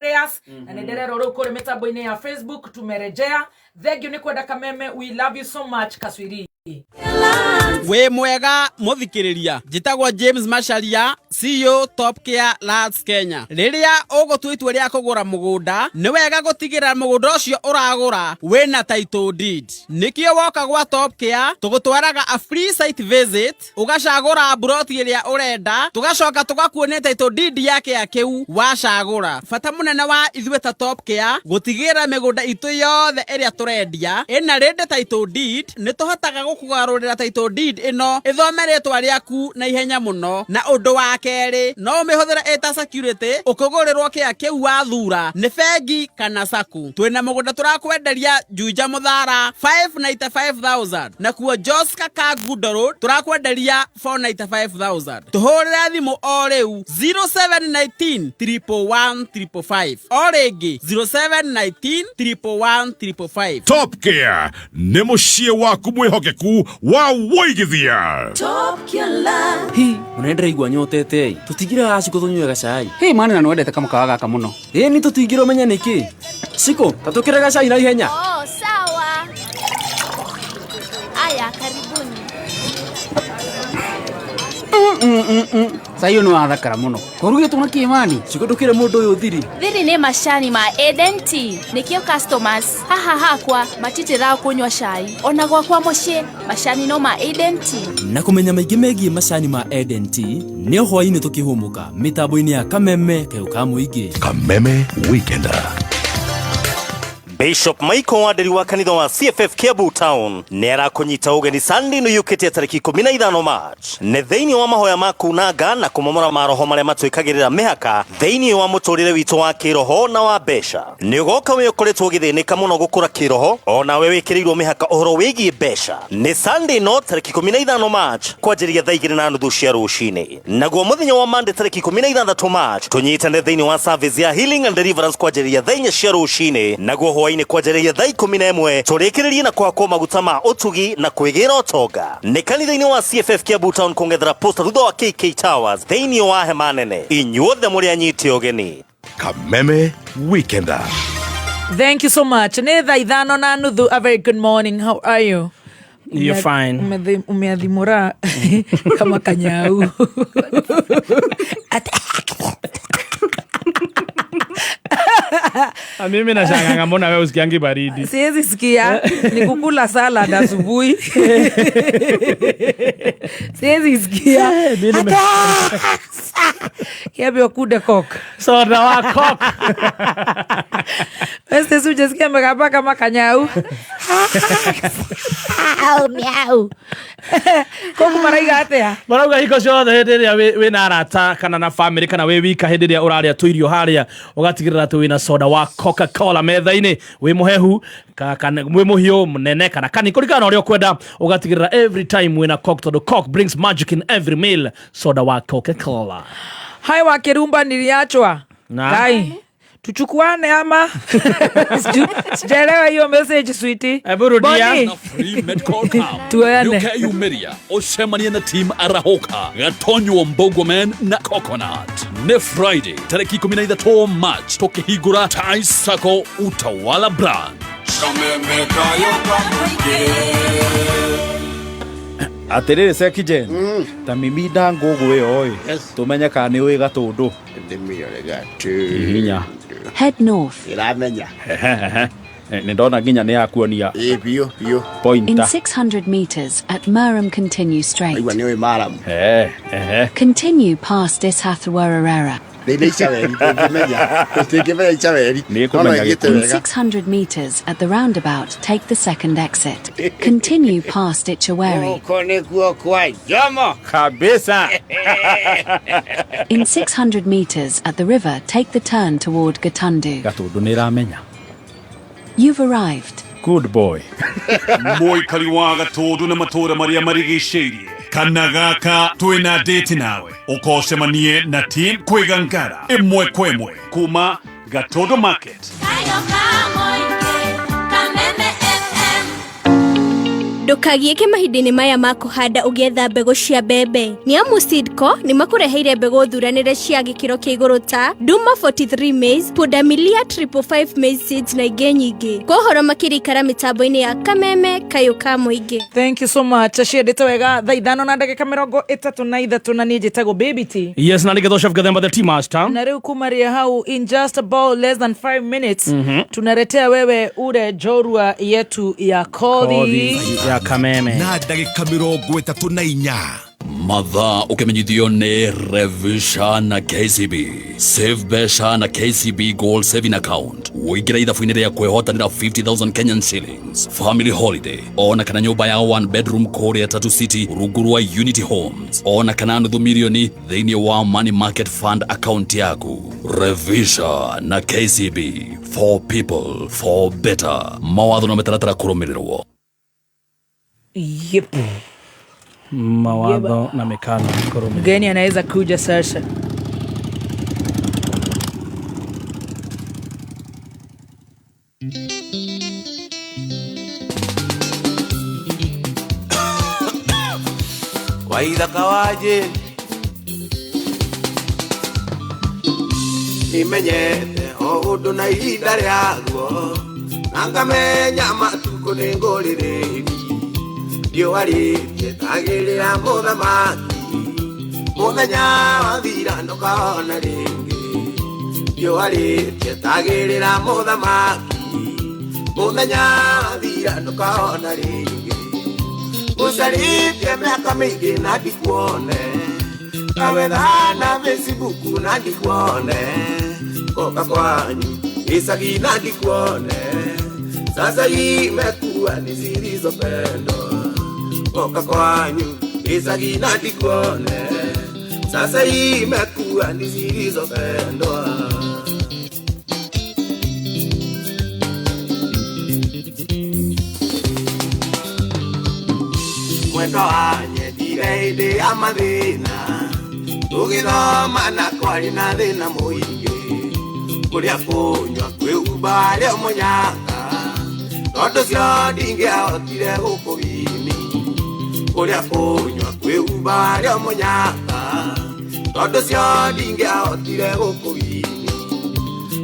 Prayers na nĩ ndĩrerwo rĩu kũrĩ mĩtambo-inĩ ya Facebook tumerejea. Thank you nĩ kwenda Kameme, we love you so much Kaswiri. Wĩ mwega mũthikĩrĩria, njĩtagwo James Macharia, CEO Top Care Lands Kenya. Rĩrĩa ũgũtua itua rĩa kũgũra mũgũnda, nĩ wega gũtigĩrĩra mũgũnda ũcio ũragũra wĩna title deed. Nĩkĩo woka gwa Top Care tũgũtwaraga a free site visit, ũgacagũra mburoti ĩrĩa ũrenda, tũgacoka tũgakuonia title deed ya kĩa kĩu wacagũra. Bata mũnene wa ithuĩ ta Top Care gũtigĩrĩra mĩgũnda itũ yothe ĩrĩa tũrendia ĩna ready title deed, nĩ tũhotaga gũkũgarũrĩra title deed ĩno ĩthome rĩtwa rĩaku na ihenya mũno. Na ũndũ wa kerĩ, no ũmĩhũthĩre ĩta security ũkĩgũrĩrwo kĩa kĩu wathura nĩ bengi kana sacco. Twĩna mũgũnda tũrakwenderia Juja Mũthara 595,000, nakuo Joska Kangundo Road tũrakwenderia 495,000. Tũhũrĩre thimũ o rĩu 0719 111 555, o rĩngĩ 0719 111 555. Top Care nĩ mũciĩ waku mwĩhokeku wa wũigithia. Hi, mũnene, ndĩraigua nyotete. Tũtingĩra gaciko tũnyue gacai? Hĩ mani, na nĩwendete kamũkawa gaka mũno. Ĩĩ, nĩ tũtingĩra ũmenye nĩkĩ. Ciko, tatũkĩre gacai na ihenya. Oh, sawa. Aya, karibuni. Cai ũyũ nĩ wathakara mũno, kũrugĩtwo na kĩ mani? Ciko, ndũkĩre mũndũ ũyũ thiri. Thiri nĩ macani ma Eden Tea. Nĩkĩo customers haha hakwa matitĩraga kũnyua cai. Ona gwakwa mũciĩ macani no ma Eden Tea. Na kũmenya maingĩ megiĩ macani ma Eden Tea nĩ o hwaĩ-inĩ tũkĩhũmũka mĩtambo-inĩ ya Kameme kayũ ka mũingĩ. Kameme Weekender. Bishop Michael Wanderi wa kanitha wa CFF Kiambu Town nĩ arakũnyita ũgeni Sunday ĩno yũkĩte tarĩki 15 March, nĩ thĩinĩ wa mahoya ma kunanga na kũmomora maroho marĩa matwĩkagĩrĩra mĩhaka thĩinĩ wa mũtũrĩre witũ wa kĩroho na wa mbeca. Nĩ ũgoka wĩ ũkoretwo ũgĩthĩnĩka mũno gũkũra kĩroho, onawe wĩkĩrĩirwo mĩhaka ũhoro wĩgiĩ mbeca. Nĩ Sunday no tarĩki 15 March kwanjĩrĩria thaa 2:30 cia rũcinĩ. Naguo mũthenya wa Monday tarĩki 16 March tũnyitane thĩinĩ wa service ya healing and deliverance kwanjĩrĩria thaa 4 cia rũcinĩ, naguo hwainĩ kwanjĩrĩria thaa 11 tũrĩkĩrĩrie na kũhakwo maguta ma ũtugi na kwĩgĩra ũtonga. Nĩ kanitha-inĩ wa CFF Kiambu Town, kũng'ethera posta thutha wa KK Towers, thĩinĩ wa hema nene. Inyuothe mũrĩ anyite ũgeni. Kameme Weekender. Thank you so much. Nĩ thaa 5:30. A very good morning. How are you? You're fine. Umeadhimura kama kanyau. Ah, mimi nashanganga mbona wewe usikiangi baridi. Siwezi sikia, ni kukula salad asubuhi. Siwezi sikia. Kiambiwa kude Coke. Soda wa Coke. Wewe si hujasikia amekapa kama kanyau. Miau. Coke maraiga atia? Marauga hingo ciothe hĩndĩ ĩrĩa wĩna arata kana na family kana wĩ wika, hĩndĩ ĩrĩa ũrarĩa tũirio harĩa, ũgatigĩrĩra atĩ wĩna soda wa Coca Cola metha-inĩ, wĩ mũhehu kana wĩ mũhiũ mũnene kana kani, kũringana na ũrĩa ũkwenda, ũgatigĩrĩra every time wĩna Coke, tondũ Coke brings magic in every meal. Soda wa Coca Cola. Hai wa Kirumba, niliachwa. Na? Kai. Tuchukuane ama sijaelewa hiyo message, sweetie. Hebu rudia. Boni. Na free medical camp. Tuone. Nĩũkeyumĩria ũcemanie na team Arahũka, Gatonywo, Mbogoman na Coconut. Nĩ Friday tarĩki 13 March tũkĩhingũra Tai Sacco Utawala branch. Atĩrĩrĩ Sekijen, ta miminda ngũgũ ĩyo ĩ, tũmenye kana nĩ ũĩ Gatũndũ. Hihinya. Head north. Ĩramenya. Nĩ ndona nginya nĩ yakuonia. Ĩ, biũ biũ. In pointer. 600 meters at Murram, continue straight. Aigua nĩ ũĩ maramu. Continue past Ishathwararara. Nĩ Icaweri ndũngĩmenya, tũtingĩmenya Icaweri. Nĩ No no ĩkũmenya. ĩgĩte In wega. 600 meters at the roundabout, take the second exit. Continue past Ichaweri. Gũkũ nĩkuo kwa Jomo. Kabisa. In 600 meters at the river, take the turn toward Gatundu. Gatũndũ nĩ ĩramenya. You've arrived. Good boy. Mũikari wa Gatũndũ na matũũra marĩa marigicĩirie, kana gaka twĩna date nawe, ũkocemanie na team Kwĩgangara ĩmwe kwa ĩmwe kuma Gatũndũ Market. Kayo ka Moike, Kameme FM. Ndũkagiĩke mahinda-inĩ maya ma kũhanda ũgĩetha mbegũ cia mbembe. Nĩ amu Seedco nĩ makũreheire mbegũ thuranĩre cia gĩkĩro kĩa igũrũ ta Duma 43 maize, Pundamilia 555 maize seeds na ingĩ nyingĩ. Kwa ũhoro makĩria ikara mĩtambo-inĩ ya Kameme Kayũ ka Mũingĩ. Thank you so much. Ciendete wega thaa 5 na ndagĩka 33 na niĩ njĩtagwo Baby T. Yes, na nĩgetha Chef Gathemba the tea master. Na rĩu kumaria hau in just about less than 5 minutes tunaletea wewe ure njorua yetu ya kothi. Kothi ya Kameme. Na ndagĩka 34. Mathaa ũkĩmenyithio nĩ Revisha na KCB. Save mbeca na KCB Gold Saving Account. Ũingĩre ithabu-inĩ rĩa kwĩhotanĩra 50,000 Kenyan shillings, family holiday, ona kana nyũmba ya one bedroom kũrĩa Tatu City rungu rwa Unity Homes, ona kana nuthu milioni thĩinĩ wa Money Market Fund account yaku. Revisha na KCB, for people for better. Mawatho na mĩtaratara kũrũmĩrĩrwo. Yep. Mawatho na mĩkana kũrũmĩrĩrwo. Mgeni anaweza kuja sasa. Waithaka waje nimenyete o ũndũ na ihinda rĩaguo na ngamenya matukũ nĩ ngũrĩrĩri riũa rĩtietagĩrĩra mũthamaki mũthenya wathira ndũkona rĩngĩ riũa rĩtietagĩrĩra mũthamaki mũthenya wathira ndũkona rĩngĩ ũcarĩtie mĩaka mĩingĩ na ndikuone kawetha na Facebook na ndikuone koka kwanyu icagi na ndikuone sasa imekuwa ni zilizopendwa koka kwanyu icagi na ndikuone sasa imekuwa ni zilizopendwa. Mwendo wanyendire hĩndĩ ya mathĩna tũgĩthoma na kwarĩ na thĩna mũingĩ kũrĩa kũnyua kwĩhumba warĩ o mũnyaka tondũ cio ndingĩahotire gũkũgini kũrĩa kũnyua kwĩhumba warĩ o mũnyaka tondũ cio ndingĩahotire gũkũgini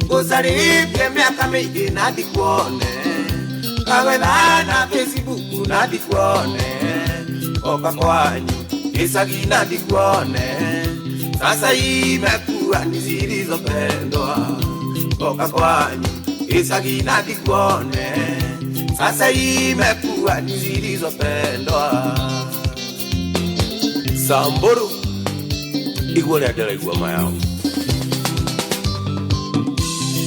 ngũcarĩtie mĩaka mĩingĩ na ndikuone kawetha na Facebook na ndikuone oka kwanyu icagi na ndikuone sasa imekuwa ni zilizopendwa oka kwanyu icagi na ndikuone sasa imekuwa ni zilizopendwa. Samburu igua rĩa ndĩraigua mayao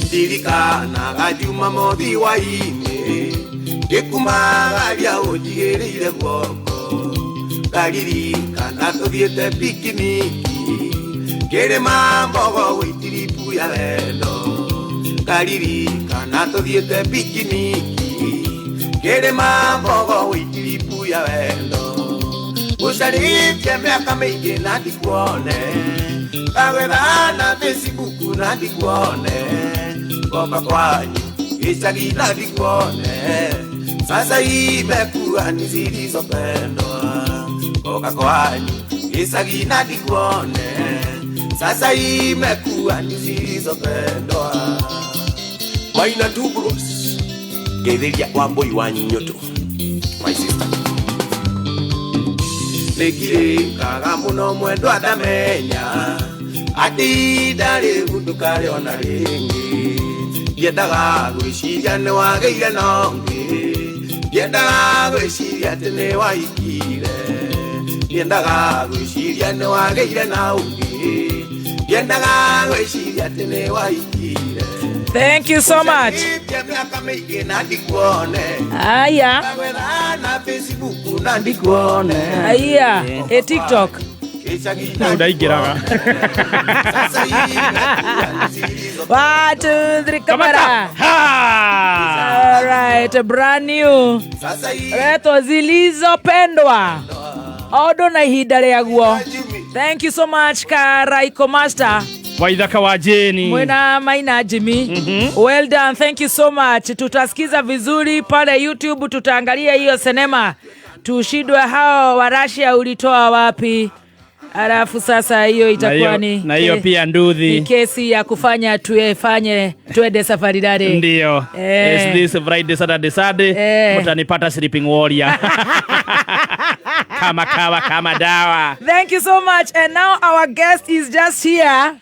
ndirikanaga Jumamothi hwaĩ-inĩ ngĩkumagaria ũnjigĩrĩire guoko ngaririkana tũthiĩte pikiniki kĩrĩma mbogo gwĩtiribu ya wendo ngaririkana tũthiĩte pikiniki kĩrĩma mbogo gwĩtiribu ya wendo ũcarĩtie mĩaka mĩingĩ na ndikuone kawetha na Facebook na ndikuone ngoka kwanyu icagi na ndikuone sasa imekuwa ni zilizopendwa ngoka kwanyu icagi na ndikuone sasa imekuwa ni zilizopendwa. Maina two bros ngeithĩria Wambũi wa Nyũtũ my sister nĩngirĩkaga mũno mwendwa ndamenya atĩ ihinda rĩu ndũkarĩona rĩngĩ ndiendaga gwĩciria nĩ wagĩire na ũngĩ ndiendaga gwĩciria atĩ nĩ wahikire ndiendaga gwĩciria nĩ wagĩire na ũngĩ ndiendaga gwĩciria atĩ nĩ wahikire. Thank you so much. Mĩaka mĩingĩ na ndikuone Aya. kawetha na Facebook na ndikuone Aya. E TikTok. Rĩu ndaingĩraga. 1, 2, 3, kamera. All right, brand new. Reto zilizopendwa. Odo na ihinda rĩaguo. Thank you so much Karaiko Master. Waithaka wa Jeni. Mwena Maina Jimmy. Well done, thank you so much. Tutasikiza vizuri pale YouTube, tutaangalia hiyo sinema. Tushindwe hao wa Russia ulitoa wapi? Alafu sasa hiyo itakuwa ni na hiyo pia nduthi. Ni kesi ya kufanya tuefanye tuende safari dare. Ndio. Eh. Is this Friday, Saturday, Sunday? Eh. Mtanipata sleeping warrior. Kama kawa kama dawa. Thank you so much. And now our guest is just here.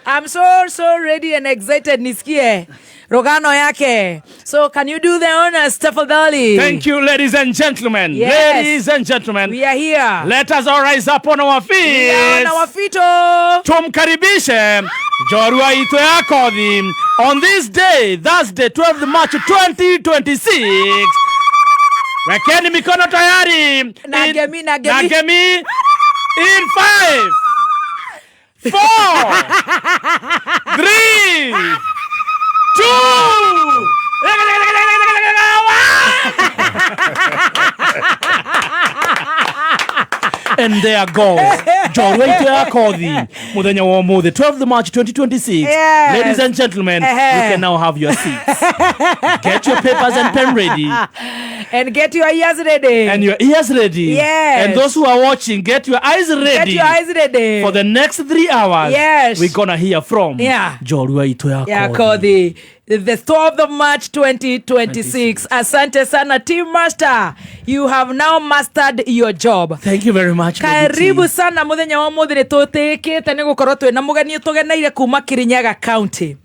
I'm so so ready and excited nisikie rogano yake. So can you do the honors, tafadhali? Thank you, ladies and gentlemen. Yes. Ladies and gentlemen. We are here. Let us all rise up on our feet. We are on our feet. Oh. Tumkaribishe Jorua Ito ya Kothi on this day, Thursday, 12th March 2026. Wekeni mikono tayari. Na gemi, na gemi. Na gemi. In 5, 4, 3, 2, 1. And there goes Jorua Ito ya Kothi muthenya wa umuthi, 12th March 2026. Yes. Ladies and gentlemen, Ehe. you can now have your seats. Get your papers and pen ready. And get your ears ready. And your ears ready. Yes. And those who are watching, get your eyes ready. Get your eyes ready. For the next 3 hours, Yes. we're gonna hear from Jorua Ito ya Ya Kothi. Kothi. The 12th of March 2026. Asante sana, Team Master. You have now mastered your job. Thank you very much. Karibu sana muthenya wa muthi ni tutikite ni gukorwo twina mugeni tugeneire kuma Kirinyaga County.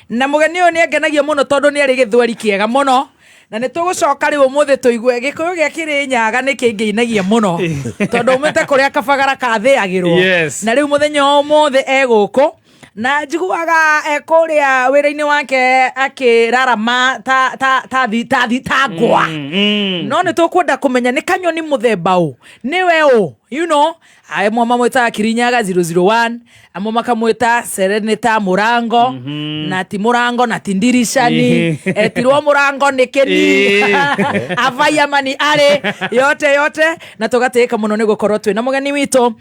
Na mugeni uyu ni angenagia muno tondu ni ari githweri kiega muno. Na nä tå gå coka rä u må thä tå igue gä kå yå gä a kä rä nyaga nä kä ngäinagia må no tondå umä te kå rä a kabagara kathä agä rwo. Yes. Na rä u må thenya wa å thä egå kå na njiguaga ekå rä a wä ra-inä wake akä rarama ta, ta, ta, thi, ta, thi, ta ngwa. No nä tå kwenda kå menya nä kanyoni må themba å nä we å amwe mamwĩtaga Kirinyaga 001, amwe makamwĩta Serenita Mũrango. Na ti Mũrango na ti ndiricani, etirwo Mũrango nĩ kĩni avaiamani arĩ yote yote. Na tũgatĩĩka mũno nĩ gũkorwo twĩna mũgeni witũ,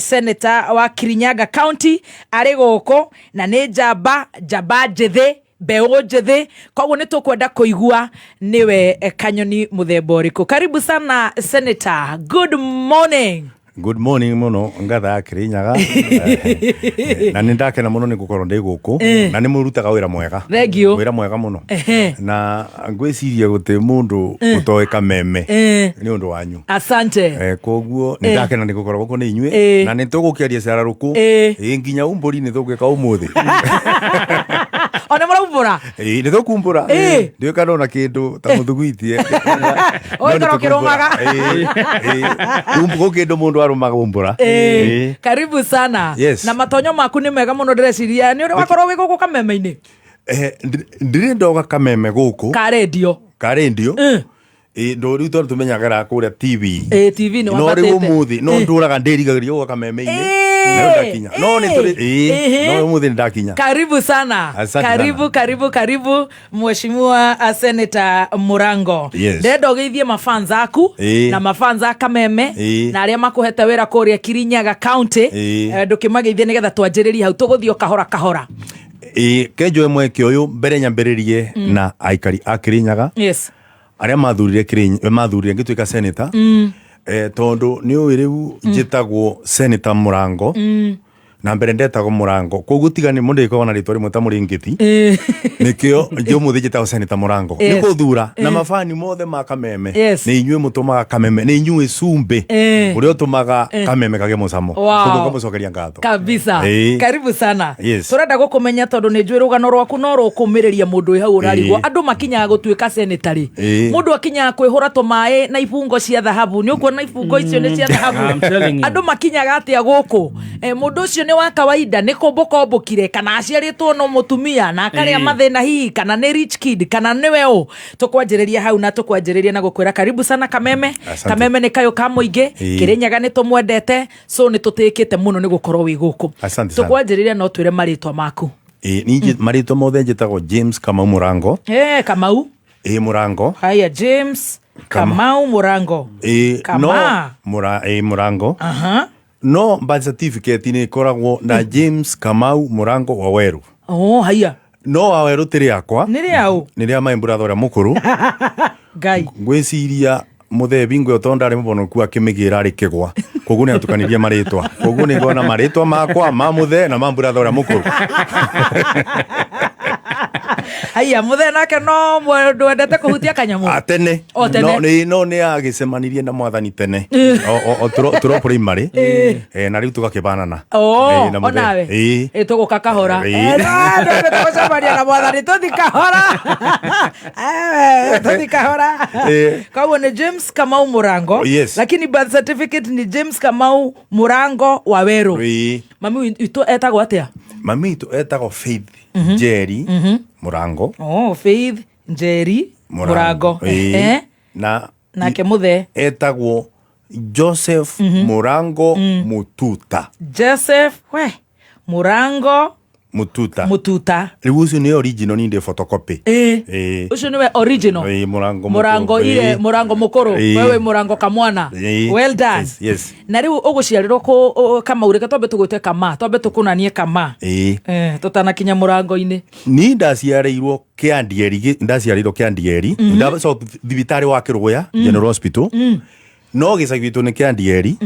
senator wa Kirinyaga County arĩ gũkũ, na nĩ njamba njamba njĩthĩ, mbeũ njĩthĩ, koguo nĩ tũkwenda kũigua nĩwe kanyoni mũthemba ũrĩkũ. Karibu sana, senator. Good morning. Good morning muno ngatha Kirinyaga. Na nä ndakena må no nä gå korwo ndä gå kå na nä må rutaga wä ra mwega. Thank you. Wä ra mwega må no na ngwä ciria gå tä må ndå å toä kameme nä å ndå wanyu. Asante. Koguo nä ndakena nä gå korwo gå kå nä inyuä na nä tå gå kä aria cara rå kå nginya umbå nä tå gwä ka å må thä. Ona mũraumbũra? Nä tå kumbå ra ndiå kana ona kä ndå ta må thuguitie. Ũgĩkorwo ũkĩrũmaga. Gå kä ndå må ndå arå maga umbå ra. Karibu sana. Yes. Na matonyo maku nĩ mega mũno, ndĩreciria nĩ ũrĩ wakorwo wĩ gũkũ kameme-inĩ. Ndirä ndoga kameme gå kå ka rendio. Ka rendio ndå rä u tondå tå menyagära kå rä a TV. TV nĩ no rä u wambatĩte. å må thä no ndå raga ndä rigagä ria gå kameme-inä na rĩu ndakinya no nä tå rä no å må thä nä ndakinya. Karibu sana. Asante karibu sana. Karibu, karibu, mheshimiwa Senator Murango. Yes. Ndĩrenda ũgeithie mafans aku na mafans a Kameme na arĩa makũhete wĩra kũrĩa Kirinyaga County. Ndũkĩmageithie nĩgetha twanjĩrĩrie hau tũgũthiĩ o kahora kahora. Kenjoe mweke å yå mbere nyambä rä rie na aikari a Kirinyaga arä a mathurire mathurire ngä tuä ka senator, tondå nä å ä rä u njä tagwo senator Murango na mbere ndetagwo Murango, koguo tiga nä må ndä koragwo na rä twa rä mwe ta må rä ngä ti nä kä o njä må thä njä tagwo senator Murango nä gå thura na mabani mothe ma Kameme. Nä inyuä må tå maga Kameme, nä inyuä cumbä å rä a å tå maga Kameme kagä må camo. Koguo ngamå cokeria ngatho. Kabisa. Karibu sana. Yes. Tũrenda gũkũmenya tondũ nĩ njũĩ rũgano rwaku no rũkũmĩrĩria mũndũ wĩ hau ũrarigwo andũ makinyaga gũtuĩka senator rĩ, mũndũ akinyaga kwĩhũra tũmaĩ na ibungo cia thahabu, nĩ ũkuona ibungo icio nĩ cia thahabu. I'm telling you. Andũ makinyaga atĩa gũkũ? Mũndũ ũcio nĩ wa kawaida, nĩ kũmbũka ombũkire, kana aciarĩtwo no mũtumia na akarĩa mathĩna hihi, kana nĩ rich kid, kana nĩwe ũ? Tũkwanjĩrĩria hau na tũkwanjĩrĩria na gũkwĩra karibu sana Kameme. Asante. Kameme nĩ kayũ ka mũingĩ. Kĩrĩnyaga nĩ tũmwendete, so nĩ tũtĩĩkĩte mũno nĩ gũkorwo wĩ gũkũ. Asante sana. Tũkwanjĩrĩria no twĩre marĩtwa maku. Ningĩ marĩtwa mothe njĩtagwo James Kamau Murango. Kamau. Murango. Haya, James Kamau Murango. Kama. No Murango. No birth certificate nä ĩkoragwo na James Kamau Murango Waweru. Oh, haya. No Waweru ti rĩakwa. Nĩ rĩaũ? Nĩ rĩa my brother ũrĩa mũkũrũ. Ngai. Ngwĩciria Muthee bingo ĩyo tondũ ndarĩ mũbonoku akĩmĩgĩra arĩ kĩgwa, koguo nĩ atukanirie marĩtwa, koguo nĩ ngona marĩtwa makwa ma muthee na ma mburatha ũrĩa mũkũrũ. Haiya, muthee nake no mũndũ wendete kũhutia kanyamũ. Ah, tene. O tene. No, no nĩ agĩcemanirie na mwathani tene. O tũro primary. Na rĩu tũgakĩbanana. Oh, na mũthee. onawe. Ĩĩ. Ĩ, tũgũka kahora. Ĩĩ. No, tũgũcemania na mwathani tũthi kahora. Tũthi kahora. Koguo nĩ James Kamau Murango. Yes. Lakini birth certificate ni James Kamau Murango wa Werũ. Mami witũ etagwo atĩa? Mami witũ etagwo Faith Njeri Murango. Oh, Faith Njeri Murango. Ĩĩ. Na Nake muthee? Etagwo Joseph Murango Mututa. Joseph we Murango Mututa. Mututa. Rĩu ũcio nĩ original, ni ndĩ photocopy. Ĩĩ. Ũcio nĩwe original. Ĩĩ, Murango. Murango. Mũkũrũ. Ire. Murango mũkũrũ. Wewe Murango kamwana. Well done. Yes. Na rĩu ũgũciarĩrwo kũ Kamau? Reke twambe tũgwĩte Kama, twambe tũkũnanie Kama. Ĩĩ. Tũtanakinya mũrango-inĩ. Ni ndaciarĩirwo Kĩandieri, ndaciarĩirwo Kĩandieri. So thibitarĩ wa Kĩrũgũya General Hospital, no gĩcagi gitũ nĩ Kĩandieri.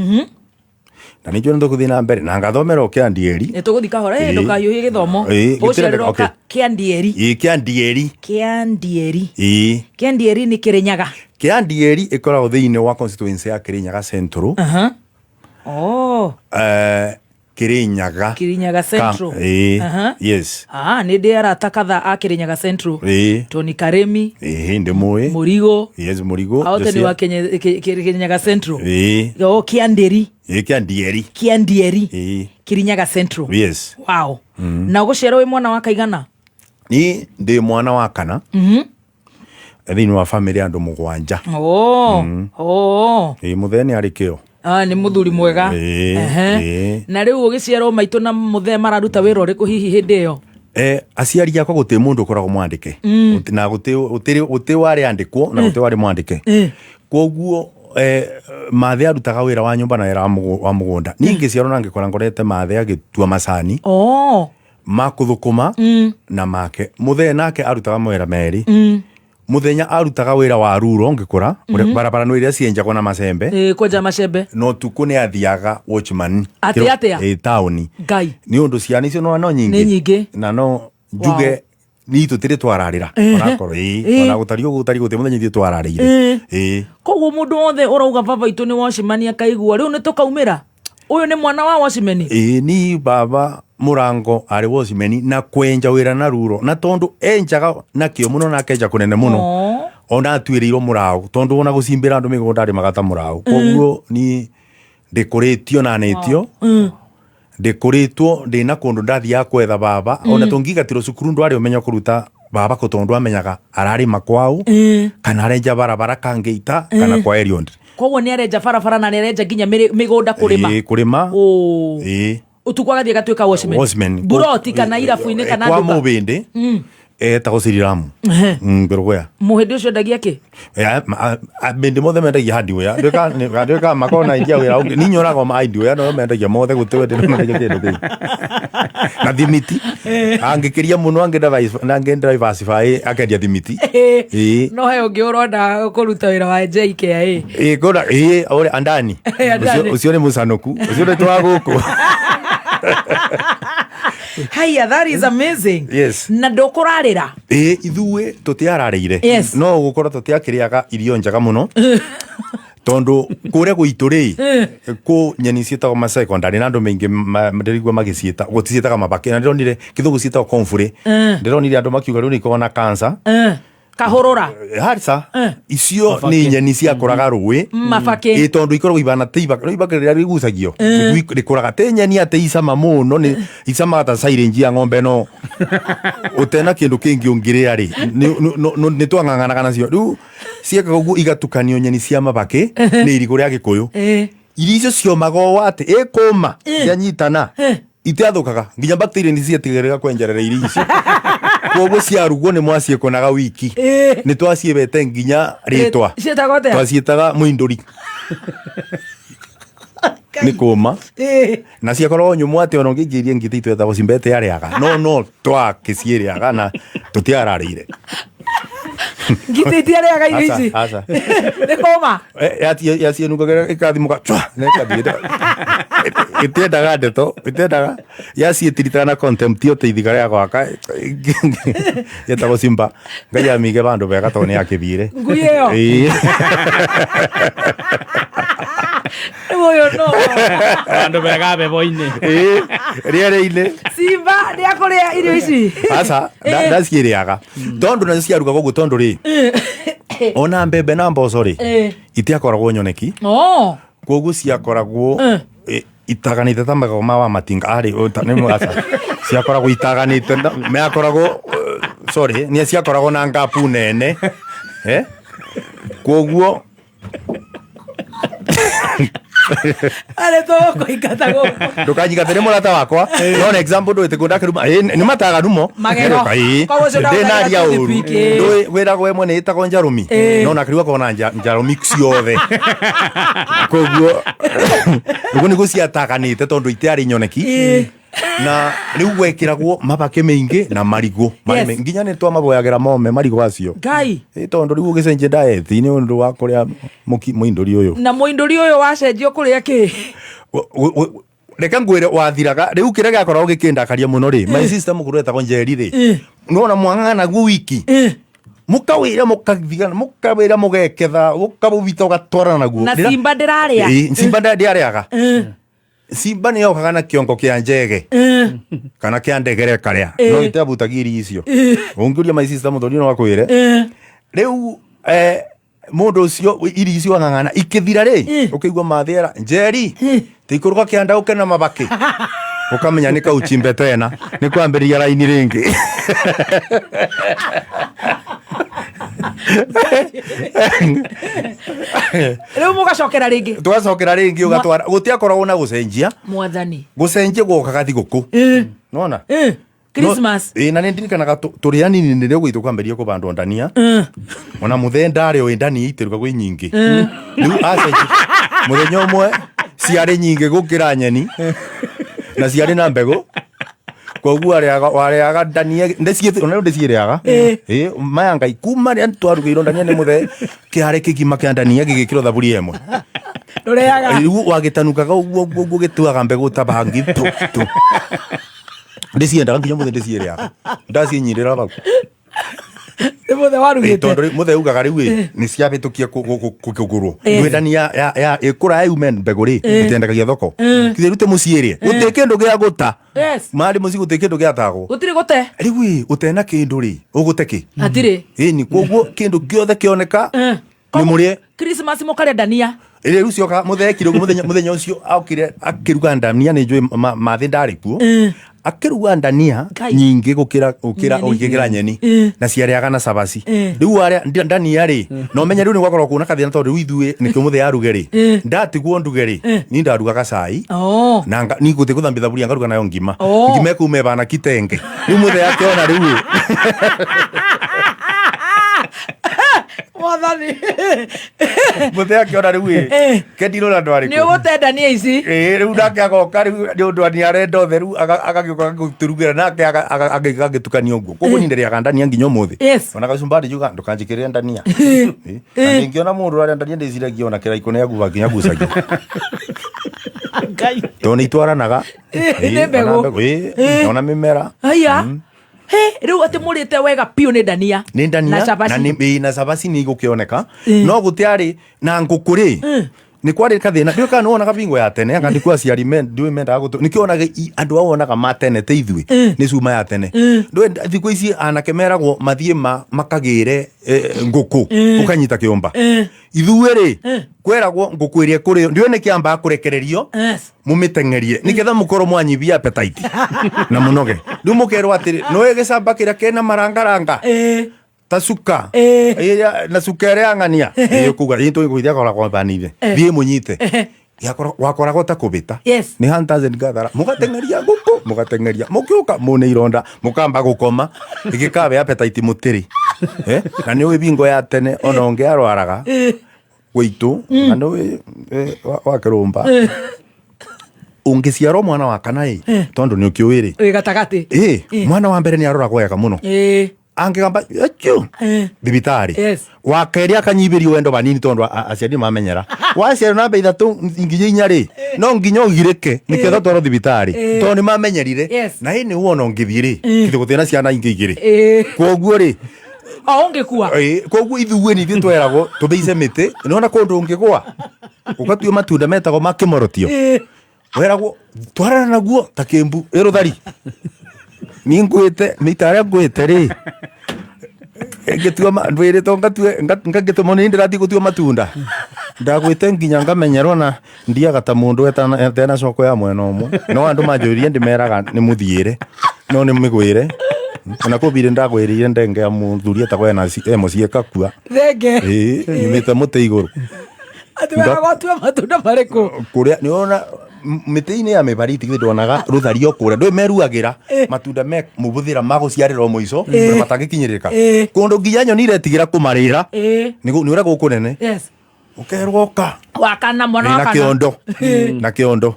Na nĩ njũĩ nĩ tũgũthiĩ na mbere na ngathomera o Kĩandieri. Nĩ tũgũthiĩ kahora. Ndũkahiũhie gĩthomo. Ĩĩ, gĩtirĩ Ũciarĩrwo okay. Kĩandieri. Ĩĩ, Kĩandieri. Kĩandieri. Ĩĩ. Kĩandieri nĩ Kĩrĩnyaga. Kĩandieri ĩkoragwo thĩinĩ wa constituency ya Kĩrĩnyaga Central. Aha. Oh. Kĩrĩnyaga. Kĩrĩnyaga Central. Ĩĩ. Aha. Yes. Ah, nĩ ndĩ arata kadha a Kĩrĩnyaga Central. Tony Karemi. Ĩĩ, ndĩ mũĩ. Mũrigo. Yes, Mũrigo. Aote nĩ Josia. wa Kĩrĩnyaga Central. Ĩĩ. O Kĩandĩri. Ĩĩ, Kĩandieri. Kĩandieri. Ĩĩ. Kĩrĩnyaga Central. Yes. Wow. Na ũgũciarwo wĩ mwana wa kaigana? Ni ndĩ mwana wa kana thĩinĩ wa famĩlĩ ya andũ 7. Oh. Oh. Ĩĩ, mũthee nĩ arĩ kĩo. Ah, nĩ mũthuri mwega. Ĩĩ, ĩĩ. Na rĩu ũgĩciarwo maitũ na mũthee mararuta wĩra ũrĩkũ hihi hĩndĩ ĩyo? Aciari akwa gũtirĩ mũndũ ũkoragwo mwandĩke. Na gũtirĩ warĩ andĩkwo na gũtirĩ warĩ mwandĩke. Koguo mathe arutaga wĩra wa nyũmba na wĩra wa mũgũnda. Niĩ ngĩciarwo na ngĩkora ngorete mathe agĩtua macani Oh. ma kũthũkũma na make. Mũthee nake arutaga mawĩra merĩ. Mũthenya arutaga wĩra wa ruro ngĩkũra, barabara no iria cienjagwo na macembe. Ĩĩ, kwenja macembe. No ũtukũ nĩ athiaga watchman. Atĩ atĩa? Ĩĩ, taũni. Ngai. Nĩ ũndũ ciana icio no nyingĩ. Nĩ nyingĩ. Na no njuge ni tũtirĩ twararĩra. Onakorwo ĩĩ, ona gũtariĩ ũguo gũtariĩ gũtirĩ mũthenya ithuĩ twararĩire. Ĩĩ. Koguo mũndũ wothe ũrauga baba itũ nĩ watchman akaigua rĩu nĩ tũkaumĩra, ũyũ nĩ mwana wa watchman. Ĩĩ, ni baba Murango arĩ watchman na kwenja wĩra na ruro, na tondũ enjaga na kĩo mũno na akenja kũnene mũno, ona atuĩrĩirwo mũraũ tondũ ona gũcimbĩra andũ mĩgũnda arĩmaga ta mũraũ. Koguo ni ndĩkũrĩtio na nĩtio ndĩkũrĩtwo ndĩna kũndũ ndathiaga kwetha baba. Ona tũngigatirwo cukuru ndwarĩ ũmenyo kũruta baba kũ tondũ amenyaga ararĩma kwao kana arenja barabara kangĩita kana kwa Eliond. Koguo nĩ arenja barabara na nĩ arenja nginya mĩgũnda kũrĩma. Ĩĩ, kũrĩma. Oh. Ĩĩ. Ũtukũ agathiĩ agatuĩka watchman. Watchman. Buroti kana irabu-inĩ kana kwa nduka. mũbĩndĩ etagwo Siriramu Ngũrũgũya. Mũhĩndĩ ũcio endagia kĩ? Bĩndĩ mothe mendagia hardware, nduĩka makorwo na ingia wĩra ũngĩ ninyoraga ma hardware no mendagia mothe, gũtirĩ ndĩrona mendagia kĩndũ kĩu na thimiti angĩkĩria mũno angĩ diversify akendia thimiti. Ĩĩ. No he ũngĩ ũrona kũruta wĩra wa JKIA. Ĩĩ, kũra ĩĩ, ũrĩa andani. Andani. Ũcio nĩ mũcanũku, ũcio nĩ twa gũkũ. Haiya, that is amazing. Yes. Na ndũkũrarĩra? Ĩĩ, ithuĩ tũtiararĩire. Yes. No gũkorwo tũtiakĩrĩaga irio njega mũno tondũ kũrĩa gwitũ rĩ kũ nyeni ciĩtagwo masecondary na andũ maingĩ ndĩraigua magĩciĩta gũticiĩtaga mabakĩ, na ndĩronire kĩthũngũ ciĩtagwo comfrey. Ndĩronire andũ makiuga rĩu nĩ ikoragwo na cancer. Kahũrũra. Harca icio nĩ nyeni ciakũraga rũĩ. Mabakĩ. Ĩ, tondũ ikoragwo ibana ti ibakĩ, rĩu ibakĩ rĩrĩa rĩgucagio rĩkũraga ti nyeni atĩ icama mũno, nĩ icamaga ta silage ya ng'ombe, no ũtena kĩndũ kĩngĩ ũngĩrĩa rĩ nĩ twang'ang'anaga nacio. Rĩu ciekaga ũguo igatukanio nyeni cia mabakĩ nĩ irigũ rĩa gĩkũyũ. Irio icio ciomaga o atĩ ĩkũma cianyitana itiathũkaga, nginya bacteria nĩ ciatigĩrĩra kwenjerera irio icio. Koguo ciarugwo nĩ mwaciĩkonaga wiki. Nĩ twaciĩbete nginya rĩtwa. Ciĩtagwo atĩa? Twaciĩtaga mũindũri nĩ kũma. Na ciakoragwo nyũmũ atĩ ona ũngĩingĩria ngiti twetagwo cimbete arĩaga, no twakĩciĩrĩaga na tũtiararĩire. Ngitĩ itiarĩaga irio Aca, ici. aca. Nĩ kũma. Yacienungagira ikathimũka cwa na ĩkathiĩ. Ĩtiendaga ndeto, ĩtiendaga yaciĩtiritaga na contempt yo ta ithiga rĩa gwaka yetagwo Simba. Ngai amĩige vandũ vega tondũ nĩ yakĩthiire. Ngui ĩyo? Ĩĩ. Rĩu ũyũ no. Vandũ vega bebo-inĩ. Ĩĩ, rĩera-inĩ. Simba nĩ akũrĩa irio ici. Aca, ndaciĩrĩaga tondũ nacio ciarugagwo ũguo tondũ rĩ ona mbembe na mboco rĩ itiakoragwo nyoneki. Oh. Koguo ciakoragwo itaganĩte ta magego ma wa matinga arĩ nĩ aca ciakoragwo itaganĩte meakoragwo sorry nĩ ciakoragwo na ngapu nene, eh? Koguo Arĩ tũgũkũingata gũkũ. Ndũkanyingate nĩ mũrata wakwa no na example ndũĩte kũnda kĩruma nĩ mataganumo. Magego. Koguo ũcio ndĩnaria ndahũthagĩra ũru. toothpick, ĩĩ. Ndũĩ wĩragwo ĩmwe nĩ ĩtagwo njarũmi no na kĩrua akorwo na njarũmi ciothe. Koguo ũguo nĩguo ciataganĩte tondũ itiarĩ nyoneki na rĩu gwekĩragwo mabakĩ maingĩ na marigũ marĩ nginya nĩ twamaboyagĩra mome marigũ acio. Ngai. Ĩ, tondũ rĩu ũgĩcenjia diet nĩ ũndũ wa kũrĩa mũindũri ũyũ. Na mũindũri ũyũ wacenjio kũrĩa kĩ? Reke ngwĩre wathiraga rĩu kĩrĩa gĩakoragwo gĩkĩndakaria mũno rĩ, my sister mũkũrũ etagwo Njeri rĩ, nona mwang'ang'ana guo wiki mũkawĩra mũkathigana mũkawĩra mũgeketha ũkabũbita ũgatwarana naguo. Na Simba ndĩrarĩa. Ĩ, Simba ndĩarĩaga. Simba nĩ yokaga na kĩongo kĩa njege kana kĩa ndegere karĩa no ĩtabutagia irio icio. Ũngĩũria my sister mũthoni no akwĩre. Rĩu mũndũ ũcio irio icio ang'ang'ana ikĩthira rĩ, ũkĩigua mathĩra Njeri tĩikũrũka kĩanda ũke na mabakĩ, ũkamenya nĩ kauchimbe tena nĩ kwambĩrĩria raini rĩngĩ. Rĩu mũgacokera rĩngĩ. Tũgacokera rĩngĩ ũgatwara gũtiakoragwo na gũcenjia. Mwathani. Gũcenjia gwokaga thigũkũ nona. Christmas. Ĩ, na nĩ ndirikanaga tũrĩ anini nĩ rĩo gwitũ kwambĩrĩria kũbandwo ndania ona mũthee ndarĩ oĩ ndania itĩruga gwĩ nyingĩ. Rĩu acenji mũthenya ũmwe ciarĩ nyingĩ gũkĩra nyeni na ciarĩ na mbegũ, koguo warĩaga ndania ona rĩu ndĩciĩrĩaga. Ĩ, maya ngai kuma rĩrĩa twarugĩirwo ndania nĩ mũthee kĩarĩ kĩgima kĩa ndania gĩgĩkĩrwo thaburia ĩmwe. Ndũrĩaga. Rĩu wagĩtanukaga ũguo ũguo ũguo gĩtuaga mbegũ ta bangi tu tu. Ndĩciendaga nginya mũthee ndĩciĩrĩaga ndaciĩnyirĩra bau. Nĩ mũthee warugĩte. Tondũ rĩu mũthee ugaga rĩu ĩ nĩ ciabĩtũkia kũgũrwo ndwĩ ndania ya ĩkũra yume mbegũ rĩ ĩtendekagia thoko kithĩ rute mũciĩ rĩ gũtirĩ kĩndũ gĩa gũta. Marĩ mũciĩ gũtirĩ kĩndũ gĩatagwo. Gũtirĩ gũte. Rĩu ĩ ũtena kĩndũ rĩ ũgũte kĩ? Hatirĩ. Ĩni koguo kĩndũ gĩothe kĩoneka nĩ mũrĩe. Christmas mũkarĩa ndania. Ĩrĩa rĩu cioka mũthee ũguo mũthenya ũcio okire akĩruga ndania nĩ njũĩ mathĩ ndarĩ kuo akĩruga ndania Ngai. nyingĩ gũkĩra gũkĩra Nyeni. ũgĩkĩra nyeni na ciarĩaga na cabaci. Rĩu warĩa ndania rĩ na ũmenye rĩu nĩ gwakorwo kuona kathĩna tondũ rĩu ithuĩ nĩkĩo mũthee aruge rĩ ndatigwo nduge rĩ ni ndarugaga cai na ni gũthiĩ gũthambia thaburia ngaruga nayo ngima. Ngima ĩkuma ĩbana kitenge rĩu mũthee akĩona rĩu ĩ Mwathani. Mũthee akĩona rĩu ĩ kendirora ndwarĩ Nĩ ũgũte ndania ici. Ĩĩ, rĩu nake agoka rĩu nĩ ũndũ nĩ arenda ũtheru agagĩũka agagĩtũrugĩra nake agagĩtukania ũguo. Koguo niĩ ndĩrĩaga ndania nginya ũmũthĩ. Ona gacumbari njuga ndũkanjĩkĩrĩre ndania. Ĩĩ. Na ndingĩona mũndũ ũrarĩa ndania ndĩciragia ona kĩraikũ nĩ aguba nginya gucagia. Ngai. Tondũ nĩ itwaranaga. Nĩ mbegũ. Ona mbegũ, ĩĩ, ona mĩmera. Haiya. He, rĩu atĩ mũrĩte wega piũ nĩ ndania. Nĩ ndania Na cabaci. Na nĩ ĩĩ, na cabaci nĩ igũkĩoneka no gũtiarĩ na ngũkũ rĩ nĩ kwarĩ kathĩna ndiũĩ kana nĩwonaga bingo ya tene anga nĩkuo aciari ndiũĩ mendaga gũtũ nĩkĩo wonaga andũ ao wonaga ma tene te ithuĩ nĩ cuma ya tene. Ndũĩ thikũ ici anake meragwo mathiĩ makagĩre ngũkũ ũkanyita kĩũmba. Ithuĩ rĩ kweragwo ngũkũ ĩrĩa ĩkũrĩo ndiũĩ nĩ kĩambaga kũrekererio mũmĩteng'erie nĩgetha mũkorwo mwanyibia appetite na mũnoge. Rĩu mũkerwo atĩrĩ nĩũĩ gĩcamba kĩrĩa kĩna marangaranga ta cuka ĩrĩa na cuka ĩrĩa ya ng'ania ĩĩ kuga ĩĩ tũgũithia kora kwa banire thiĩ mũnyite. Wakoragwo ta kũbĩta. Nĩ hunters and gatherer mũgateng'eria ngũkũ mũgateng'eria mũkĩũka mũne ironda mũkamba gũkoma ĩgĩkabe appetite mũtĩrĩ. Na nĩ ũĩ bingo ya tene ona ũngĩ arwaraga gũitũ na nĩ ũĩ wa kĩrũmba ũngĩciarwo mwana wa kana ĩ tondũ nĩ ũkĩũĩ rĩ Wĩ gatagatĩ. Ĩ mwana wa mbere nĩ aroragwo wega mũno. Angĩgamba echu thibitarĩ. Yes. Wa kerĩ akanyihĩrio wendo vanini tondũ aciari mamenyera waciarwo namba ithatũ nginya inya rĩ, no nginya ũgirĩke nĩkĩo twarwo thibitarĩ tondũ nĩ mamenyerire. Na ĩ nĩ wona ũngĩthiĩ rĩ, githĩ gũtirĩ na ciana ingĩ igĩrĩ? Koguo rĩ, O ũngĩkua. Ĩ, koguo ithuĩ nĩ ithuĩ tweragwo tũthĩice mĩtĩ. Nĩwona kũndũ ũngĩgwa ũgatua matunda metagwo ma kĩmorotio, weragwo twarana naguo ta kĩmbu ĩ rũthari. Ni ngwĩte mĩita arĩa ngwĩte rĩ, ngĩtua ndwĩrĩtwo ngatue ngagĩtũmwo nĩ ndĩrathiĩ gũtua matunda, ndagwĩte nginya ngamenyerwo na ndiaga ta mũndũ etena coko ya mwena ũmwe. No andũ manjũririe, ndĩmeraga nĩ mũthiĩre no nĩ mĩgwĩre ona kũbire ndagwĩrĩire ndenge ya mũthuri etagwo ena e mũciĩ ĩkakua. Thenge. Ĩĩ, nyumĩte mũtĩ igũrũ. Atĩ weragwo ũtue matunda marĩkũ? Kũrĩa nĩwona mĩtĩ-inĩ ya mĩbariti, githĩ ndonaga rũthari o kũrĩa ndũĩ meruagĩra matunda me mũbũthĩra ma gũciarĩra o mũico na matangĩkinyĩrĩka kũndũ nginya nyoni iretigĩra kũmarĩra nĩ ũrĩa gũkũ nene. Ũkerwo ũka Wakana mwana na wakana. Kĩondo na kĩondo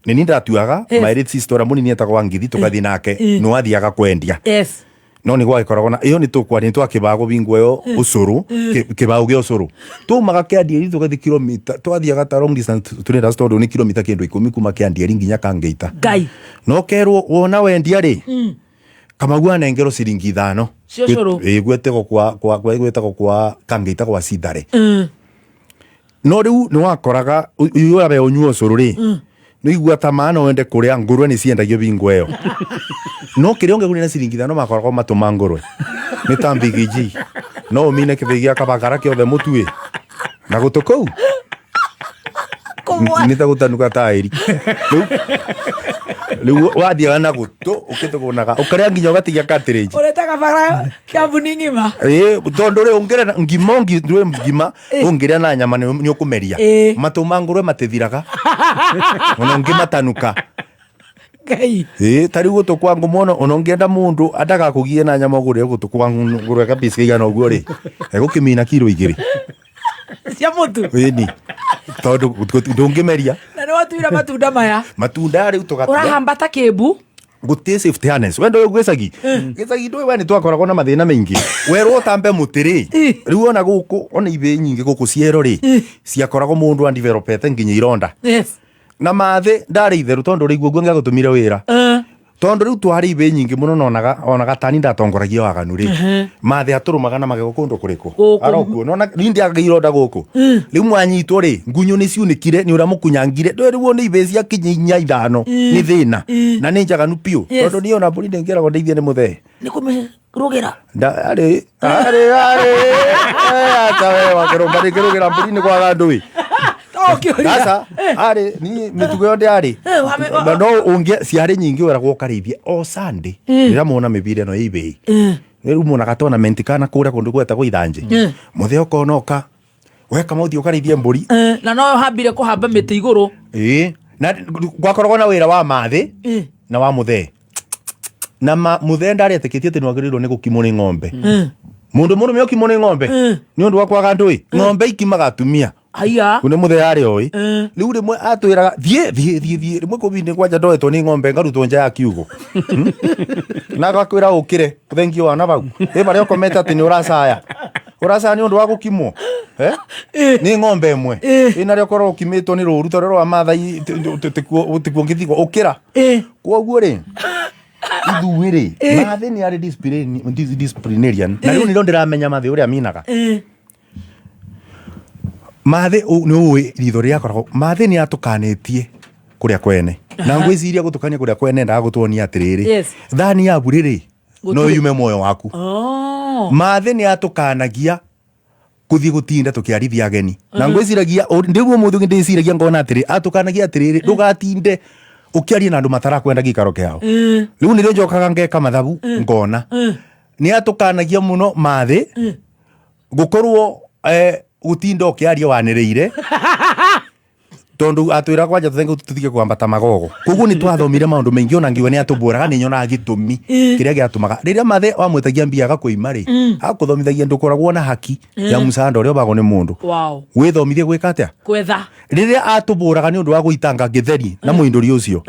nĩ ni ndatuaga. My late sister ũrĩa mũnini etagwo Wangithi, tũgathiĩ nake, nĩ wathiaga kwendia. No nĩ gwagĩkoragwo na ĩyo nĩ tũkwaria nĩ twakĩbagwo bingo ĩyo ũcũrũ, kĩbaũ gĩa ũcũrũ tumaga kĩandieri tũgathiĩ kilomita, twathiaga ta long distance tũrenda tondũ nĩ kilomita kĩndũ 10 kuma kĩandieri nginya Kangeita. Ngai. No kerwo wona wendia rĩ, Kamau anengerwo ciringi 5. Cia ũcũrũ. Ĩ, gwetagwo kwa gwetagwo kwa Kangeita gwa Cithare. No rĩu nĩ wakoraga ũyũ wabe ũnyua ũcũrũ rĩ, nĩ igua ta maana wende kũrĩa ngũrwe nĩ ciendagio bingo ĩyo, no kĩrĩa ũngĩgũrire na ciringi 5 makoragwo matũ ma ngũrwe nĩ ta mbigiji, no ũmine kĩthĩi gĩa kabakara kĩothe mũtuĩ na gũtũ kũu nĩ ta gũtanuka taĩri. Rĩu wathiaga na gũtũ ũkĩtũgũnaga ũkarĩa nginya ũgatigia cartilage. Ũretaga bara kambuni ng'ima. Ĩ, tondũ rĩ ũngĩrĩa ngima ũngi ndũĩ ngima ũngĩrĩa na nyama nĩ ũkũmeria. Matũ ma ngũrwe matithiraga ona ũngĩmatanuka. Ngai. Ĩ, ta rĩu gũtũ kwa ngũmwe ona ũngĩenda mũndũ andagakũgie na nyama ũgũre gũtũ kwa ngũrwe kabisi kaigana ũguo rĩ, egũkĩmina kiro 2 cia mũtu. Ĩni, tondũ ndũngĩmeria. Na nĩ watuire matunda maya. Matunda rĩu tũgatua. Ũrahamba ta kĩmbu. Gũtĩ safety harness we ndũĩ gĩcagi, gĩcagi ndũĩ we nĩ twakoragwo na mathĩna maingĩ werwo ũtambe mũtĩ rĩ. Rĩu ona gũkũ ona ibĩ nyingĩ gũkũ ciero rĩ, ciakoragwo mũndũ andivelopete nginya ironda. Na mathĩ ndarĩ itheru tondũ rĩu ũguo ngĩagũtũmire wĩra tondũ rĩu twarĩ ibĩ nyingĩ mũno nonaga ona gatani ndatongoragia waganu rĩ, mathĩ atũrũmaga na magego kũndũ kũrĩkũ. Gũkũ. Arokuo nona ni ndiaga ironda gũkũ. Rĩu mwanyitwo rĩ, ngunyu nĩ ciunĩkire nĩ ũrĩa mũkunyangire ndũĩ rĩu nĩ ibĩ cia kinya inya ithano nĩ thĩna na nĩ njaganu biũ tondũ niĩ ona mbũri ndĩngĩragwo ndeithie nĩ mũthee. Nĩ kũmĩrũgĩra. Arĩ arĩ arĩ ata we wakĩrũmba ndĩngĩrũgĩra mbũri nĩ kwaga ndũĩ. Sasa arĩ ni mĩtugo ĩyo ndĩarĩ na no ũngĩ ciarĩ nyingĩ weragwo ũkarĩithie o Sunday rĩrĩa muona mĩbira ĩno ya ibĩi rĩu muonaga tournament kana kũrĩa kũndũ gwetagwo ithanjĩ mũthee ũkonoka weka maũthiĩ ũkarĩithie mbũri. Na no hambire kũhamba mĩtĩ igũrũ. Ĩĩ, na gwakoragwo na wĩra wa mathĩ na wa mũthee na mũthee ndarĩ etĩkĩtie atĩ nĩwagĩrĩirwo nĩ gũkimwo nĩ ng'ombe. Mũndũ mũrũme ũkimwo nĩ ng'ombe nĩ ũndũ wa kwaga ndũĩ ng'ombe ikimaga atumia. Haiya. Kũ nĩ mũthee arĩ oĩ rĩu rĩmwe atwĩraga thiĩ thiĩ thiĩ thiĩ rĩmwe kũbindi kwanja ndoetwo nĩ ng'ombe ngarutwo nja ya kiugo. Na agakwĩra ũkĩre thengio wana vau ĩ barĩa ũkomete atĩ nĩ ũracaya ũracaya nĩ ũndũ wa gũkimwo. Eh? Nĩ ng'ombe ĩmwe ĩna rĩa ũkorwo ũkimĩtwo nĩ rũru ta rũrĩa rwa Maathai tikuo ngĩthigwo ũkĩra. Koguo rĩ ithuĩ rĩ, mathĩ nĩ arĩ disciplinarian na rĩu nĩrĩo ndĩramenya mathĩ ũrĩa minaga. Mathĩ nĩ ũĩ ritho rĩrĩa akoragwo mathĩ nĩ atũkanĩtie kũrĩa kwene na ngwĩciria gũtũkania kũrĩa kwene endaga gũtuonia atĩrĩrĩ, thani ya mbũri rĩ, no Gũtirĩ. yume muoyo waku. Mathĩ nĩ atũkanagia kũthiĩ gũtinda tũkĩarithia ageni na ngwĩciragia ndĩguo mũthĩ ũngĩ ndĩciragia ngona atĩrĩ atũkanagia atĩrĩrĩ, ndũgatinde ũkĩaria na andũ matarakwenda gĩikaro kĩao. Rĩu nĩrĩo njokaga ngeka mathabu ngona nĩ atũkanagia mũno mathĩ gũkorwo gũtinda ũkĩaria wanĩrĩire tondu atwira kwanja tutenge tutige kwambata magogo. Koguo nĩ twathomire maũndũ maingĩ ona ngiuga nĩ atũmbũraga nĩ nyonaga gĩtũmi kĩrĩa gĩatũmaga rĩrĩa mathe wamwĩtagia mbia agakũima rĩ, akũthomithagia ndũkoragwo na haki ya mũcanda ũrĩa ũbagwo nĩ mũndũ. Wĩthomithie gwĩka atĩa? Kwetha. Rĩrĩa atũbũraga nĩ ũndũ wa gũitanga gĩtheri na mũindũri ũcio,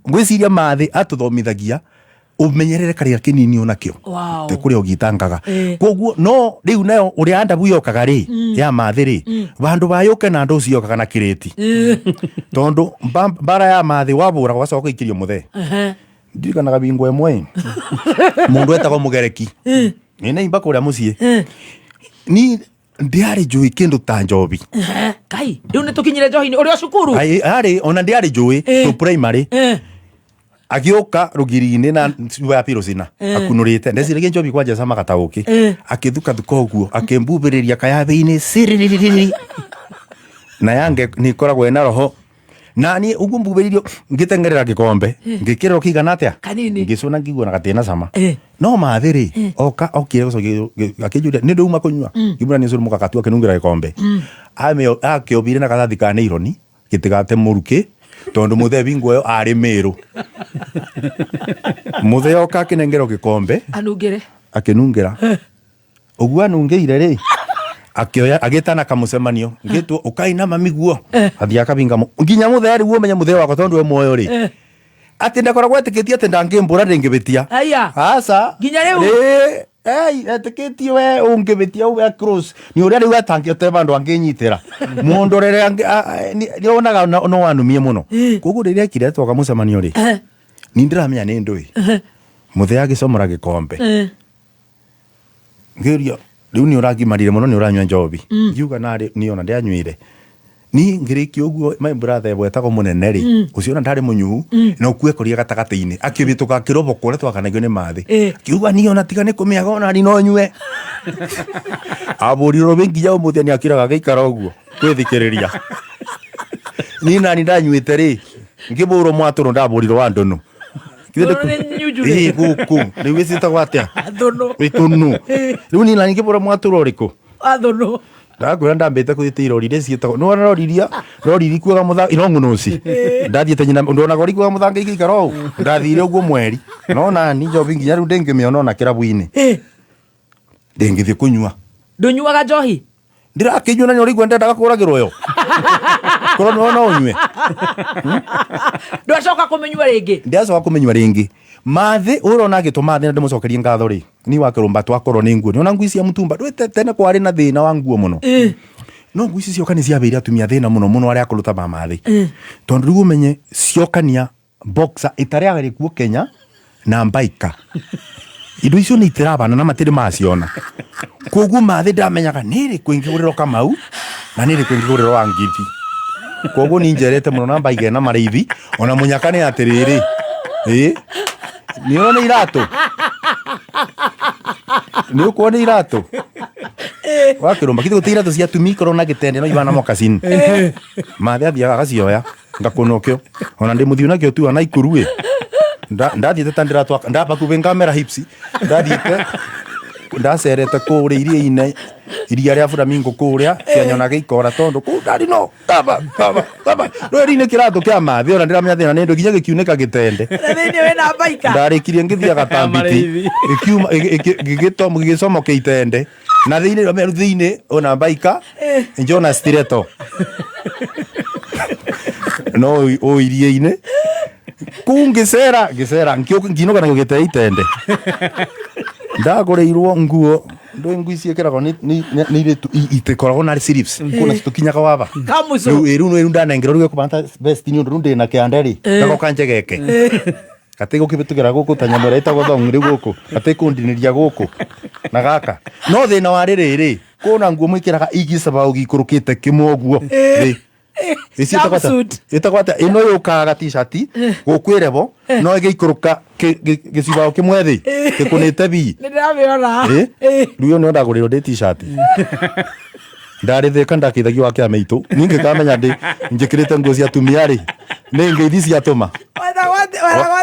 ngwĩciria mathĩ atũthomithagia. Umenyerere karia kinini onakio. Wow. Te kuria ugitangaga. Eh. Koguo no riu nayo uria andabu yokaga ri ya mathi ri bandu bayuke na andu ucio yokaga na kiriti tondu mbara ya mathi wabura gwacoka ikirio muthe. Ndirikanaga bingo emwe mundu etagwo mugereki nina imba kuria mucii ni ndiari njui kindu ta njobi. Ehe. Kai riu nä tå kinyire njohi-inä å rä o cukuru. Ai, arĩ ona ndiarĩ njũĩ tũ primary. Agĩũka rũgiri-inĩ na cuba ya pirocina akunũrĩte ndeciragia njobi kwanja camaga ta ũkĩ. Akĩthukathuka ũguo akĩmbubĩrĩria kayabe-inĩ siriririri na yange nĩ ĩkoragwo ĩna roho na niĩ ũguo mbubĩrĩirio ngĩteng'erera gĩkombe ngĩkĩrĩrwo kĩigana atĩa. Kanini. Ngĩcũna ngĩigua na gatĩna cama. No mathĩ rĩ oka okire gũcokia akĩnjũria nĩ ndũuma kũnyua ngĩmwĩra nĩ ũcũrũ mũgakatu akĩnungĩra gĩkombe. Akĩobire na karatathi ka naironi gĩtigate mũrukĩ tondũ mũthee bingo ĩyo arĩ Mĩrũ mũthee oka akĩnengerwo gĩkombe. Anungä re. Akĩnungĩra ũguo anungĩire rĩ akĩoya agĩtana kamũcemanio ngĩtwo ũkaina mami guo athiĩ akabinga nginya mũthee rĩu ũmenye mũthee wakwa tondũ e muoyo rĩ atĩ ndakoragwo etĩkĩtie atĩ ndangĩmbũra ndĩngĩbĩtia. Aya. Aca. Nginya rĩu? Ĩĩ, ei etĩkĩtie we ũngĩbĩtia we cross nĩ ũrĩa rĩu atangĩote vandũ angĩnyitĩra mũndũ rĩrĩa nĩ onaga no anumie mũno koguo rĩrĩa ekire twoka mũcemanio rĩ ni ndĩramenya nĩ ndũĩ mũthee agĩcomora gĩkombe ngĩũria rĩu nĩ ũrangimarire mũno nĩ ũranyua njobi ngiuga narĩ niĩ ona ndianyuire ni ngĩrĩkia ũguo my brother wetagwo mũnene rĩ ũcio ona ndarĩ mũnyuhu na ũkue koria gatagatĩ-inĩ akĩbĩtũka akĩrobokwo ũrĩa twakanagio nĩ mathĩ akiuga niĩ ona tiga nĩ kũmĩaga ona ni no nyue abũrirwo rũbĩ nginya ũmũthĩ nĩ akiraga agĩikara ũguo kwĩthikĩrĩria niĩ nani ndanyuĩte rĩ ngĩbũrwo mwatũrũ ndabũrirwo wa ndũnũ. Thũnũ nĩ nyunjurĩ. Ĩĩ gũkũ rĩu ĩcĩtagwo atĩa? Thũnũ. Ĩtũnũ rĩu niĩ nani ngĩbũrwo mwatũrũ ũrĩkũ? Athũnũ. Ndakwĩra ndambĩte kũthĩte irori iria ciĩtagwo nĩwona rori iria rori irikuaga mũthanga irong'unoci ndathiĩte nyina ndonaga ũrikuaga mũthanga igĩikara ũũ ndathire ũguo mweri no nani njobi nginya rĩu ndĩngĩmĩona ona kĩrabu-inĩ ndĩngĩthiĩ kũnyua. Ndũnyuaga njohi? Ndĩrakĩnyua na nĩũraigua ndendaga kũragĩrwo yo korwo nĩwona no ũnyue. Ndwacoka kũmĩnyua rĩngĩ? Ndiacoka kũmĩnyua rĩngĩ mathĩ ũrona agĩtũma thĩ na ndĩmũcokerie ngatho rĩ ni wakĩrũmba twakorwo nĩ nguo nĩona nguo ici cia mũtumba ndwĩte tene kwarĩ na thĩna wa nguo mũno no nguo ici cioka nĩ ciabeire atumia thĩna mũno mũno arĩa akũrũ ta mamathĩ tondũ rĩu ũmenye ciokania boxer ĩtarĩ kuo Kenya na mbaika indo icio nĩ itirabana na matirĩ maciona koguo mathĩ ndamenyaga nĩ rĩkũ ingĩgũrĩrwo kamau na nĩ rĩkũ ingĩgũrĩrwo wa ngithi koguo ni njerete mũno na mbaige na marĩithi ona mũnyaka nĩ atĩrĩrĩ ĩ nĩ ũrona iratũ nĩ ũkuona iratũ wakĩrũmba kithĩ gũtirĩ iratũ cia atumia ikorwo na gĩtende no ibana mokasin mathĩ athiaga agacioya ngakũnũkio ona ndĩ mũthiũ nakĩo tu ona ikuru ĩ ndathiĩte ta ndĩratwa ndabakubĩ ngamera hips ndathiĩte ndacerete kũrĩa iria-inĩ iria rĩa flamingo kũrĩa cianyonaga ikora tondũ kũu ndarĩ no kaba kaba kaba rweri-inĩ kĩratũ kĩa mathĩ ona ndĩramenya thĩna nĩ ndũ nginya gĩkiunĩka gĩtende. Na thĩinĩ wĩna mbaika. Ndarĩkirie ngĩthiaga ta mbiti gĩkiuma gĩgĩcomoka itende na thĩinĩ rĩu thĩinĩ ona mbaika njona stiletto no o iria-inĩ kũu ngĩcera ngĩcera ngĩinũka nakĩo gĩte itende ndagũrĩirwo nguo ndũĩ nguo ici ĩkĩragwo nĩ irĩtu itikoragwo na sleeves kuna tũkinyaga waba. Kamucu. Rĩu ĩ, rĩu rĩu ndanengerwo rĩu ĩkũbana vest nĩ ũndũ rĩu ndĩna kĩande rĩ gagoka njegeke gatĩ gũkĩbĩtũkĩra gũkũ ta nyamũ ĩrĩa ĩtagwo thong rĩu gũkũ gatĩ kũndinĩria gũkũ na gaka no thĩna wa rĩrĩ kũna nguo mwĩkĩraga igicabao gĩikũrũkĩte kĩmwe ũguo thĩ. Ici Jumpsuit. ĩtagwo atĩa ĩno yũkaga t-shirt gũkũ ĩrebo no ĩgĩikũrũka gĩcibao kĩmwe thĩ gĩkũnĩte bii. Nĩ ndĩramĩona. Ĩ? Rĩu ĩyo nĩyo ndagũrĩrwo ndĩ t-shirt ndarĩ thĩka ndakĩithagio wa kĩama itũ niĩ ngĩkamenya ndĩ njĩkĩrĩte nguo cia atumia rĩ nĩ ngeithi ciatũma. Wetagwo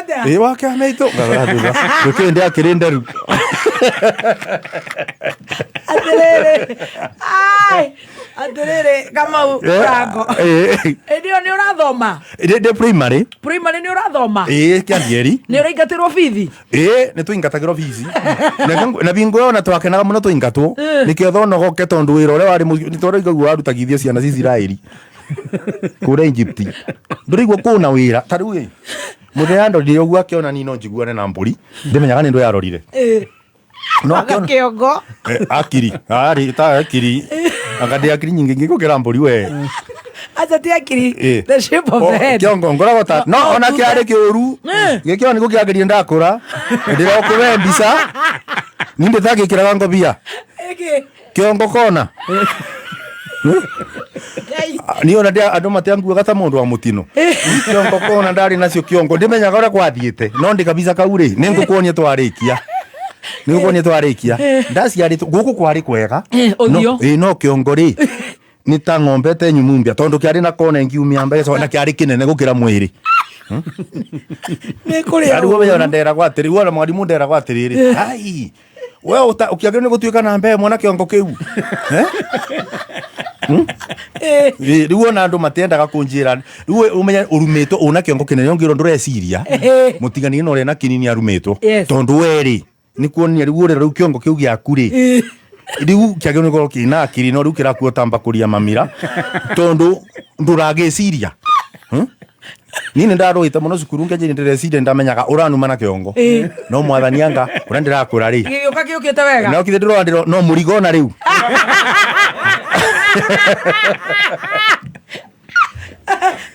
atĩa? Ĩ wa kĩama itũ ngarora thutha ndũkĩrĩ ndĩakĩrĩ nderu. Atĩrĩrĩ ai atĩrĩrĩ Kamau Mũrango ĩndĩ ĩyo nĩ ũrathoma? Ndĩ primary. Primary nĩ ũrathoma? Ĩ kĩandieri. Nĩ ũraingatĩrwo bithi? Ĩ nĩ tũingatagĩrwo bici na bingo ĩyo na twakenaga mũno tũingatwo nĩkĩo thonogoke tondũ wĩra ũrĩa warĩ mũciĩ nĩ tondũ warutagithia ciana cia Isiraeli kũrĩa Egypt ndũraigua kũna wĩra ta rĩu ĩ Muthenya yandorire ũguo akĩona ni no njiguane na mbũri. Ndimenyaga nĩ ndũ yarorire. No akĩona Kĩongo. Akiri arĩ ta akiri anga ndĩ akiri nyingĩ ngĩgũkĩra mbũri we. Acha ti akiri. The shape of the head. Kĩongo ngoragwo ta no ona kĩarĩ kĩũru. Gĩkĩo nĩ gũkĩagĩrire ndakũra. Ndĩrokũwe mbica. Ni ndĩtangĩkĩraga ngobia. Ĩkĩ. Kĩongo kona. Niĩ ona andũ matianguaga ta mũndũ wa mũtino. Kĩongo kona ndarĩ nacio kĩongo ndimenyaga ũrĩa gwathiĩte no ndĩ kabisa kau rĩ nĩ ngũkuonia twarĩkia nĩ ngũkuonia twarĩkia ndaciarĩtwo gũkũ kwarĩ kwega. Ũthiũ. No kĩongo rĩ nĩ ta ng'ombe te nyumumbia tondũ kĩarĩ na kona ĩngiumia mbeca na kĩarĩ kĩnene gũkĩra mwĩrĩ. Nĩ kũrĩa. Rĩu ũmenye ona nderagwo atĩrĩ ona mwarimũ nderagwo atĩrĩrĩ ai we ũkĩagĩrĩirwo nĩ gũtuĩka namba ĩmwe na kĩongo kĩu. Eh? Rĩu ona andũ matiendaga kũnjĩra rĩu ũmenye ũrumĩtwo ũna kĩongo kĩnene ũngĩrwo ndũreciria mũtiganie na ũrĩa na kĩnini arumĩtwo. Tondũ werĩ nĩ kuonia rĩu ũrĩa rĩu kĩongo kĩu gĩaku rĩ rĩu kĩagĩrĩirwo nĩ gũkorwo kĩna akiri no rĩu kĩrakuo ta mbakũri ya mamira tondũ ndũragĩciria. Niĩ nĩ ndarũĩte mũno cukuru ngĩanjia ndĩreciria ndamenyaga ũranuma na kĩongo no mwathani anga ũrĩa ndĩrakũra rĩ Gĩgĩũka gĩũkĩte wega. No kithĩ ndĩrona ndĩro no mũrigo ona rĩu.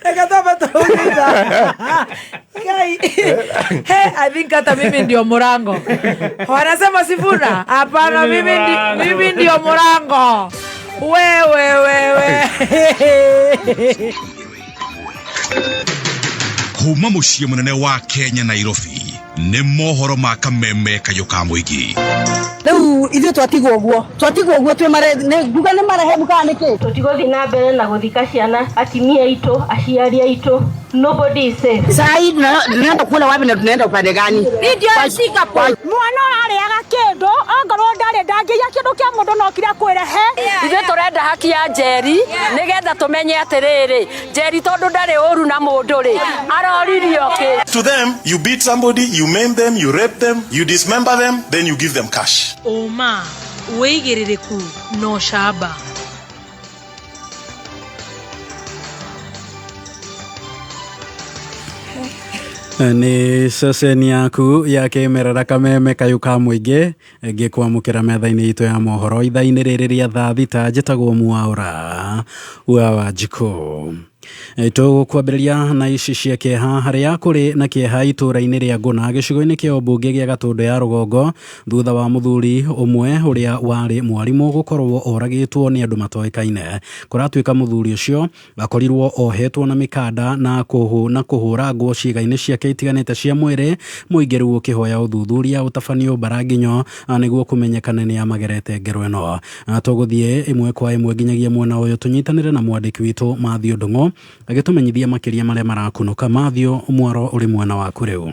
Reke twambe tũhurũka. Ngai. Hey, I think hata mimi ndio murango. Wanasema Sifuna? Hapana, mimi ndio murango. Wewe wewe. Kuma mũciĩ mũnene wa Kenya Nairobi nĩ mohoro ma kameme kayũ ka mũingĩ. Rĩu ithuĩ twatigwo ũguo twatigwo ũguo twĩ mare nĩ nguga nĩ marehemu kana nĩ kĩ. Tũtigũthiĩ na mbere na gũthika ciana atimia aitũ aciari aitũ. Nobody is safe. Sai tunaenda kula wapi na tunaenda upande gani? Ndio Singapore. Mwana ararĩaga kĩndũ ongorwo ndarĩ ndangĩiya kĩndũ kĩa mũndũ no kire kwĩrehe. Ithuĩ tũrenda haki ya Njeri nĩgetha tũmenye atĩrĩrĩ Njeri tondũ ndarĩ ũru na mũndũ rĩ aroririo kĩ. To them, you beat somebody, you maim them, you rape them, you dismember them, then you give them cash. Ũma, wĩigĩrĩrĩku na ũcamba. Nĩ ceceni yaku ya kĩmerera kameme kayũ ka mũingĩ ngĩkwamũkĩra metha-inĩ itũ ya mohoro ithaa-inĩ rĩrĩ rĩa thaa thita njĩtagwo Mwaũra wa Wanjikũ. Tũkwambĩrĩria na ici cia kĩeha harĩa kũrĩ na kĩeha itũũra-inĩ rĩa Ngũna gĩcigo-inĩ kĩa ũmbunge gĩa Gatũndũ ya rũgongo thutha wa mũthuri ũmwe ũrĩa warĩ mwarimũ gũkorwo oragĩtwo nĩ andũ matoĩkaine. Kũratuĩka mũthuri ũcio akorirwo ohetwo na mĩkanda na kũhũrangwo ciĩga-inĩ ciake itiganĩte cia mwĩrĩ mũingĩ rĩu ũkĩhoya ũthuthuria ũtabanio mbaranginyo nĩguo kũmenyekane nĩ amagerete ngero ĩno. Tũgũthiĩ ĩmwe kwa ĩmwe nginyagia mwena ũyũ tũnyitanĩre na mwandĩki witũ Matthew Ndung'u agĩtũmenyithia makĩria marĩa marakunũka. Matthew, mwaro ũrĩ mwena waku rĩu.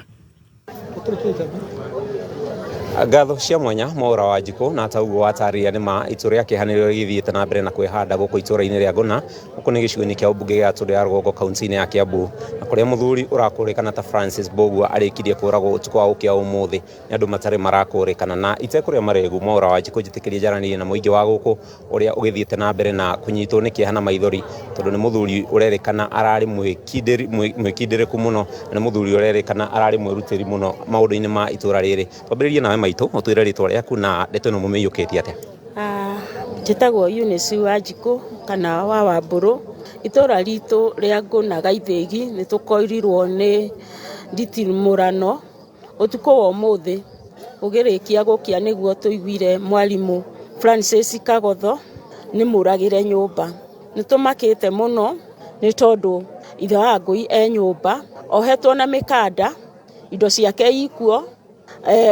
Ngatho cia mwanya Mwaũra wa Njikũ na ta ũguo watarĩria nĩ ma itũra rĩa kĩeha nĩrĩo rĩgĩthiĩte na mbere na kwĩhanda gũkũ itũra-inĩ rĩa Ngũna gũkũ nĩ gĩcigo-inĩ kĩa ũmbunge gĩa Gatũndũ ya rũgongo kaunti-inĩ ya Kiambu na kũrĩa mũthuri ũrakũrĩkana ta Francis Mbũgua arĩkirie kũragwo ũtukũ wa gũkĩa ũmũthĩ nĩ andũ matarĩ marakũrĩkana na itekũrĩa marĩgu. Mwaũra wa Njikũ njĩtĩkĩrie njaranĩrie na mũingĩ wa gũkũ ũrĩa ũgĩthiĩte na mbere na kũnyitwo nĩ kĩeha na maithori tondũ nĩ mũthuri ũrerĩkana ararĩ mwĩkindĩrĩku mũno na nĩ mũthuri ũrerĩkana ararĩ mwĩrutĩri mũno maũndũ-inĩ ma itũra rĩrĩ. Twambĩrĩrie nawe maitũ ũtwĩre rĩtwa rĩaku na ndeto ĩno mũmĩiyũkĩtie atĩa. Njĩtagwo Eunice Wanjikũ kana wa Wambũrũ. Itũra ritũ rĩa Ngũna Gaithĩgi nĩ tũkorirwo nĩ nditimũrano ũtukũ wa ũmũthĩ ũgĩrĩkia gũkĩa nĩguo tũiguire mwarimũ Francis Kagotho nĩ mũragĩre nyũmba. Nĩ tũmakĩte mũno nĩ tondũ ithe wa ngũi e nyũmba ohetwo na mĩkanda indo ciake ikuo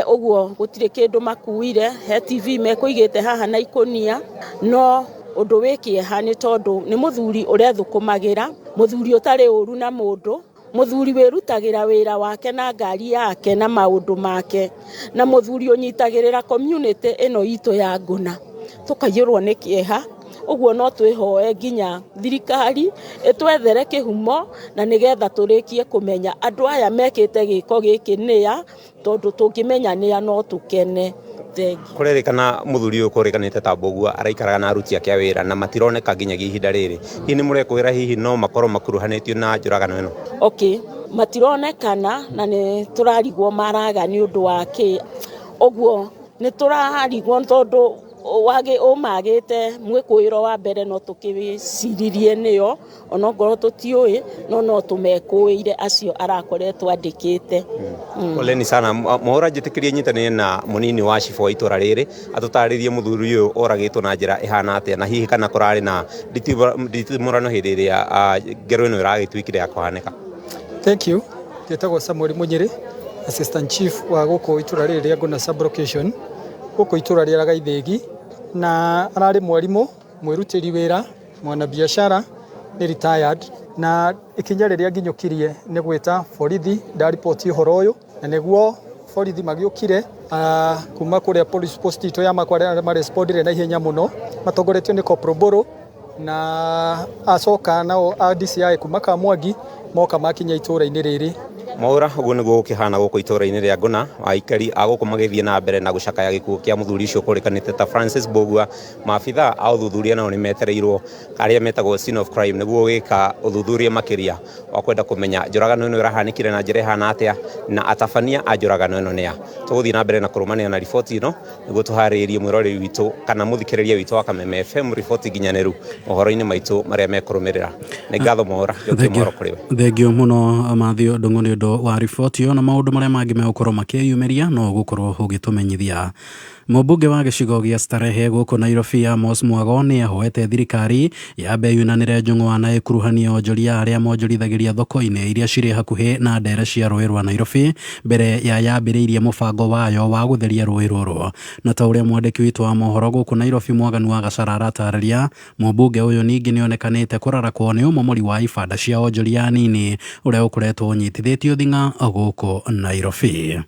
ũguo gũtirĩ kĩndũ makuire he TV mekũigĩte haha na ikũnia no ũndũ wĩ kĩeha nĩ tondũ nĩ mũthuri ũrethũkũmagĩra mũthuri ũtarĩ ũru na mũndũ mũthuri wĩrutagĩra wĩra wake na ngari yake na maũndũ make na mũthuri ũnyitagĩrĩra community ĩno itũ ya Ngũna tũkaiyũrwo nĩ kĩeha ũguo no twĩhoe nginya thirikari ĩtwethere kĩhumo na nĩgetha tũrĩkie kũmenya andũ aya mekĩte gĩko gĩkĩ nĩa tondũ tũngĩmenya nĩa no tũkene. Kũrerĩkana mũthuri ũyũ kũrĩkanĩte ta Mbũgua araikaraga na aruti ake a wĩra na matironeka nginyagia ihinda rĩrĩ. Hihi nĩ mũrekwĩra hihi no makorwo makuruhanĩtio na njũragano ĩno? Okay, Matironekana na nĩ tũrarigwo maraga nĩ ũndũ wa kĩ. Ũguo nĩ tũrarigwo tondũ wagĩ ũmagĩte mwĩkũĩro wa mbere no tũkĩciririe nĩo onongorwo tũtiũĩ no no tũmekũĩire acio arakoretwo andĩkĩte. Poleni sana. Mwaura, njĩtĩkĩrie nyitanĩre na mũnini wa cibũ wa itũra rĩrĩ atũtarĩrie mũthuri ũyũ oragĩtwo na njĩra ĩhana atĩa, na hihi kana kũrarĩ na nditimũrano hĩndĩ ĩrĩa ngero ĩno ĩragĩtuĩkire ya kũhanĩka. Thank you. Njĩtagwo Samuel Munyĩrĩ, Assistant Chief wa gũkũ itũra rĩrĩ rĩa Ngũna Sub-Location, gũkũ itũra rĩa Gaithĩgi, na ararĩ mwarimũ, mwĩrutĩri wĩra, mwanabiacara, nĩ retired, na ikinya rĩrĩa nginyũkirie nĩ gwĩta borithi ndaripoti ũhoro ũyũ, na nĩguo borithi magĩũkire kuma kũrĩa police post itũ ya Makware arĩa marespondire na ihenya mũno matongoretio nĩ Corporal Mbũrũ, na acoka nao a DCI kuma Kamwangi moka makinya itũra-inĩ rĩrĩ. Mwaura, ũguo nĩguo gũkĩhana gũkũ itũra-inĩ rĩa Ngũna, aikari a gũkũ magĩthiĩ na mbere na gũcakaya gĩkuũ kĩa mũthuri ũcio ũkũrĩkanĩte ta Francis Mbũgua. Maabitha a ũthuthuria nao nĩ metereirwo arĩa metagwo scene of crime nĩguo gwĩka ũthuthuria makĩria wa kwenda kũmenya njũragano ĩno ĩrahanĩkire na njĩra ĩhana atĩa, na atabania a njũragano ĩno nĩa. Tũgũthiĩ na mbere na kũrũmanĩra na riboti ĩno nĩguo tũharĩrĩrie mwĩroreri witũ kana mũthikĩrĩria witũ wa Kameme FM riboti nginyanĩru mohoro-inĩ maitũ marĩa mekũrũmĩrĩra. Nĩ ngatho Mwaura, njokie mohoro kũrĩ we. Thengio mũno Mathew Ndung'u nĩ ũndũ wa riboti ĩyo, na maũndũ marĩa mangĩ megũkorwo makĩyumĩria no ũgũkorwo ũgĩtũmenyithia. Mũmbunge wa gĩcigo gĩa Starehe gũkũ Nairobi Amos Mwago nĩ ahoete thirikari yambe yunanĩre njũng'wa na ĩkuruhanie onjoria arĩa monjorithagĩria thoko-inĩ iria cirĩ hakuhĩ na ndere cia rũĩ rwa Nairobi mbere ya yambĩrĩirie mũbango wayo wa gũtheria rũĩ rũrũ. Na ta ũrĩa mwandĩki witũ wa mohoro gũkũ Nairobi Mwaganu wa Gacara aratarĩria, mũmbunge ũyũ ningĩ nĩonekanĩte kũrarakwo nĩ ũmomori wa ibanda cia onjoria anini ũrĩa ũkoretwo ũnyitithĩtio thing'a gũkũ Nairobi.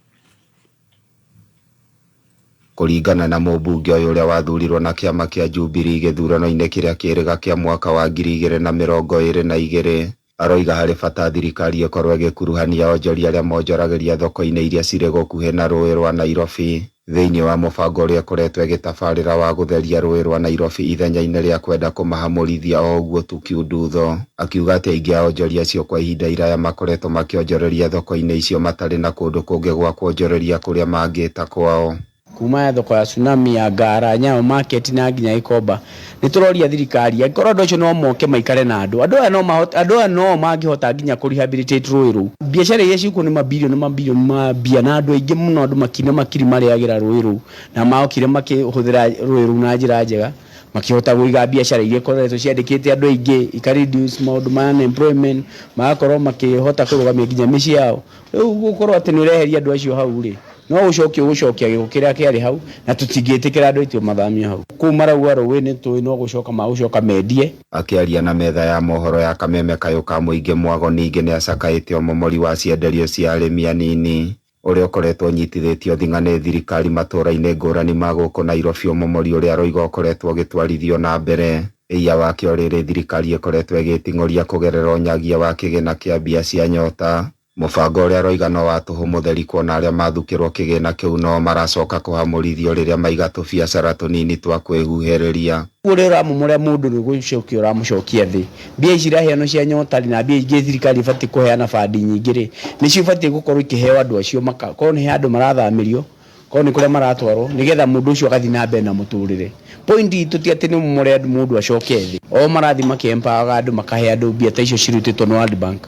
Kũringana na mũmbunge ũyũ ũrĩa wathurirwo na kĩama kĩa Jubilee gĩthurano-inĩ kĩrĩa kĩrĩga kĩa mwaka wa 2022, aroiga harĩ bata thirikari ĩkorwo ĩgĩkuruhania onjoria arĩa monjoragĩria thoko-inĩ iria cirĩ gũkuhĩ na rũĩ rwa Nairobi thĩinĩ wa mũbango ũrĩa ĩkoretwo ĩgĩtabarĩra wa gũtheria rũĩ rwa Nairobi ithenya-inĩ rĩa kwenda kũmahamũrithia o ũguo tu kiundutho. Akiuga atĩ aingĩ a onjoria acio kwa ihinda iraya makoretwo makĩonjoreria thoko-inĩ icio matarĩ na kũndũ kũngĩ gwa kuonjoreria kũrĩa mangĩta kwao. Kuma thoko ya Tsunami ya Ngara, Nyayo Market na nginya Gikomba, nĩ tũroria thirikari angĩkorwo andũ acio no moke maikare na andũ, andũ aya no mahote, andũ aya no mangĩhota nginya kũ rehabilitate rũĩ rũu. Biacara iria ciĩkuo nĩ mabirioni mabirioni ma mbia, na andũ aingĩ mũno, andũ makiri na makiri marĩagĩra rũĩ rũu, na mokire makĩhũthĩra rũĩ rũu na njĩra njega, makĩhota kũiga biacara iria ikoretwo ciandĩkĩte andũ aingĩ, ika reduce maũndũ ma unemployment, magakorwo makĩhota kũrũgamia nginya mĩciĩ yao. Rĩu gũkorwo atĩ nĩ ũreheria andũ acio hau rĩ, no gũcokia ũgũcokia gĩko kĩrĩa kĩarĩ hau, na tũtingĩtĩkĩra andũ aitũ mathamio hau. Kũu marauga rũĩ nĩ tũĩ no gũcoka magũcoka mendie. Akĩaria na metha ya mohoro ya Kameme Kayũ ka mũingĩ, Mwago ningĩ nĩ acakaĩte ũmomori wa cienderio cia arĩmi anini ũrĩa ũkoretwo ũnyitithĩtio thing'a nĩ thirikari matũũra-inĩ ngũrani ma gũkũ Nairobi, ũmomori ũrĩa aroiga ũkoretwo ũgĩtwarithio na mbere. Ĩia wake o rĩrĩ thirikari ĩkoretwo ĩgĩting'ũria kũgerera ũnyagia wa kĩgĩna kĩa mbia cia nyota. Mũbango ũrĩa aroiga no wa tũhũ mũtheri kuona arĩa mathukĩrwo kĩgĩna kĩu no maracoka kũhamũrithio rĩrĩa maiga tũbiacara tũnini twa kwĩhuhĩrĩria. Ũrĩa ũramomora mũndũ nĩ gũcokia ũramũcokia thĩ. Mbia ici iraheanwo cia nyota rĩ, na mbia ingĩ thirikari ĩbatiĩ kũheana bandi nyingĩ rĩ, nĩcio ibatiĩ gũkorwo ikĩheo andũ acio, korwo nĩ handũ marathamĩrio, korwo nĩ kũrĩa maratwarwo, nĩgetha mũndũ ũcio agathiĩ na mbere na mũtũrĩre. Point itũ ti atĩ nĩ ũmomore andũ mũndũ acoke thĩ. O marathiĩ makĩ-empower andũ, makahe andũ mbia ta icio cirutĩtwo nĩ World Bank,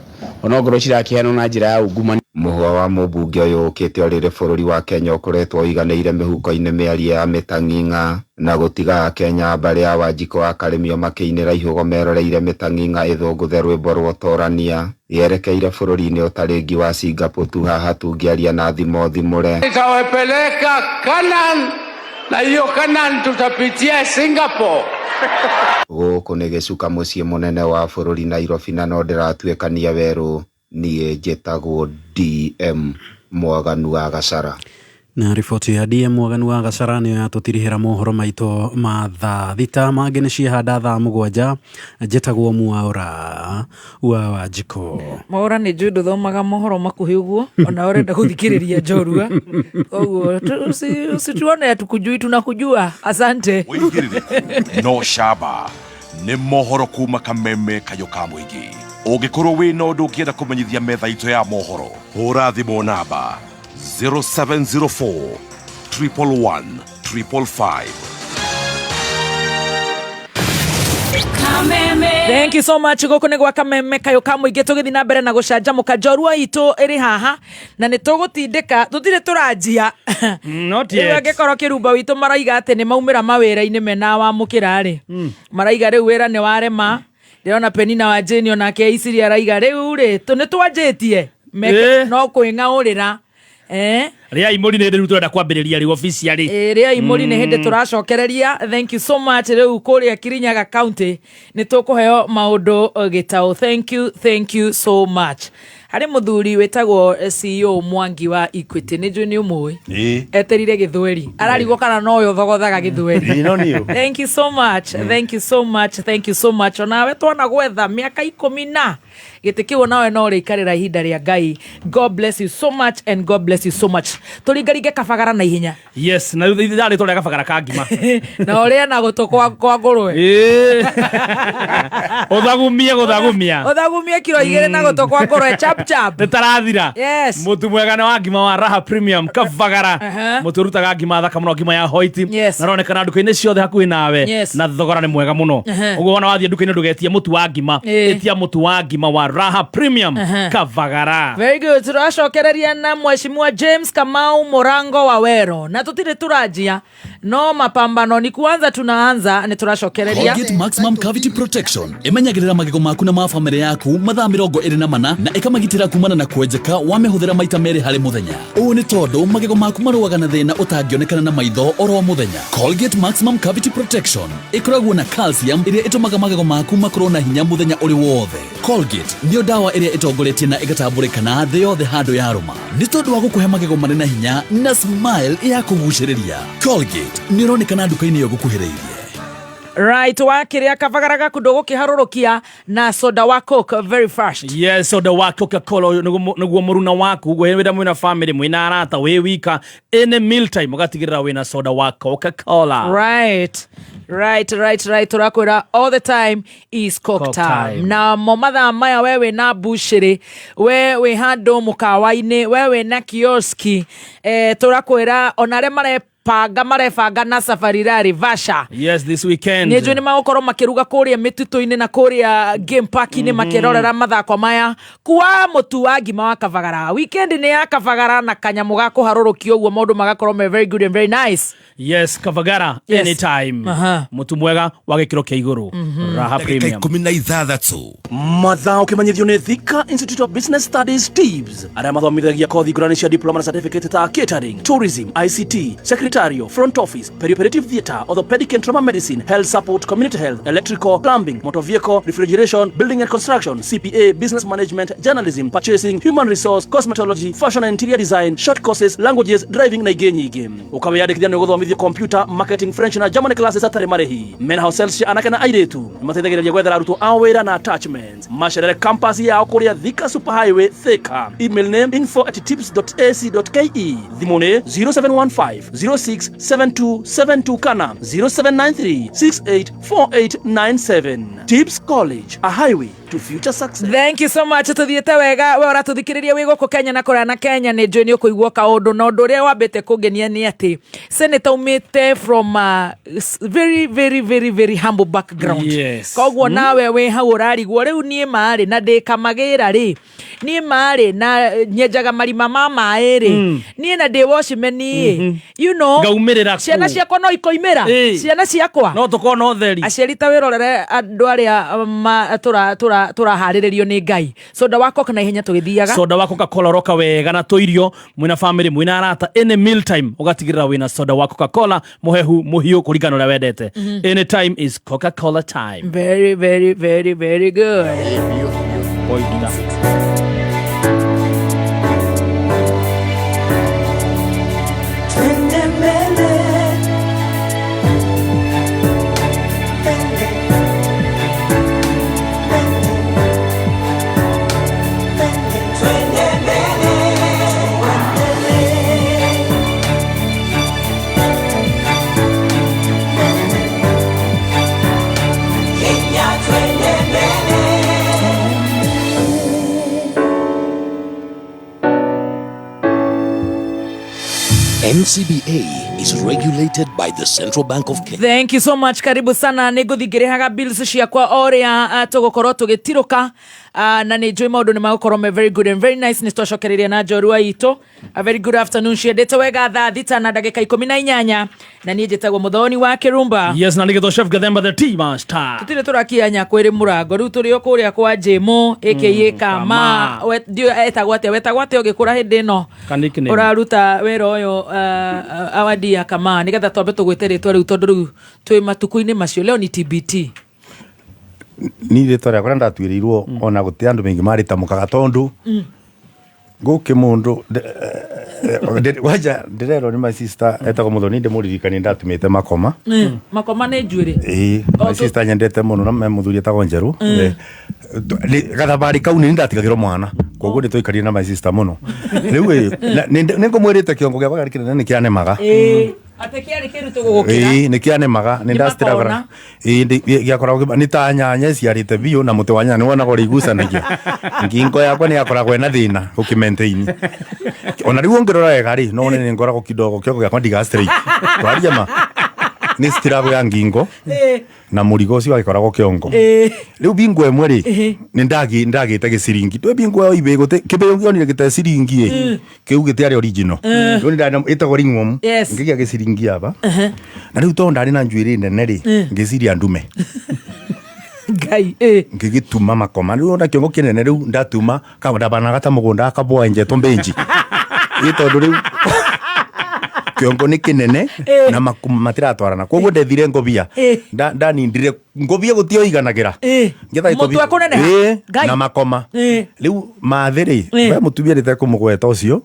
onokorwo cirakĩheanwo na njĩra ya ungumania. Mũhwa wa mũmbunge ũyũ ũkĩte o rĩrĩ bũrũri wa Kenya ũkoretwo ũiganĩire mĩhuko-inĩ mĩarie ya mĩtang'ing'a na gũtiga Akenya a mbarĩ ya Wanjikũ wa Karĩmio makĩinĩra ihũgo meroreire mĩtang'ing'a ĩthũngũthe rwĩmbo rwa ũtorania yerekeire bũrũri-inĩ ũtarĩ ngi wa Singapore tu haha tungĩaria na thimo thimũre. Itawapeleka Canaan na hiyo Canaan tutapitia Singapore. Gũkũ nĩ gĩcuka mũciĩ mũnene wa bũrũri Nairobi, na no ndĩratuĩkania werũ. Niĩ njĩtagwo DM Mwaganu wa Gacara. Na riboti ya DM Mwaganu wa Gacara nĩyo yatũtirihĩra mohoro maitũ ma thaa 6, mangĩ nĩ ciehanda thaa 7. Njĩtagwo Mwaura wa Wanjikũ. Mwaura nĩ njũĩ ndũthomaga mohoro makuhĩ ũguo, ona ũrenda gũthikĩrĩria njorua koguo usituone tukujui, tunakujua. Asante. Wĩigĩrĩrĩku no camba nĩ mohoro kuma Kameme Kayũ ka mũingĩ. Ũngĩkorwo wĩna ũndũ ũngĩenda kũmenyithia metha itũ ya mohoro, hũra thimũ namba 0704 111 555. Thank you so much. Gũkũ nĩ gwa Kameme kayũ ka mũingĩ, tũgĩthiĩ na mbere na gũcanjamũka. Njorua itũ ĩrĩ haha na nĩ tũgũtindĩka, tũtirĩ tũranjia. Not Rĩu yet. angĩkorwo kĩrumba witũ maraiga atĩ nĩ maumĩra mawĩra-inĩ mena wamũkĩra rĩ, maraiga rĩu wĩra nĩ warema. Ndĩrona Penina wa Jane onake Iciria araiga rĩu rĩ nĩ twanjĩtie. No kwĩng'aũrĩra. Rĩai mũri nĩ rĩu tũrenda kwambĩrĩria rĩu officially. Rĩai mũri nĩ hĩndĩ tũracokereria. Thank you so much. Rĩu kũrĩa Kirinyaga County nĩ tũkũheo maũndũ gĩtaũ. Thank you, thank you so much. Harĩ mũthuri wĩtagwo CEO Mwangi wa Equity, nĩ njũĩ nĩ ũmũĩ. Eterire gĩthweri, ararigwo kana nowe ũthogothaga gĩthweri. Ĩĩ, no niĩ. Thank you so much, thank you so much, thank you so much. Onawe twana gwetha mĩaka 10 na gĩtĩ kĩu, onawe no ũrĩikarĩra ihinda rĩa Ngai. God bless you so much and God bless you so much. Tũringaringe kabagara na ihenya. Yes, na rĩu ithaa rĩtwa rĩa kabagara ka ngima. Na ũrĩe na gũtũ kwa ngũrwe. Ũthagumie gũthagumia. Ũthagumie kiro 2 na gũtũ kwa ngũrwe, chap chap. Nĩ tarathira. Yes. Mũtu mwega nĩ wa ngima wa Raha Premium kabagara. Mũtu ũrutaga ngima thaka mũno, ngima ya hoiti. Na ũronekana nduka-inĩ ciothe hakuhĩ nawe. Na thogora nĩ mwega mũno. Ũguo wona wathiĩ nduka-inĩ ndũgetie mũtu wa ngima. Ĩtia mũtu wa ngima wa Raha Premium kabagara. Very good. Tũracokereria na Mheshimiwa James Kamau Murango wa Wero, na tũtirĩ tũranjia, no mapambano ni kuanza tunaanza. Nĩ tũracokereria. Colgate Maximum Cavity Protection ĩmenyagĩrĩra magego maku na ma bamĩrĩ yaku mathaa 24 na ĩkamagitĩra kumana na kwenjeka wamĩhũthĩra maita merĩ harĩ mũthenya. Ũũ nĩ tondũ magego maku marũaga na thĩna ũtangĩonekana na maitho oro mũthenya. Colgate Maximum Cavity Protection ĩkoragwo na calcium ĩrĩa ĩtũmaga magego maku makorwo na hinya mũthenya ũrĩ wothe. Colgate nĩyo ndawa ĩrĩa ĩtongoretie na ĩgatambũrĩkana thĩ yothe handũ yarũma nĩ tondũ wa gũkũhe magego marĩ na hinya na smile ya kũgucĩrĩria. Colgate nĩ ĩronekana nduka-inĩ ĩyo gũkuhĩrĩirie. Right, wakĩrĩa kabagara gaku ndũgũkĩharũrũkia na soda wa Coke very fast. Yes, soda wa Coca-Cola ũyũ nĩguo mũruna waku ũguo wĩra mwĩna family, mwĩna arata, wĩ wika, any meal time ũgatigĩrĩra wĩna soda wa Coca-Cola. Right, right, right, right. Tũrakwĩra all the time is Coke Coke time. time. Na mo mathaa maya we wĩna mbucĩrĩ, we wĩ handũ mũkawa-inĩ, we wĩna kioski, tũrakwĩra ona arĩa marepanga marebanga na safari rally Vasha. Yes, this weekend. Nĩ njũĩ nĩ magũkorwo makĩruga kũrĩa mĩtitũ-inĩ na kũrĩa game park-inĩ, makĩrorera mathako maya. Kua mũtu wa ngima wa kabagara. Weekend nĩ ya kabagara na kanyamũ ga kũharũrũkio ũguo, maũndũ magakorwo me very good and very nice. Yes, kabagara. Yes. Anytime. Mũtu mwega wa gĩkĩro kĩa igũrũ. Raha Ndagĩka Premium. 16. Mathaa ũkĩmenyithio nĩ Thika Institute of Business Studies TIBS, arĩa mathomithagia kothi ngũrani cia diploma na certificate ta catering, tourism, ICT, secretarial, front office, perioperative theatre, orthopedic and trauma medicine, health support, community health, electrical, plumbing, motor vehicle, refrigeration, building and construction, CPA, business management, journalism, purchasing, human resource, cosmetology, fashion and interior design, short courses, languages, driving na ingĩ nyingĩ. Ũkawĩyandĩkithia nĩ ũgũthomithio computer, marketing, French na German classes hatarĩ marĩhi. Mena hostels cia anake na airĩtu. Nĩmateithagĩrĩria gwethera arutwo ao wĩra na attachments. Macerere campus yao kũrĩa Thika Super Highway, Thika. Email name info@tips.ac.ke. Thimũ nĩ 0715 067272 kana 0793 684897. Tips College, a highway to future success. Thank you so much. Tuthiĩte wega, we ũratũthikĩrĩria wĩ gũkũ Kenya na kũraya na Kenya, nĩ njũĩ nĩ ũkũigua kaũndũ, na ũndũ ũrĩa wambĩte kũngenia nĩ atĩ senator umĩte from a very very very very humble background. Yes. Koguo nawe wĩ hau ũrarigwo rĩu niĩ marĩ na ndĩ kamagĩra rĩ, niĩ marĩ na nyenjaga marima ma maĩ rĩ, niĩ na ndĩ watchman ĩ, you know, Ngaumĩrĩra kũ? Ciana ciakwa no ikoimĩra. Ciana ciakwa no tũkorwo na ũtheri. Aciari, ta wĩrorere andũ arĩa tũraharĩrĩrio nĩ Ngai. Soda wa Coke na ihenya tũgĩthiaga. Soda wa Coca-Cola roka wega na tũirio mwĩna family, mwĩna arata, any meal time ũgatigĩrĩra wĩna soda wa Coca-Cola mũhehu, mũhiũ, kũringana na ũrĩa wendete. Anytime is Coca-Cola time. Very very very very good. Boy, Twende mbele. Twende mbele. Tuendelee. Kenya, twende mbele. NCBA is regulated by the Central Bank of Kenya. Thank you so much. Karibu sana. Nä ngå thiä ngä rä haga bills ciakwa o rä a tå gå korwo tå gä tirå ka na nä njå maå ndå nä magå korwo me very good and very nice. Nä twacokereria na njorua itå a very good afternoon ciendete wega thaa 6 na ndagä ka 18 na niä njä tagwo må thoni wa kä rumba. Yes, na nĩgĩtwo Chef Gathemba the Tea Master. Tũtirĩ tũrakia nyakwĩrĩ mũrango rĩu tũrĩ o kũrĩa kwa Jĩmũ aka Kama. Ndiũĩ etagwo atĩa, wetagwo atĩa ũgĩkũra hĩndĩ ĩno? Ka nickname. Ũraruta wĩra ũyũ awadi ya Kama nĩgetha twambe tũgwĩte rĩtwa rĩu tondũ rĩu twĩ matukũ-inĩ macio leo ni TBT. Ni rĩtwa rĩakwa ndatuĩrĩirwo ona gũtĩ andũ maingĩ marĩtamũkaga tondũ gũkĩ mũndũ wanja ndĩrerwo nĩ my sister etagwo Mũthoni ndĩmũririkanie ndatumĩte makoma. Makoma nĩ njuĩrĩ. Ĩĩ, my sister nyendete mũno na me mũthuri etagwo Njerũ. Gathabarĩ kau nĩ ndatigagĩrwo mwana koguo nĩ twaikarire na my sister mũno rĩu ĩ, nĩ ngũmwĩrĩte kĩongo gĩakwa kĩarĩ kĩnene nĩ kĩanemaga. Ĩĩ, atĩ kĩarĩ kĩrutũ gũgũkĩra. Ĩĩ, nĩ kĩanemaga nĩ Nĩ ndastruggle. makona. Ĩĩ, gĩakoragwo nĩ ta nyanya iciarĩte biũ na mũtĩ wa nyanya nĩ wonaga ũrĩa igucanagia ngingo yakwa nĩ yakoragwo ĩna thĩna gũkĩ-maintain. Ona rĩu ũngĩrora wega rĩ, no wone nĩ ngoragwo kidogo kĩongo gĩakwa ndiga straight twaria ma nĩ struggle ya ngingo na mũrigo ũcio wagĩkoragwo kĩongo. Rĩu bingo ĩmwe rĩ, nĩ ndagĩte gĩciringi ndwĩ bingo ĩyo ibĩ gũtĩ kĩbĩũ gĩonire gĩte ciringi ĩ kĩu gĩtiarĩ original. Rĩu nĩ ndarĩ ĩtagwo ringworm. Ngĩgĩa gĩciringi aba na rĩu tondũ ndarĩ na njuĩrĩ nene rĩ, ngĩciria ndume. Ngai. Ngĩgĩtuma makoma rĩu ona kĩongo kĩnene rĩu ndatuma ndabanaga ta mũgũnda akabwa njetwo mbenji ĩ tondũ rĩu kĩongo nĩ kĩnene na matiratwarana koguo ndethire ngobia. Ndanindire ngobia gũtioiganagĩra. Ngetha Mũtwe gĩkobia- kũneneha? Ĩ, Ngai. na makoma rĩu mathĩ rĩ, we mũtumia rĩtekũmũgweta ũcio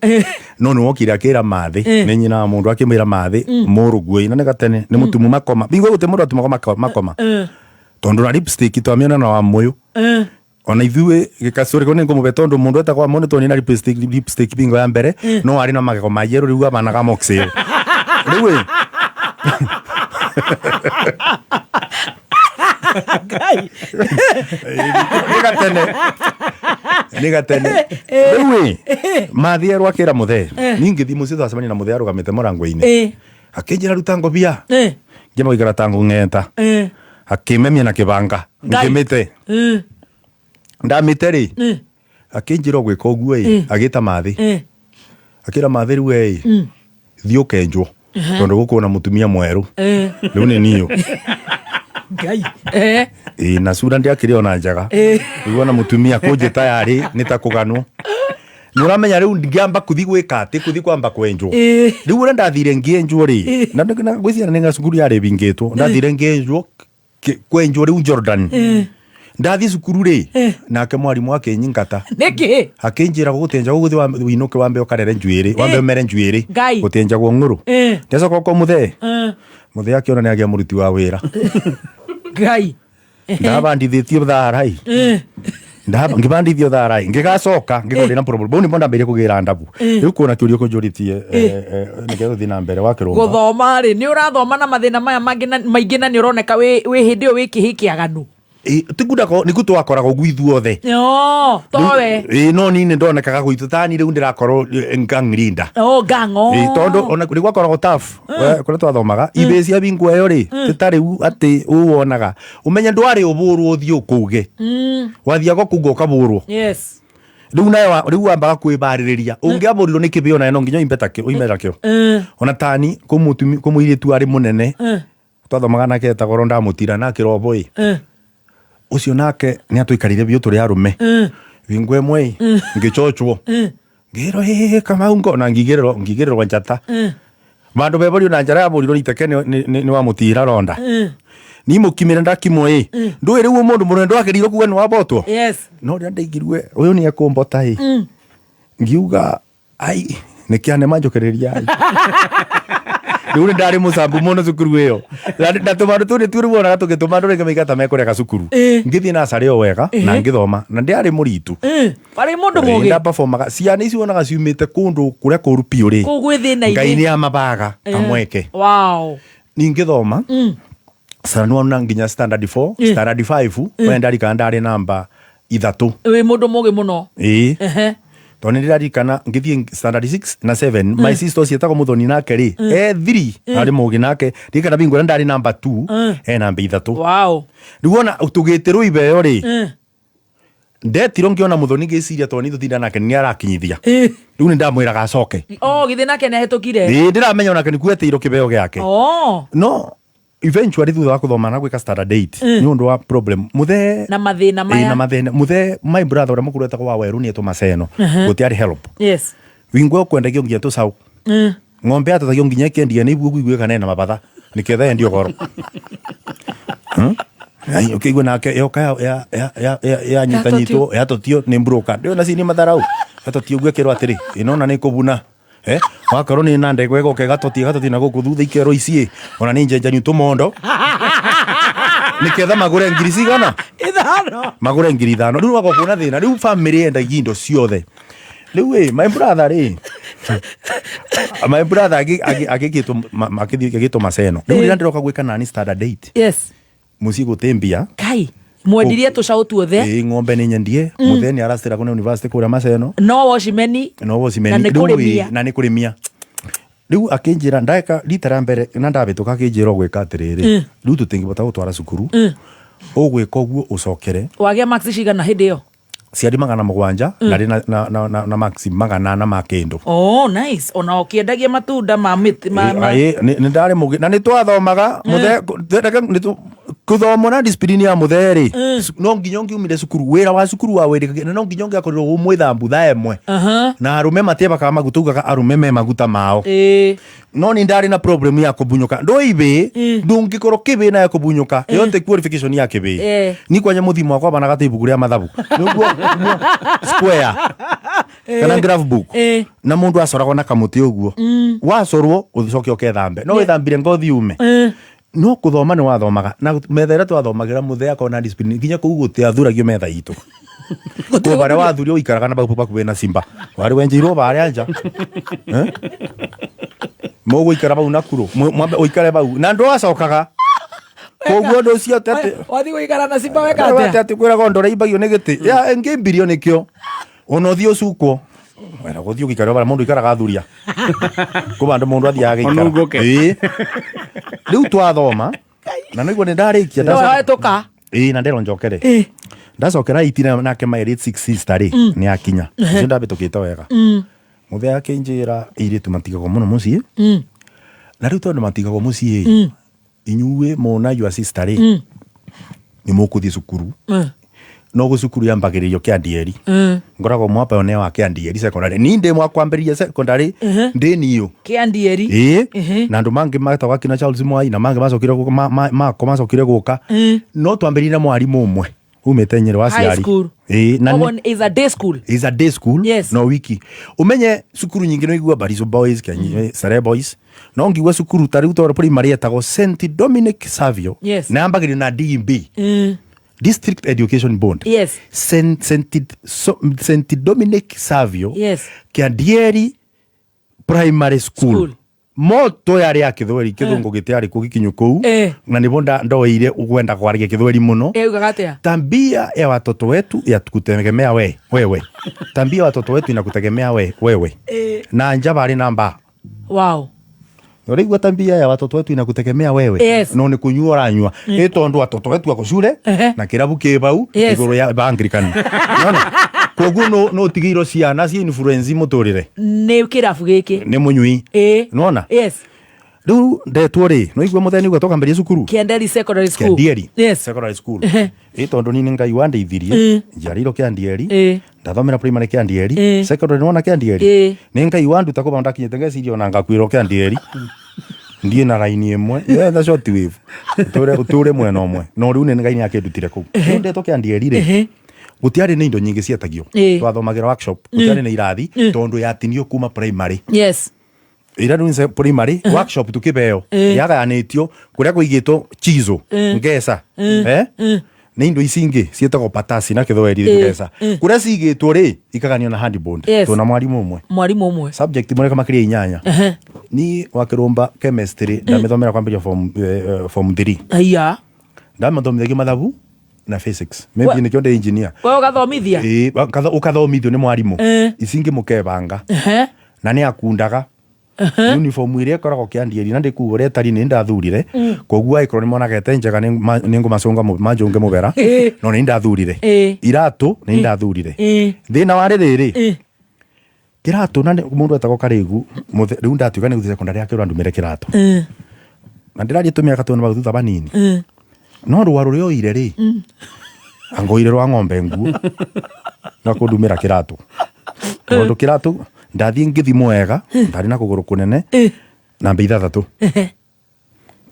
no nĩ wokire akĩra mathĩ nĩ nyina wa mũndũ akĩmwĩra mathĩ mũrũguo na nĩ gatene nĩ mũtumu makoma bingo gũtĩ mũndũ atumagwo makoma tondũ na lipstick twamĩona na wa mũyũ ona ithuĩ gĩkacũrĩko nĩ ngũmũbe tondũ mũndũ etagwo wa mũyũ nĩ tuonire na lipstick bingo ya mbere no arĩ na magego ma yellow rĩu abanaga moxil rĩu ĩ. Ngai. Nĩ gatene nĩ gatene rĩu ĩ mathi erwo akĩra mũthee niĩ ngĩthiĩ mũciĩ twacemania na mũthee arũgamĩte mũrango-inĩ akĩnjĩra ruta ngobia ngĩamba gũikara ta ngũng'eta akĩmemia na kĩbanga Ngai. ngĩmĩte ndamĩte rĩ akĩnjĩra ũgwĩka ũguo ĩ agĩta mathĩ akĩra mathĩ rĩu ĩ thiĩ ũkenjwo tondũ gũkũ na mũtumia mwerũ rĩu nĩ niũ. Ngai. Ĩ na cura ndiakĩrĩ ona njega rĩu ona mũtumia kũnjĩta yarĩ nĩ ta kũganwo nĩ ũramenya rĩu ngĩamba kuthi gwĩka atĩ kuthi kwamba kwenjwo rĩu ũrĩa ndathire ngĩenjwo rĩ na ngwĩciria nĩ cukuru yarĩ bingĩtwo ndathire ngĩenjwo kwenjwo rĩu Jordan ndathiĩ cukuru rĩ nake mwarimũ akĩnyingata Nĩkĩ? akĩnjĩra gũgũtenja gũgũthiĩ wĩinũke wambe ũkarere njuĩrĩ wambe ũmere njuĩrĩ Ngai. gũtenjagwo ng'ũrũ ndacoka kwa mũthee mũthee akĩona nĩ agĩa mũruti wa wĩra. Ngai. Ndabandithĩtio tharai ngĩbandithio tharai ngĩgacoka ngĩkorwo ndĩna problem bau nĩmo ndambĩrĩrie kũgĩra ndabu rĩu kuona kĩũria kũnjũrĩtie nĩkĩo tũthiĩ na mbere wa kĩrũmba Gũthoma rĩ, nĩ ũrathoma na mathĩna maya mangĩ maingĩ na nĩ ũroneka wĩ hĩndĩ ĩyo wĩ kĩhĩ kĩaganu. Tikundako nĩku twakoragwo gwithuothe. Oh, towe. Ĩ no niĩ nĩ ndonekaga gwitũ tani rĩu ndĩrakorwo gang leader. Oh, gang. Oh. Ĩ tondũ ona rĩu gwakoragwo tough kũrĩa twathomaga ibĩ cia bingo ĩyo rĩ ti ta rĩu atĩ ũwonaga ũmenye ndwarĩ ũbũrwo ũthiĩ ũkũge wathiaga ũkauga ũkabũrwo. Yes. Rĩu nawe rĩu wambaga kwĩbarĩrĩria ũngĩabũrirwo nĩ kĩbĩ onawe no nginya ũimbe takĩo ũime nakĩo ona tani kũmũirĩtu arĩ mũnene twathomaga nake etagwo Ronda Mũtira na akĩrobo ĩ ũcio nake nĩ atũikarire biũ tũrĩ arũme bingo ĩmwe ĩ ngĩcochwo ngĩrwo ĩ Kamau ngona ngigĩrĩrwo njata vandũ beborio na njara yabũrirwo nĩ iteke nĩ wa Mũtira Ronda ni mũkimĩre ndakimwo ĩ ndũĩ rĩu mũndũ mũnene ndwagĩrĩirwo kuga nĩ wabotwo. Yes. No rĩrĩa ndaigirwe ũyũ nĩ ekũmbota ĩ ngiuga ai nĩ kĩanema njũkĩrĩria ai rĩu nĩ ndarĩ mũcambu mũno cukuru ĩyo na tũmaũndũ tũu nĩtuo rĩu wonaga tũgĩtũma andũ rĩngĩ maigata mekũrega cukuru ngĩthiĩ nacarĩ o wega na ngĩthoma na ndiarĩ mũritu. Warĩ mũndũ mũgĩ. Ndaperformaga ciana ici wonaga ciumĩte kũndũ kũrĩa kũru biũ rĩ Kũu gwĩ thĩna-inĩ. Ngai nĩ amabaga kamweke Wow. ningĩthoma standard 1 na nginya standard 4 standard 5 we ndarikana ndarĩ namba 3. Wĩ mũndũ mũgĩ mũno. Ĩĩ. Tondũ nĩ ndĩraririkana ngĩthiĩ standard 6 na 7, my sister ũcio etagwo Mũthoni nake rĩ, e 3 arĩ mũgĩ nake. Ndirikana bingũra ndarĩ namba 2, e namba 3. Rĩu ona tũgĩtĩrwo ibeo rĩ, ndetirwo ngĩona Mũthoni ngĩciria tondũ nĩ tũtinda nake nĩ arakinyithia. Rĩu nĩ ndamwĩraga acoke. Oh, githĩ nake nĩ ahĩtũkire? Ĩĩ, ndĩramenya onake nĩ kuetĩirwo kĩbeo gĩake. No eventually thutha wa kũthoma na gwĩka standard 8, nĩ ũndũ wa problem mũthee Na mathĩna maya. Na mathĩna mũthee, my brother ũrĩa mũkũrũ etagwo wa Werũ nĩ etwo Maseno, gũtiarĩ help. Wingwe ũkwendagio nginya tũcaũ, ng'ombe yatũthagio nginya ĩkendia nĩ ibuku iguĩ kana ĩna mabatha nĩketha yendio goro. Ai, ũkĩigua nake yoka ya Yatotio. Nyitwo yatotio nĩ mburoka ndĩona ci nĩ matharau yatotio ũguo ĩkerwo atĩrĩ ĩnona nĩ kũbuna. Eh, wakorwo nĩ na ndegwa ĩgoka ĩgatotia ĩgatotia na gũkũ thutha ikerwo ici ona nĩ njenjanio tũmondo nĩketha magũre ngiri cigana. 5. Magũre 5,000. Rĩu wakorwo kwĩna thĩna, rĩu famĩlĩ yendagia indo ciothe. Rĩu ĩ my brother rĩ, my brother agĩgĩtwo agĩtwo Maseno. Rĩu rĩrĩa ndĩroka gwĩka nani standard 8, mũciĩ gũtĩ mbia. Kai, mwendirie tũcaũ tuothe? Ĩ, ng'ombe nĩ nyendie. Mũthee nĩ aracĩra kũna university kũrĩa Maseno. No wocimeni. No wocimeni. Na nĩ Rĩu ĩ, kũrĩmia. Na nĩ kũrĩmia. Rĩu akĩnjĩra ndagĩka rita rĩa mbere na ndabĩtũka, akĩnjĩra ũgwĩka atĩrĩrĩ, rĩu tũtingĩbota gũtwara cukuru, ũgwĩka ũguo ũcokere. Wagĩa marks cigana hĩndĩ ĩyo? Ciarĩ 700. Narĩ na max 400 ma kĩndũ. Oh, nice. Ona ũkĩendagia matunda ma mĩtĩ ma. Ĩ, nĩ ndarĩ mũgĩ na nĩ twathomaga mũthee kũthomwo na discipline ya mũthee rĩ, no nginya ũngiumire cukuru wĩra wa cukuru wa wĩrĩkagia na no nginya ũngĩakorirwo wĩ mwĩthambu thaa 1. Na arũme matiebakaga maguta, ugaga arũme me maguta mao. No nĩ ndarĩ na problem ya kũbunyũka ndũĩ ibĩ ndũngĩkorwo kĩbĩ na ya kũbunyũka yote qualification ya kĩbĩ. Ni kwanya mũthimo wakwa banaga ta ibuku rĩa mathabu nĩguo square kana graph book. Na mũndũ acoragwo na kamũtĩ ũguo, wacorwo ũcoke ũkethambe no wĩthambire ngothi yume. No kũthoma nĩ wathomaga na metha ĩrĩa twathomagĩra mũthee akorwo na discipline nginya kũu gũtiathuragio metha itũ kũ barĩa wathurio ũikaraga na bau bakuhĩ na simba warĩ wenjeirwo barĩa nja. Eh? Mũgũikara bau na kuro mwambe ũikare bau na ndwacokaga koguo ũndũ ũcio atĩ Wathiĩ gũikara na simba weka atĩ atĩa? Atĩ kwĩragwo ndora imbagio nĩ gĩtĩ ya ngĩmbirio nĩkĩo ona ũthiĩ ũcukwo wena gũthiĩ ũgĩikara bara mũndũ ikaraga athuria kũ vandũ mũndũ athiaga gĩikara. Onunguke. Ĩĩ. Rĩu twathoma na nĩguo nĩ ndarĩkia No wahĩtũka. Ĩĩ, na nderwo njokere ndacokera itina nake my late six sister rĩ, nĩ akinya ũcio ndabĩtũkĩte wega. Mũthee akĩnjĩra airĩtu matigagwo mũno mũciĩ, na rĩu tondũ matigagwo mũciĩ inyuĩ mona your sister rĩ, nĩ mũkũthiĩ cukuru. No gũ cukuru yambagĩrĩrio Kĩandieri. Ngoragwo mwapa one wa Kĩandieri secondary ni ndĩ mwakwambĩrĩria secondary ndĩ niũ. Kĩandieri. Ĩĩ, na andũ mangĩ metagwo akina Charles Mwai na mangĩ macokire gũka- mako macokire gũka, no twambĩrĩirie na mwarimũ ũmwe umĩte Nyĩrĩ wa High ciari. school. Ĩĩ, na Koguo is a day school. Is a day school. No wiki umenye cukuru nyingĩ no igua Bariso Boys, mm. Sare Boys, no ngigua cukuru ta rĩu tondũ primary etagwo St Dominic Savio. Na yambagĩrĩrio na DB, District Education Board. St Dominic Savio Kĩandieri Primary School. School. Moto yarĩ ya Kĩthweri, Kĩthũngũ gĩtiarĩ kuo gĩkinyu kũu. Na nĩbo ndoeire gwenda kwaragia Kĩthweri mũno. Ugaga atĩa? Tambia ya watoto wetu ya kutegemea we wewe, tambia ya watoto wetu inakutegemea we wewe. Na nja barĩ na mbaa. Ũraigua tambia ya watoto wetu inakutegemea wewe. No nĩ kũnyua ũranyua ĩ tondũ watoto wetu ako cure na kĩrabu kĩ bau igũrũ ya ba Anglican. Nona koguo no ũtigĩirwo ciana ci influence mũtũrĩre. Nĩ kĩrabu gĩkĩ. Nĩ mũnyui. Nona rĩu ndetwo rĩ, no igua mũthenya nĩguo twakambĩrĩria cukuru. Kĩanderi Secondary School. Kĩandieri Secondary School. Ĩ tondũ ni nĩ Ngai wandeithirie. Njiarĩirwo Kĩandieri. Ndathomera primary Kĩandieri. Secondary nĩwona Kĩandieri. Nĩ Ngai wanduta kũba ndakinyĩte ngeciria ona ngakuĩrwo Kĩandieri ndiĩ na raini ĩmwe yetha short wave ũtũre ũtũre mwena ũmwe, no rĩu nĩ Ngai nĩ akĩndutire kũu. Rĩu ndetwo Kĩandieri rĩ, gũtiarĩ na indo nyingĩ cietagio. Twathomagĩra workshop, gũtiarĩ na irathi tondũ yatinio kuma primary. Ira rĩu nĩ primary workshop tukĩbeo yagayanĩtio kũrĩa kũigĩtwo chizo ngeca, eh? Nĩ indo ici ingĩ ciĩtagwo patasi na Kĩthweri. Ngeca kũrĩa cigĩtwo rĩ ikaganio na handboard. Twĩna mwarimũ ũmwe. Mwarimũ ũmwe. Subject mũreka makĩria 8. Ni wa kĩrũmba chemistry ndamĩthomera kwambĩrĩria form 3. Aya. Ndamĩthomithagia mathabu. Na physics maybe nĩkĩo ndĩ engineer. We ũgathomithia? Ĩĩ, ũkathomithio nĩ mwarimũ. Ici ingĩ mũkebanga. Na nĩ akundaga uniform ĩrĩa ĩkoragwo kĩandieri na ndĩkuga ũrĩa ĩtari nĩ ndathurire. Koguo angĩkorwo nĩ monaga ĩte njega nĩ ngũmacũnga manjũnge mũbera. No nĩ ndathurire. Iratũ nĩ ndathurire. Thĩna warĩ rĩrĩ, kĩratũ na mũndũ etagwo Karĩgu rĩu ndatuĩka nĩ gũthiĩ secondary akĩũra ndumĩre kĩratũ. Na ndĩraria tũmĩaka tũna bau thutha banini. No rũa rũrĩa oire rĩ, angoire rwa ng'ombe nguo na kũndumĩra kĩratũ, tondũ kĩratũ ndathiĩ ngĩthimwo wega ndarĩ na kũgũrũ kũnene na mbĩ 6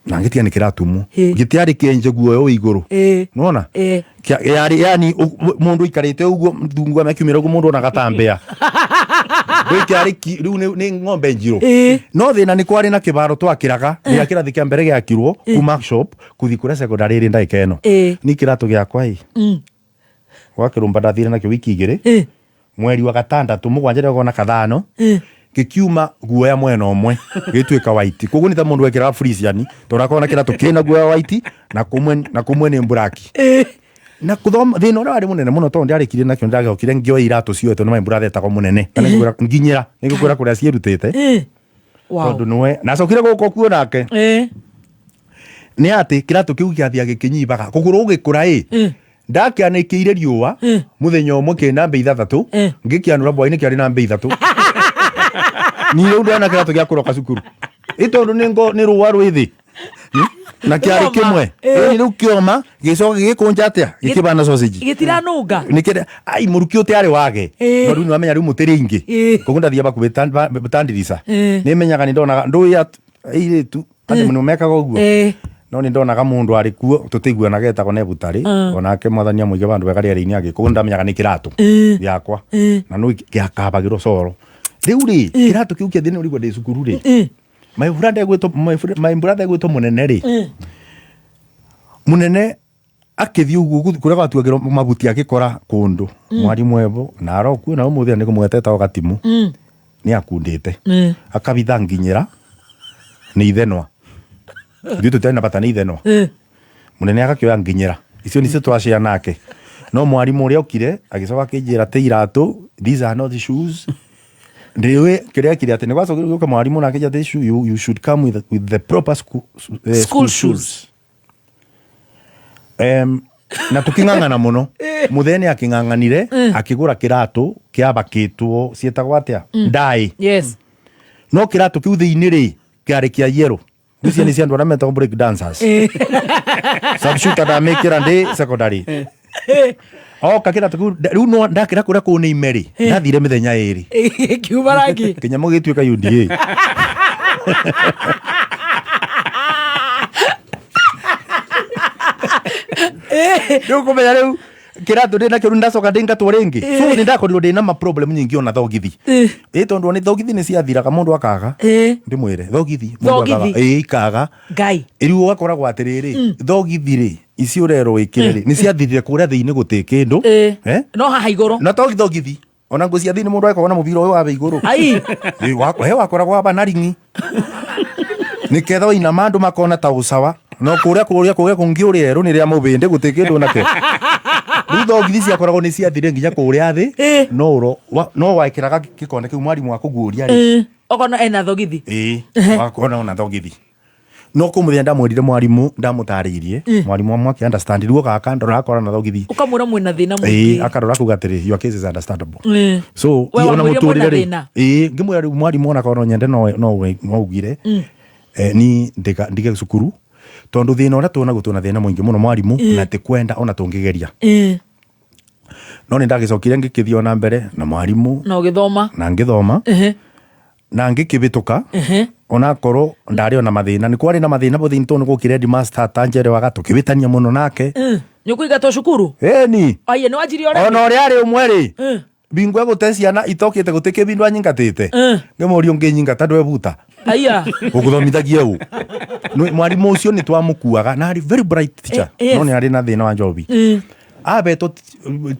na ngĩtiga nĩ kĩratumwo. Gĩtiarĩ kĩenje guoya wĩ igũrũ. Nĩwona? Yarĩ yani mũndũ aikarĩte ũguo thungu amekiumĩra ũguo mũndũ onaga ta mbĩa. Rĩu kĩarĩ rĩu nĩ ng'ombe njirũ. No thĩna nĩ kwarĩ na kĩbaro twakĩraga rĩrĩa kĩrathi kĩa mbere gĩakirwo kuma workshop kũthiĩ kũrĩa secondary ĩrĩ ndagĩka ĩno. Ni kĩratũ gĩakwa ĩ gwakĩrũmba ndathire nakĩo wiki 2 mweri wa gatandatũ mũgwanja ndĩrogona kathano gĩkiuma guoya mwena ũmwe gĩtuĩka white, koguo nĩ ta mũndũ wekĩraga Frisian tondũ akorwo na kĩratũ kĩna guoya white na kũmwe nĩ black. Na kuthoma thĩna ũrĩa warĩ mũnene mũno tondũ ndiarĩkirie nakĩo ndagĩokire ngĩoya iratũ cioetwo nĩ my brother etagwo mũnene na nginyĩra nĩngũkwĩra kũrĩa ciĩrutĩte. Tondũ nĩwe nacokire gũka kuo nake nĩ atĩ kĩratũ kĩu gĩathiaga gĩkĩnyibaga kũgũrũ gũgĩkũra ĩ ndakĩanĩkĩire riũa mũthenya ũmwe kĩ na mbĩ 6 ngĩkĩanũra bwainĩ kĩarĩ na mbĩ 3. Niĩ rĩu ndĩrona kĩratũ gĩa kũroka cukuru ĩ tondũ nĩ rũa rwĩ thĩ na kĩarĩ Rũoma. Kĩmwe. Ĩni rĩu kĩoma gĩcoka gĩgĩkũnja atĩa gĩkĩbana sausage. Gĩtiranunga. Nĩkĩrĩa ai mũruki ũtĩ wage. No rĩu nĩwamenya rĩu mũtĩ rĩingĩ. Koguo ndathia bakuhĩ ta ndirica. Nĩmenyaga nĩndonaga ndũĩ airĩtu andũ nĩ mekaga ũguo. No nĩ ndonaga mũndũ arĩ kuo tũtiguanaga etagwo Nebutarĩ. Onake mwathani amũige vandũ wega rĩera-inĩ agĩ koguo ndamenyaga nĩ kĩratũ gĩakwa na no gĩakabagĩrwo coro rĩu rĩ kĩratũ kĩu kĩathĩ nĩ ũrigua ndĩ cukuru rĩ my brother egwĩtwo my brother egwĩtwo mũnene rĩ mũnene akĩthiĩ ũguo kũrĩa gwatuagĩrwo mabuti agĩkora kũndũ mwarimũ ebo na arokuo na ũmũthĩ nĩ kũmweta etagwo Gatimu nĩ akundĩte akabitha nginyĩra nĩ ithenwa ithuĩ tũtiarĩ na bata nĩ ithenwa mũnene agakĩoya nginyĩra icio nicio twacĩa nake no mwarimũ ũrĩa okire agĩcoka akĩnjĩra te iratũ, these are not shoes. Ndiũĩ kĩrĩa ekire atĩ nĩ gwacokire gũka mwarimũ na akĩnjĩra atĩ you should come with the proper school, School school shoes. Na tuking'ang'ana mũno mũthee nĩ akĩng'ang'anire akĩgũra kĩratũ kĩabakĩtwo ciĩtagwo atĩa ndaĩ. No kĩratũ kĩu thĩinĩ rĩ kĩarĩ kĩa yellow. Icio nĩ cia andũ arĩa metagwo break dancers. Sharpshooter ndamĩkĩra ndĩ secondary oka kĩratũ kĩu rĩu no ndakĩra kũrĩa kũu nĩ ime rĩ ndathire mĩthenya 2. Kiuma rangi. Kĩnyamũ gĩtuĩka UDA. Rĩu kũmenya rĩu kĩratũ ndĩ nakĩo rĩu ndacoka ndĩngatwo rĩngĩ so nĩ ndakorirwo ndĩ na ma problem nyingĩ ona thogithi ĩ tondũ nĩ thogithi nĩ ciathiraga mũndũ akaga ndĩmwĩre thogithi mũndũ Thogithi. akaga ĩ ikaga Ngai. Rĩu ũgakoragwo atĩrĩrĩ thogithi rĩ ici ũrerwo wĩkĩre rĩ nĩ ciathirire kũrĩa thĩinĩ gũtĩ kĩndũ. Eh? No haha igũrũ. Na to thogithi ona nguo cia thĩinĩ mũndũ akoragwo na mũbira ũyũ wa igũrũ. Ai. Ĩ, he wakoragwo waba na ring'i nĩketha wainama andũ makona ta ũcawa no kũrĩa kũngĩ ũrĩa erũ nĩ rĩa mũbĩndĩ gũtĩ kĩndũ nakĩo. Rĩu thogithi ciakoragwo nĩ ciathire nginya kũrĩa thĩ no no wekĩraga gĩkonde kĩu mwarimũ akũguũria rĩ Okona ena thogithi. Ĩĩ wakona ona thogithi no kũ mũthenya ndamwĩrire mwarimũ ndamũtarĩirie mwarimũ amwe akĩ understand rĩu oka akandora akora na thogithi. Ũkamwĩra mwĩna thĩna Ĩĩ mũingĩ. Akarora kuga atĩrĩ, your case is understandable. So We ona wamwĩrire mũtũrĩre mwĩna rĩ thĩna? Ĩĩ ngĩmwĩra rĩu mwarimũ ona korwo no nyende no ugire ni ndige cukuru tondũ thĩna ũrĩa tuonaguo twĩna thĩna mũingĩ mũno mwarimũ na tĩkwenda ona tũngĩgeria no nĩ ndagĩcokire ngĩkĩthiĩ ona mbere na mwarimũ. Na ũgĩthoma. Na ngĩthoma na ngĩkĩhĩtũka onakorwo ndarĩ ona mathĩna nĩ kwarĩ na mathĩna mũthĩni tondũ nĩ gwokire headmaster atanjerewaga tũkĩhĩtania mũno nake. Nĩ ũkũingatwo cukuru? Ĩni. Aiye nĩ wanjirie ũremi? Ona ũrĩa arĩ ũmwe rĩ bingo egũte ciana itokĩte gũtĩ kĩbindu anyingatĩte ngĩmũria ũngĩnyingata ndwebuta Aiya. Ũgũthomithagia ũ mwarimũ ũcio nĩ twamũkuaga na arĩ very bright teacher. No nĩ arĩ na thĩna wa njobi abetwo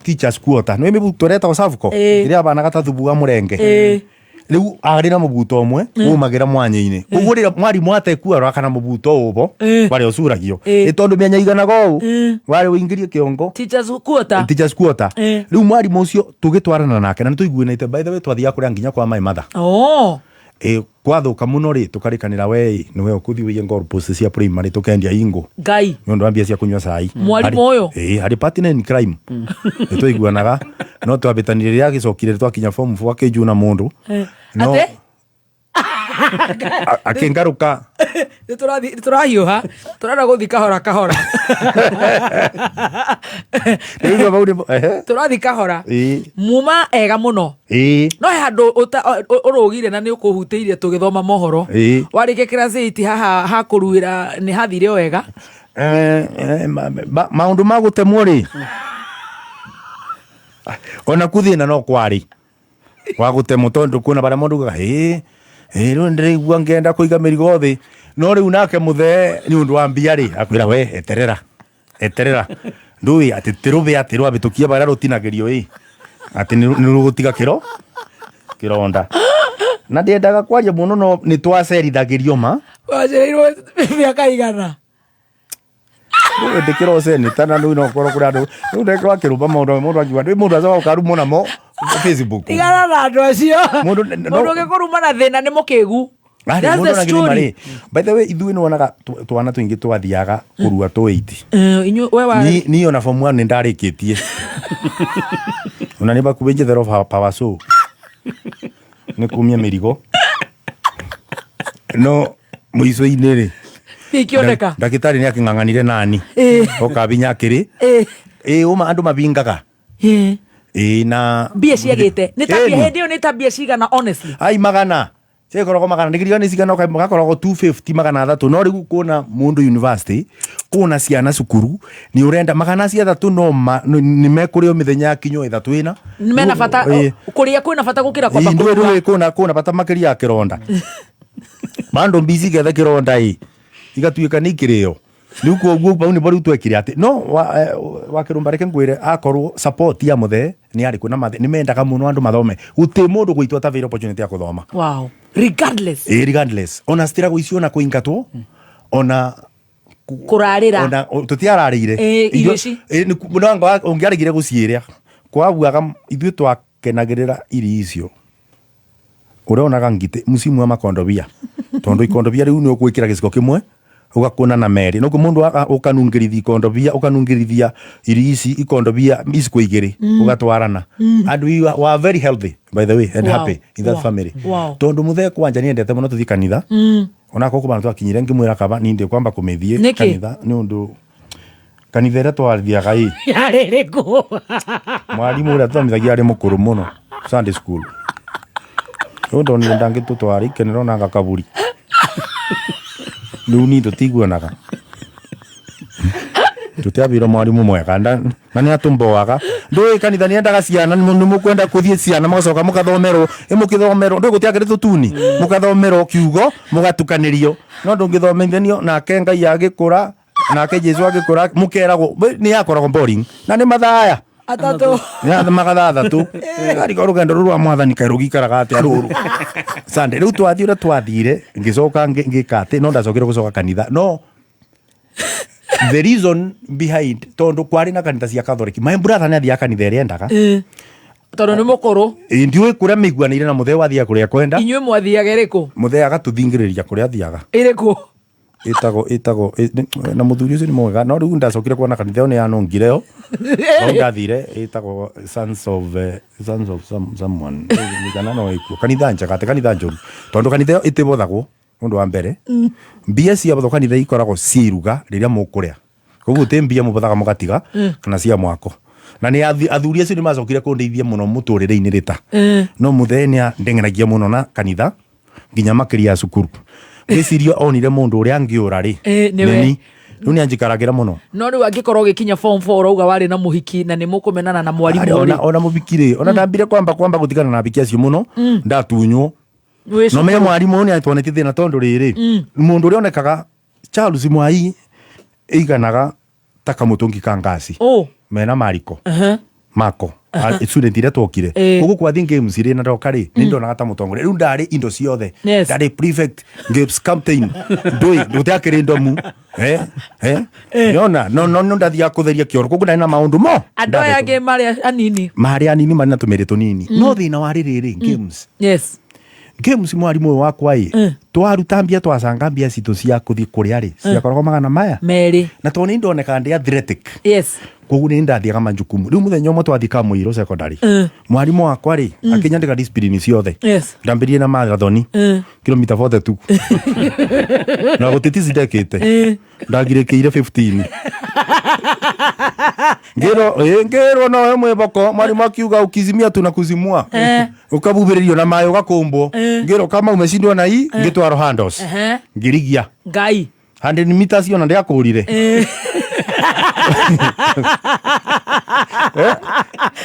teachers quota nĩ mĩbuto ĩrĩa ĩtagwo Savco ĩrĩa abanaga ta thubu wa mũrenge. Rĩu arĩ na mũbuto ũmwe umagira mwanya-inĩ, koguo rĩrĩa mwarimũ atekua kana mũbuto ũbo warĩa ũcuragio, ĩ tondũ mĩanya iganaga ũũ, warĩ ũingĩrie kĩongo. Teachers quarter. Teachers quarter. Rĩu mwarimũ ũcio tũgĩtwarana nake na nĩtũiguanĩte, by the way, twathiaga kũrĩa nginya kwa my mother. Ĩ kwathũka mũno rĩ, tũkarĩkanĩra, we nĩwe ũkũthiĩ ũiye goalpost cia primary, tũkendia ingũ Ngai. Nĩ ũndũ wa mbia cia kũnyua cai. Mwarimũ ũyũ? Ĩ harĩ partner in crime, nĩ twaiguanaga, no twambĩtanire rĩrĩa agĩcokire twakinya form 4 akĩnjuna mũndũ. No Atĩ? Akĩngarũka. Nĩ tũrahiũha, tũrenda gũthiĩ kahora kahora. Rĩu hau nĩ Tũrathiĩ kahora. Muma ega mũno. No he handũ ũrũgire na nĩ ũkũhutĩirie tũgĩthoma mohoro. Warĩkia class 8 haha hakũruĩra nĩ hathire o wega? Maũndũ ma gũtemwo rĩ, ona ku thĩna no kwarĩ wa gũtemwo, tondũ kwĩna barĩa mũndũ ugaga ĩ ĩ rĩu ndĩraigua ngenda kũiga mĩrigo thĩ, no rĩu nake mũthee nĩ ũndũ wa mbia rĩ, akwĩra we eterera, eterera, ndũĩ atĩ ti rũbĩ atĩ rwabĩtũkia barĩa rũtinagĩrio ĩ atĩ nĩ rũgũtiga kĩro kĩronda, na ndiendaga kwaria mũno, no nĩ twacerithagĩrio ma. Wacereirwo mĩaka igana? Ndä kä seneta na rä u no korwo kå rä andå rä u ndeke wa kä rå mba maå ndå angiuga ndå må ndå acoka å karumwo namo Facebook. Tigana na andũ acio. Mũndũ- Mũndũ ũngĩkũruma na thĩna nĩ mũkĩgu. Arĩ, That's mũndũ the ona gĩthima story. rĩ, by the way, ithuĩ nĩ wonaga twana tũingĩ twathiaga kũrua tũ 8. Inyuĩ we wa Ni ona form 1 nĩ ndarĩkĩtie, ona nĩ bakuhĩ njethero power saw nĩ kumia mĩrigo, no mũico-inĩ rĩ, ikĩoneka. Ndagĩtarĩ nĩ akĩng'ang'anire nani okabinya akĩrĩ ĩ ũma andũ mabingaga ĩ na Mbia ciagĩte nĩ ta mbia Ĩni. Hĩndĩ ĩyo nĩ ta mbia cigana, honestly? Ai, magana ciakoragwo magana ndigiriga nĩ cigana, gakoragwo 250, 300, no rĩu kuona mũndũ university, kuona ciana cukuru, nĩ ũrenda magana acio athatũ, no nĩ mekũrĩo mĩthenya ya kinywo ĩthatũ ĩna. Mena bata. Kũrĩa kwĩna bata gũkĩra kwamba ndũĩ kũrua. Ndũĩ kuna bata makĩria ya kĩronda, bando mbici getha kĩronda ĩ igatuĩka nĩ ikĩrĩo rĩu, koguo bau nĩbo rĩu twekire atĩ no wa kĩrũmba, reke ngwĩre, akorwo support ya mũthee nĩ yarĩ kuo na nĩ mendaga mũno andũ mathome, gũtĩ mũndũ gwitũ atavĩire opportunity ya gũthoma. Wow, regardless. Ĩ, regardless, ona citiragwo icio, ona kũingatwo, ona Kũrarĩra. Ona tũtiararĩire. Irio ici? Ũngĩaregire gũciĩrĩa kwabuaga, ithuĩ twakenagĩrĩra irio icio ũrĩa ngitĩ msimu wa makondobia, tondũ ikondobia rĩu nĩ ũgwĩkĩra gĩciko kĩmwe ũgakũna na merĩ, no mũndũ ũkanungĩrithia ikondobia, ũkanungĩrithia irio ici ikondobia iciko igĩrĩ, ũgatwarana, and we were very healthy, by the way, and happy in that family, tondũ mũthee kwanja nĩendete mũno tũthiĩ kanitha. Onakorwo kũbana twakinyire ngĩmwĩra kaba nindĩ kwamba kũmĩthiĩ Nĩkĩ? kanitha, nĩ ũndũ kanitha ĩrĩa twathiaga ĩ Yarĩ ĩrĩkũ? Mwarimũ ũrĩa tũthomithagia arĩ mũkũrũ mũno Sunday school, rĩu ndonire ndangĩtũtwara ikenero na gakaburi, rĩu ni tũtiguanaga, tũtiambire mwarimũ mwega na nĩ atũmboaga, ndũĩ kanitha nĩendaga ciana, nĩ mũkwenda kũthiĩ ciana, mũgacoka mũgathomerwo, ĩ mũkĩthomerwo ndũĩ gũtiakĩrĩ tũtuni, mũgathomerwo kiugo mũgatukanĩrio, no ndũngĩthomithanio nake Ngai agĩkũra, nake Jesu agĩkũra, mũkeragwo nĩ yakoragwo boring na nĩ mathaa 3. Aya magathaa 3 ariko rũgendo rũrũ rwa mwathani kaĩ rũgĩikaraga atĩa rũrũ Sunday rĩu twathiĩ ũrĩa twathire, ngĩcoka ngĩka atĩ no ndacokire gũcoka kanitha, no the reason behind, tondũ kwarĩ na kanitha cia Catholic, my brother nĩ athiaga kanitha ĩrĩa endaga. Tondũ nĩ mũkũrũ. Ĩ, ndiũĩ kũrĩa mĩiguanĩire na mũthee, wathiaga kũrĩa kwenda. Inyuĩ mwathiaga ĩrĩkũ? Mũthee agatũthingĩrĩria kũrĩa athiaga. Ĩrĩkũ? Ĩtagwo na mũthuri ũcio nĩ mwega, no rĩu ndacokire kuona kanitha ĩyo nĩ yanũngire yo, hau ndathire ĩtagwo Sons of someone, kana no ĩkuo kanitha njega, atĩ kanitha njũru, tondũ kanitha ĩyo ĩtĩbothagwo. Ũndũ wa mbere, mbia cia botho kanitha ikoragwo cia iruga rĩrĩa mũkũrĩa, koguo ti mbia mũbothaga mũgatiga kana cia mwako, na nĩ athuri acio nĩ macokire kũndeithia mũno mũtũrĩre-inĩ rĩta, no mũthee nĩ andeng'eragia mũno na kanitha nginya makĩria ya cukuru, ngwĩciria onire mũndũ ũrĩa angĩũra rĩ nĩwe. Nĩni rĩu nĩ anjikaragĩra mũno. No rĩu angĩkorwo ũgĩkinya form 4 ũrauga warĩ na mũhiki na nĩ mũkũmenana na mwarimũ Arĩ, ona, rĩ. Ona mũbiki rĩ, ona ndambire kwamba gũtigana na biki acio mũno, ndatunywo. Wĩ No menye cukuru. Mwarimũ nĩ atwonetie thĩna, tondũ rĩrĩ, mũndũ ũrĩa onekaga Charles Mwai ĩiganaga ta kamũtũngi ka ngasi Oh. mena mariko. Mako student iria twokire. Koguo kwathi games rĩ na ndoka rĩ, nĩ ndonaga ta mũtongoria. Rĩu ndarĩ indo ciothe. Yes. Ndarĩ prefect, games captain, ndũĩ gũtiakĩrĩ ndomu, eh eh yona no no no ndathiaga kũtheria kĩoro, koguo ndarĩ na maũndũ mo Andå aya angä marä anini. Marĩ anini, marĩ na tũmĩrĩ tũnini. No thĩna warĩ rĩrĩ, games. Games, mwarimũ ũyũ wakwa ĩ, twaruta mbia, twacanga mbia citũ cia kũthiĩ kũrĩa rĩ, ciakoragwo magana maya merĩ. Na tondũ nĩ ndonekaga ndĩ athletic, koguo nĩ ndathiaga majukumu. Rĩu mũthenya ũmwe twathiĩ Kamũirũ Secondary, mwarimũ wakwa rĩ, akĩnyandĩka discipline ciothe. Ndambĩrĩrie na marathoni, kilomita 42, na gũtĩ ndekĩte. Ndagirĩkĩire 15, ngĩrwo ĩ, ngĩrwo nowe mwĩboko. Mwarimũ akiuga, "Ukizimia tunakuzimua." Ũkabubĩrĩrio na maĩ, ũgakũmbwo. Ngĩrwo kama umeshindwa na hii, ngĩtwarwo handos. Ngĩrigia Ngai. 100 meters, ona ndiakũrire. Eh,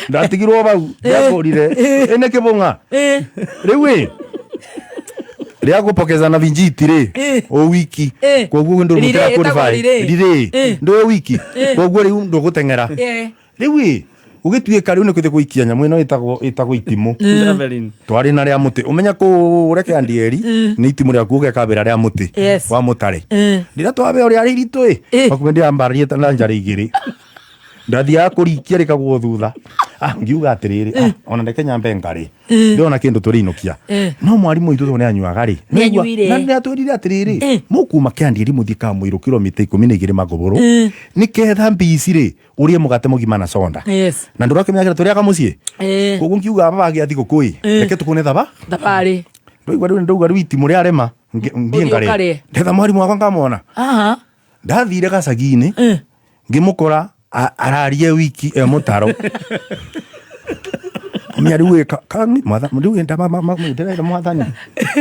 ndatigirwo bau, ndiakũrire ĩnĩ kĩbũng'a. Rĩu ĩ rĩa gũpokezana vinjiti rĩ, o wiki. Koguo Relay, ndũgũteng'era. ĩtagwo Qualify. relay. Relay. Ndũĩ wiki, koguo rĩu ndũgũteng'era. Rĩu ĩ ũgĩtuĩka rĩu nĩ kũthĩ gũikia nyamũ ĩno ĩtagwo itimũ. Javelin. Twarĩ na rĩa mũtĩ, ũmenya kũrĩa kĩandieri nĩ itimũ rĩaku, ũgekambĩra rĩa mũtĩ wa mũtare. Rĩrĩa twambe ũrĩa rĩ iritũ ĩ, makume ndĩrambararie na njarĩ igĩrĩ, ndathiaga kũrikia rĩkagwo thutha. Ah, ngiuga atĩrĩrĩ, ah, ona reke nyambe ngarĩ, ndĩrona kĩndũ tũrĩinũkia. No mwarimũ witũ tondũ nĩanyuaga rĩ, Nĩanyuire. na nĩatwĩrire atĩrĩrĩ, mũkuma kĩandieri mũthiĩ Kamũirũ kilomita 12 magũbũrũ, nĩketha mbici rĩ, ũrĩe mũgate mũgima na soda. Na ndũrakĩmenya kĩrĩa tũrĩaga mũciĩ. Koguo ngiuga baba agĩa thigũkũ ĩ, reke tũkune thaba Thabarĩ. Ndauga rĩu, ndauga rĩu itimũ rĩarema, thiĩ Ũthiĩ ngarĩe. ũkarĩe. Ndetha mwarimũ wakwa ngamwona. Ndathire gacagi-inĩ, ngĩmũkora ararie wiki e mũtaro. Menya rĩu ĩ, rĩu ĩ, ndĩrera mwathani,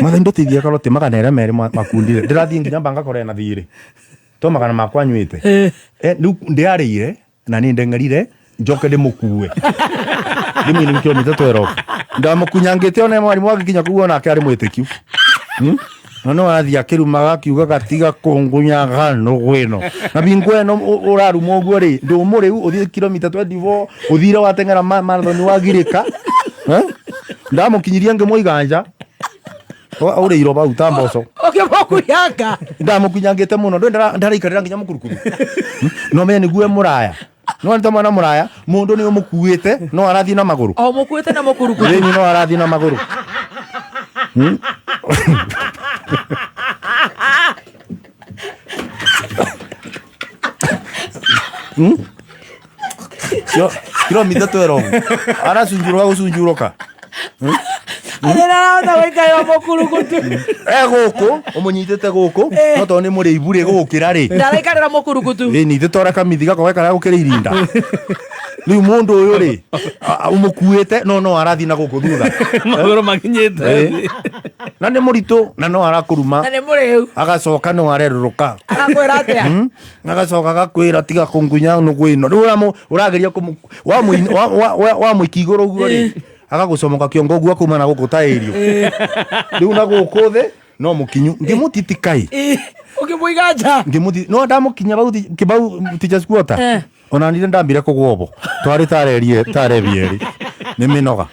mwathani ndũteithie korwo ti magana ĩrĩa merĩ makundire, ndĩrathiĩ nginya mbanga korwo ena thirĩ to magana makwa nyuĩte. Eh, rĩu ndĩarĩire na nĩ ndeng'erire njoke ndĩmũkue ndĩmũine kilomita 12, ndamũkunyangĩte. Ona mwarimũ agĩkinya kũu, onake arĩ mwĩtĩkiu. Na no athiĩ akĩrumaga akiugaga, "Tiga kũngunyaga nũgũ ĩno." Na bingo ĩno ũraruma ũguo rĩ, ndũmũ rĩu ũthiĩ kilomita 24, ũthire wateng'era marathon wagirĩka. Eh? Ndamũkinyirie, ngĩmũiga nja ũrĩirwo bau ta mboco. Ũkĩmũkunyanga. Ndamũkunyangĩte mũno, ndũ ndaraikarĩra nginya mũkurukuru. No menye nĩguo e mũraya, no nĩ ta mwana mũraya, mũndũ nĩ ũmũkuĩte no arathiĩ na magũrũ. O mũkuĩte na mũkurukutu. Rĩu no arathiĩ na magũrũ. Kilomita 12 aracunjuruka gũcunjuruka. Arahota gũikarĩra mũkurukutu. E gũkũ ũmũnyitĩte gũkũ, no tondũ nĩ mũrĩ ibu rĩ gũgũkĩra rĩ. Ndaraikarĩra mũkurukutu. Ĩ ningĩ tora kamithi gako gekara gũkĩra irinda. Rĩu mũndũ ũyũ rĩ, ũmũkuĩte no no arathiĩ na gũkũ thutha. Magũrũ makinyĩte. Na nĩ mũritũ na no arakũruma. Na nĩ mũrĩu. Agacoka no arerũrũka. Agakwĩra atĩa? Agacoka agakwĩra, "Tiga kũngunya nũgũ ĩno." Rĩu ũrageria wamũikia igũrũ ũguo rĩ, agagũcomoka kĩongo ũguo akuma na gũkũ ta ĩrio. Rĩu na gũkũ thĩ no mũkinyu, ngĩmũtitikai. Ũkĩmũiga nja. Ngĩmũti no ndamũkinya bau kĩbau teachers quarter. Ona nire ndambire kũgwo bo twarĩ tarerie tarebieri nĩ mĩnoga.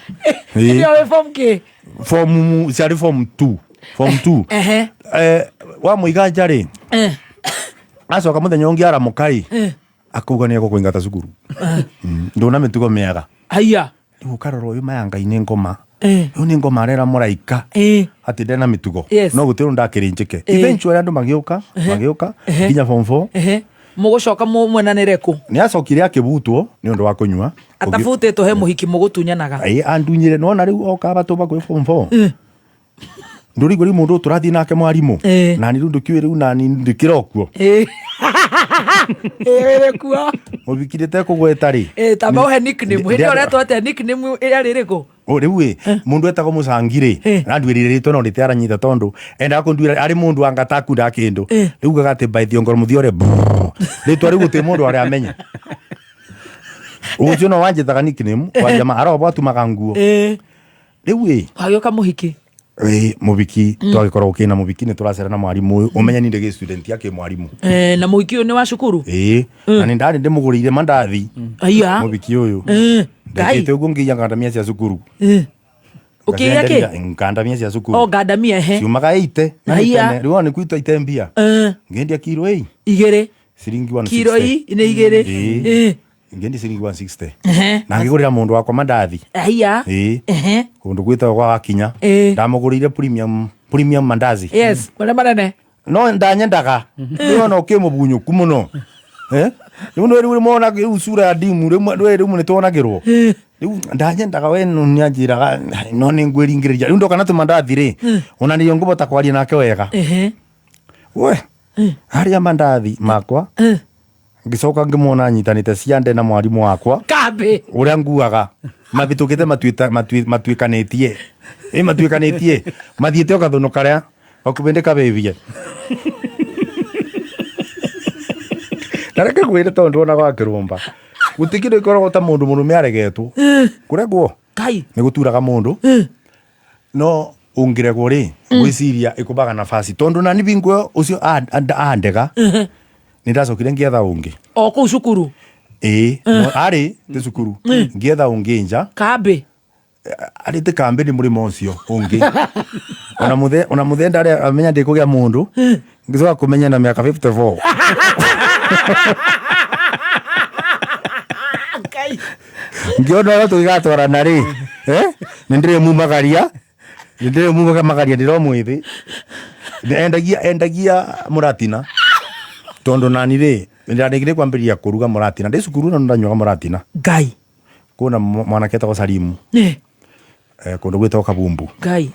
Ĩĩ. Ĩyo wĩ form kĩ? Form ciarĩ form 2, form 2. Eh, wamũiga nja rĩ, acoka mũthenya ũngĩ aramũka ĩ, akauga nĩ egũkũingata cukuru. Ndũna mĩtugo mĩega. Haiya. Rĩu ũkarora ũyũ maya, Ngai nĩ ngoma, ũyũ nĩ ngoma, arera mũraika atĩ ndena mĩtugo. No gũtirĩ ũndũ ndakĩrĩ njĩke. Eventually andũ magĩũka, magĩũka nginya form 4. Mũgũcoka mwenanĩre kũ? Nĩ acokire akĩbutwo nĩ ũndũ wa kũnyua. Atabutĩtwo he mũhiki mũgũtunyanaga. Ĩ, andunyire nona rĩu oka batũba kwĩ form 4, ndũrigua rĩu mũndũ ũyũ tũrathiĩ nake mwarimũ. Nani rĩu ndũkiũĩ rĩu nani ndĩkĩra okuo. Ĩĩ, kuo. Mũbikire tekũgweta rĩ. Tamba ũhe nickname. Hĩndĩ ĩyo ũretwo atĩa? Nickname ĩrĩa rĩrĩkũ? O rĩu ĩ, mũndũ etagwo mũcangi rĩ, nanduĩrire rĩtwa no rĩte aranyita tondũ endaga kũnduĩra arĩ mũndũ anga takunda kĩndũ. Rĩu ugaga atĩ by Thiongoro Mũthiore brrr. Rĩtwa rĩu gũtirĩ mũndũ arĩa amenya ũcio no wanjĩtaga nickname wa jamaa arobo atumaga nguo. Rĩu ĩ, Hagĩũka mũhiki. Ĩ, mũbiki twagĩkorwo kĩna mũbiki nĩ tũracera na mwarimũ ũyũ, ũmenye ni ndĩ student ya kĩ mwarimũ. Eh, na mũhiki ũyũ nĩ wa cukuru? Ĩ, na nĩ ndarĩ ndĩmũgũrĩire mandathi. Aya. Mũbiki ũyũ. Ngai. Ndekĩte ũguo ngĩiya ngandamia cia cukuru. Ũkĩiya kĩ? Ngacienderia ngandamia cia cukuru. O ngandamia ehe. Ciumaga 80 na nĩ Haiya. tene. Rĩu ona nĩ kwitwo ite mbia. Ngĩendia kiro ĩ Igĩrĩ. ciringi 160. Kiro i nĩ igĩrĩ. Ĩĩ. Ngĩendia ciringi 160. Na ngĩgũrĩra mũndũ wakwa mandathi. Haiya. Ĩĩ. Ehe. Kũndũ gwĩtagwo gwa Gakinya. Ĩĩ. Ndamũgũrĩire premium mandazi. Yes, marĩa manene. No ndanyendaga. Rĩu ona ũkĩ mũbunyũku mũno. Eh? Rĩu nĩ rĩu mona rĩu sura ya ndimu rĩu rĩu nĩ tuonagĩrwo. Rĩu ndanyendaga we no nĩanjĩraga no nĩ ngwĩringĩrĩria. Rĩu ndoka na tũmandathi rĩ ona nĩyo ngũbota kwaria nake wega. Ehe. We harĩa mandathi makwa ngĩcoka ngĩmuona anyitanĩte ciande na mwarimũ wakwa Kambĩ. ũrĩa nguaga mabĩtũkĩte matuĩkanĩtie ĩ matuĩkanĩtie mathiĩte o gathũnũ karĩa gakuhĩ ndĩkabĩbie na reke ngwĩre tondũ ndwonaga wakĩrũmba gũtirĩ kĩndũ gĩkoragwo ta mũndũ mũrũme aregetwo kũregwo Ngai. nĩ gũturaga mũndũ no ũngĩregwo rĩ ngwĩciria ĩkũbaga nafasi tondũ nani bingo ĩyo ũcio andega nĩ ndacokire ngĩetha ũngĩ O kũu cukuru. ĩĩ no, arĩ ti cukuru ngĩetha ũngĩ nja Kambĩ. arĩ ti kambĩ nĩ mũrĩmo ũcio ũngĩ ona mũthe ona mũthe ndarĩ amenya ndĩkũgĩa mũndũ ngĩcoka kũmenya na mĩaka 54 ngĩona ũrĩa tũgĩgatwarana rĩ nĩ ndĩrĩmumagaria nĩ ndĩrĩmumagaria ndĩro mwĩthĩ endagia mũratina tondũ nani rĩ ndarĩkire kwambĩrĩria kũruga mũratina ndĩ cukuru na ndanyuaga mũratina Ngai. kwĩna mwanake etagwo Salimu kũndũ gwĩtagwo Kabumbu Ngai.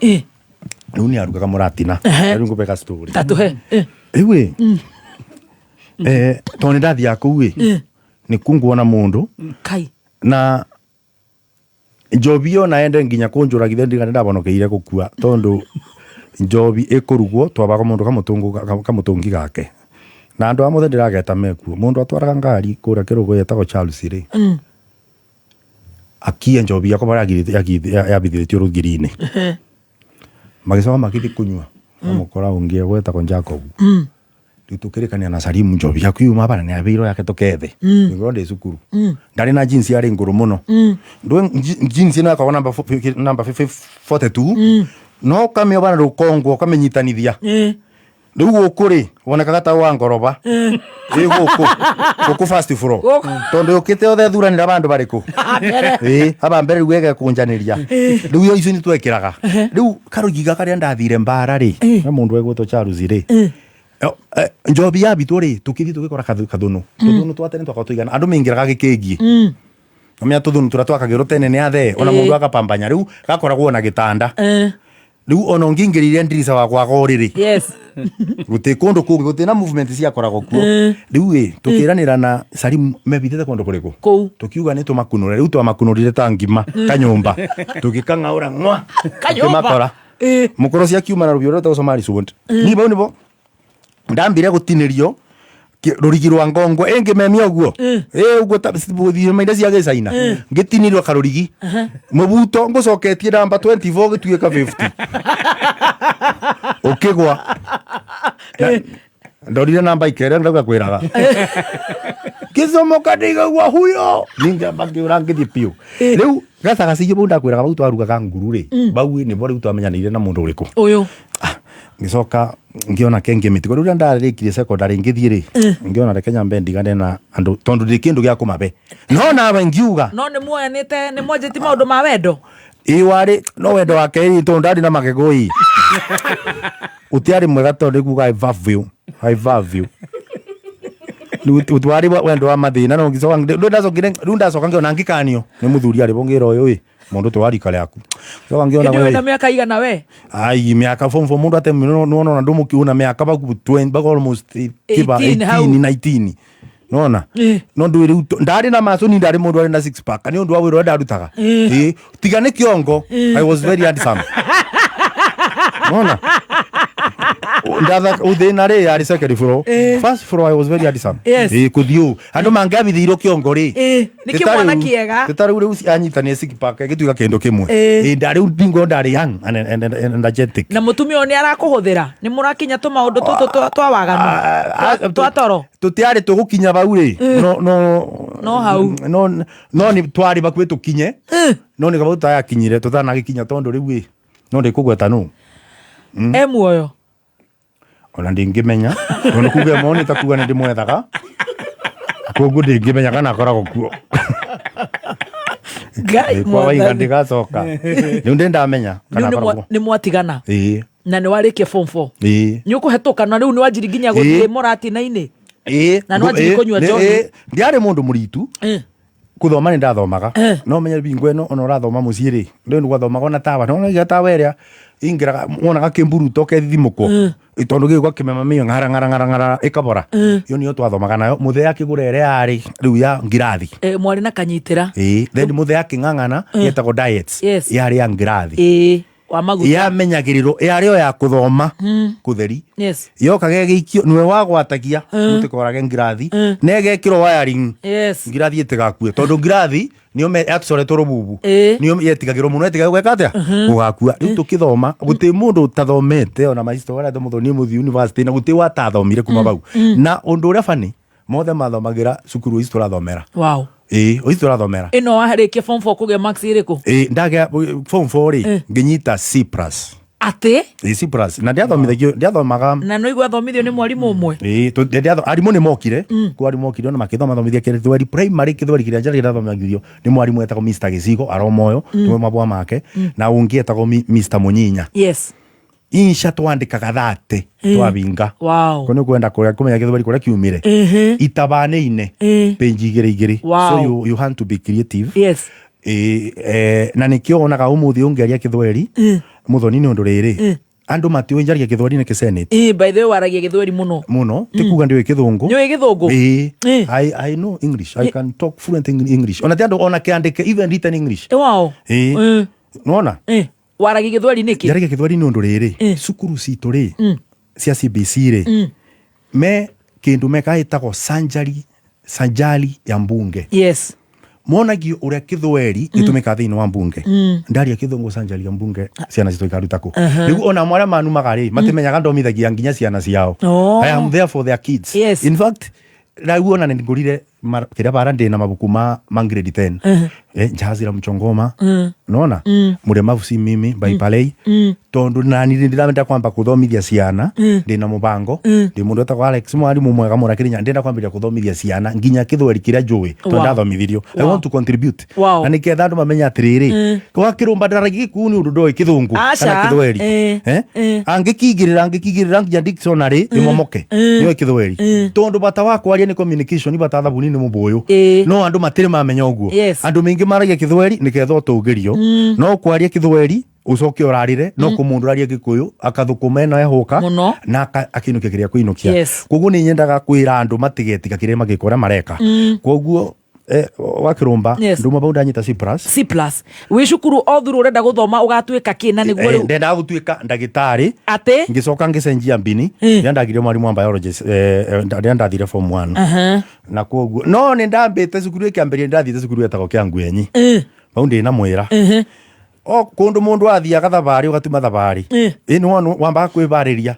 Rĩu nĩ arugaga mũratina. Ehe. Rĩu ngũpe ka story. Tatũhe. Rĩu ĩ tondũ nĩ ndathiaga kũu ĩ nĩ kuo nguona mũndũ Ngai. na njobi ĩyo na ende nginya kũnjũragithia ndigana ndabonokeire gũkua tondũ njobi ĩkũrugwo twabaga mũndũ kamũtũngi gake na andũ a mothe ndĩrageta mekuo mũndũ atwaraga ngari kũrĩa kĩrũgũ yetagwo Charles rĩ akia njobi yakwa barĩa yabithĩtio rũgiri-inĩ magĩcoka magĩthiĩ kũnyua amũkora ũngĩ gwetagwo Jacob rĩu tũkĩrĩkania na Salimu njobi yaku yuma bara nĩ yabĩirwo yake tũkethe nĩguo ndĩ cukuru ndarĩ na jeans yarĩ ngũrũ mũno ndũĩ jeans ĩno yakoragwo namba 42 no ũkamĩoba na rũkongwo ũkamĩnyitanithia rĩu gũkũ rĩ wonekaga ta wa ngoroba ĩ gũkũ gũkũ first floor tondũ yũkĩte othe thuranĩra bandũ barĩkũ ĩ aba mbere rĩu ĩgekũnjanĩria rĩu iyo icio nĩ twekĩraga rĩu karũgiga karĩa ndathire mbara rĩ na mũndũ egwĩtwo Charles rĩ njobi yabitwo rĩ tũkĩthiĩ tũgĩkora kathũnũ tũthũnũ twa tene twakoragwo tũigana andũ maingĩraga gĩkĩngi amenya tũthũnũ tũrĩa twakagĩrwo tene nĩ athee ona mũndũ akapambanya rĩu gakoragwo na gĩtanda rĩu ona ũngĩingĩrire ndirica wakwa gorĩrĩ Yes. gũtĩ kũndũ kũngĩ gũtĩ na movement ciakoragwo kuo rĩu ĩ tũkĩranĩra na Salimu mebithĩte kũndũ kũrĩkũ kũu tũkiuga nĩ tũmakunũre rĩu twamakunũrire ta ngima kanyũmba tũgĩkang'aũra ng'wa Kanyũmba. tũkĩmakora mũkoro ciakiuma na rũhiũ rwetagwo Somali sword niĩ bau nĩbo ndambire gũtinĩrio rũrigi rwa ngongo ĩngĩmemia ũguo ĩ ũguo ta thiũma iria cia gĩcaina ngĩtinĩrio karũrigi mũbuto ngũcoketie namba 24 gĩtuĩka 50 ũkĩgwa ndorire namba ikere ndauga kwĩraga ngĩcomoka ndĩgaigua huyo ningĩamba ngĩũra ngĩthiĩ biũ rĩu gatagacirio bau ndakwĩraga bau twarugaga nguru rĩ bau nĩbo rĩu twamenyanĩire na mũndũ ũrĩkũ Ũyũ. ngĩcoka ngĩona kenge mĩtigo rĩu rĩrĩa ndarĩkirie secondary ngĩthiĩ rĩ ngĩona reke nyambe ndigane na andũ tondũ ndĩ kĩndũ gĩa kũmabe no nawe ngiuga No nĩ muoyanĩte nĩ mwanjĩtie maũndũ ma wendo. ĩ warĩ no wendo wake ĩ tondũ ndarĩ na magego ĩ ũtiarĩ mwega tondũ nĩ kuga I love you I love you warĩ wendo wa mathĩna no ngĩcoka rĩu ndacokire rĩu ndacoka ngĩona ngĩkanio nĩ mũthuri arĩ bo ngĩra ũyũ ĩ mũndũ tũ wa rika rĩaku Ngĩcoka ngĩona Hĩndĩ ĩyo we wĩna mĩaka igana we? ai miaka form 4 mundu ate nona ndu mukiuna miaka baku 20 baku almost kiba 18 hau. 18 19 nona no ndu riu ndari na maso ni ndari mundu ari na six pack ni undu wa wira ndarutaga tiga ni kiongo I was very handsome nona Uthina rĩ yarĩ second floor. First floor I was very handsome. Ĩ, kũthiĩ ũũ andũ mangĩabithĩirwo kĩongo rĩ. Nĩ kĩmwana kĩega. Tĩ ta rĩu rĩu anyitania six pack ĩgĩtuĩka kĩndũ kĩmwe. Ĩ, ndarĩ ndingo ndarĩ young and energetic. Na mũtumia ũyũ nĩ arakũhũthĩra, nĩ mũrakinya tũmaũndũ tũtũ twa waganu, twa toro? Tũtiarĩ tũgũkinya bau rĩ, no no. No hau. No no nĩ twarĩ bakuhĩ tũkinye, no nĩ kaba tũtarakinyire, tũtanagĩkinya, tondũ rĩu ĩ no ndĩkũgweta nũ. E muoyo? Ona ndingĩmenya, tondũ kuga ĩmwe nĩ ta kuga nĩ ndĩmwethaga, koguo ndingĩmenya kana akoragwo kuo. Ngai. Kwa waiga. Mwathani. Ndĩgacoka rĩu ndĩ ndamenya kana Rĩu akoragwo. nĩ mwatigana? Ĩĩ. Na nĩ warĩkia form 4? Ĩĩ. Nĩ ũkũhetũka na rĩu nĩ wanjiri nginya gũthiĩ mũratina-inĩ? Ĩĩ. Na nĩ wanjirie kũnyua njohi? Ĩĩ, ndiarĩ mũndũ mũritu kũthoma, nĩ ndathomaga, no menye bingo ĩno ona ũrathoma mũciĩ rĩ, rĩu nĩ gwathomaga ona tawa no tawa ĩrĩa ingĩraga wonaga kĩmburuto kethithimũkwo, tondũ gĩgwa kĩmema mĩo ng'ara ng'ara ng'ara ng'ara ĩkabora, ĩyo nĩyo twathomaga nayo. Mũthee akĩgũra ĩrĩa yarĩ rĩu ya ngirathi. Mwarĩ na kanyitĩra. Ĩĩ, then mũthee akĩng'ang'ana yetagwo diets. Yarĩ ya ngirathi. Ĩĩ, wa maguta. Yamenyagĩrĩrwo yarĩ o ya kũthoma kũtheri. Yokaga ĩgĩikio, nĩwe wagwatagia mũtikorage ngirathi, na ĩgekĩrwo wiring ngirathi ĩtigakue, tondũ ngirathi nĩyo yatũcoretwo rũbubu. Nĩyo yetigagĩrwo mũno, yetigagĩrwo gwĩka atĩa, gũgakua. Rĩu tũkĩthoma gũtĩ mũndũ ũtathomete, ona macisto arĩa mũthoni mũthiĩ university na gũtĩ watathomire kuma bau. Na ũndũ ũrĩa bani mothe mathomagĩra cukuru ici tũrathomera. Ĩĩ, ici tũrathomera. Ĩno warĩkia form 4 kũgĩa marks ĩrĩkũ? Ĩĩ, ndagĩa form 4 rĩ, ngĩnyita C plus. Atĩ? Ĩĩ, C plus, na ndiathomithagio, ndiathomaga. Na no igua athomithio nĩ mwarimũ ũmwe? Ĩĩ, arimũ nĩ mokire kwa arimũ mokire ona makĩthoma thomithia Kĩthweri primary. Kĩthweri kĩrĩa njarĩ ndathomithagio nĩ mwarimũ etagwo Mr Gĩcigo, aromoyo nĩwe mabwa make, na ũngĩ etagwo Mr Mũnyinya. Insha twandĩkaga thate twabinga. Ko nĩ kwenda kũrĩa kũmenya Gĩthweri kũrĩa kiumire itabanĩine page igĩrĩ igĩrĩ. So you had to be creative. Ĩĩ, na nĩkĩo wonaga ũmũthĩ ũngĩaria Kĩthweri mũthoni, nĩ ũndũ rĩrĩ andũ matiũĩ njaria Gĩthweri nĩ kĩsenate. Ĩĩ, by the way, waragia Gĩthweri mũno. Mũno, ti kuga ndiũĩ Kĩthũngũ. Nĩũĩ Gĩthũngũ? Ĩĩ. I know English. I can talk fluent in English, ona ti andũ ona kĩandĩke, even written English. Ĩĩ, nĩwona. Waragia Gĩthweri nĩkĩ? Njaragia Gĩthweri nĩ ũndũ rĩrĩ, cukuru citũ rĩ, cia CBC rĩ, me kĩndũ meka ĩtagwo sanjari, sanjari ya mbunge. Monagio ũrĩa Kĩthweri gĩtũmĩkaga thĩinĩ wa mbunge. Ndaria Kĩthũngũ sanjari ya mbunge, ciana citũ ikaruta kũ? Rĩu ona mwarĩa manumaga rĩ, matimenyaga ndomithagia nginya ciana ciao. I am there for their kids. In fact, rĩu ona nĩ ngũrire kĩrĩa bara ndĩna mabuku ma grade 10, Jahazi la Mchongoma, nona Mlemavu si mimi by Palei, tondu nani ndĩramenda kwamba kuthomithia ciana. Ndĩna mũbango, ndĩ mũndũ wetagwo Alex, mwarimũ mwega mũno Kĩrĩnya, ndĩrenda kwambĩrĩria kuthomithia ciana nginya Kĩthweri kĩrĩa njũĩ, tondũ ndathomithirio. I want to contribute. Na nĩketha andũ mamenye atĩrĩrĩ, wakĩrũmba ndaragia gĩkuu nĩ ũndũ ndoĩ Kĩthũngũ Aca. kana Kĩthweri. Angĩkingĩrĩra nginya dictionary ĩmomoke, nĩoĩ Kĩthweri, tondũ bata wa kwaria nĩ communication, bata thabuni nĩ mũbũyũ. No andũ matirĩ mamenya ũguo. Andũ maingĩ maragia Kĩthweri nĩketha ũtũgĩrio, no kwaria Kĩthweri ũcoke ũrarĩre, no kũmũndũ ũraria Gĩkũyũ akathũkũma ĩno ehũka Mũno. na akĩinũkia kĩrĩa kũinũkia. Koguo nĩ nyendaga kwĩra andũ matigetiga kĩrĩa magĩka ũrĩa mareka. Koguo wakĩrũmba nduma bau ndanyita C plus. C plus wĩ cukuru o thuru, ũrenda gũthoma ũgatuĩka kĩ na nĩguo rĩu? Ndendaga gũtuĩka ndagĩtarĩ. Atĩ? Ngĩcoka ngĩcenjia mbini rĩrĩa ndagire mwarimũ wa biology, rĩrĩa ndathire form 1. Na koguo no nĩ ndambĩte cukuru ĩkĩambĩrĩria, ndathiĩte cukuru etagwo Kĩanguenyi, bau ndĩ na mwĩra o kũndũ mũndũ athiaga thabarĩ ũgatuma thabarĩ ĩ nĩ wambaga kwĩbarĩria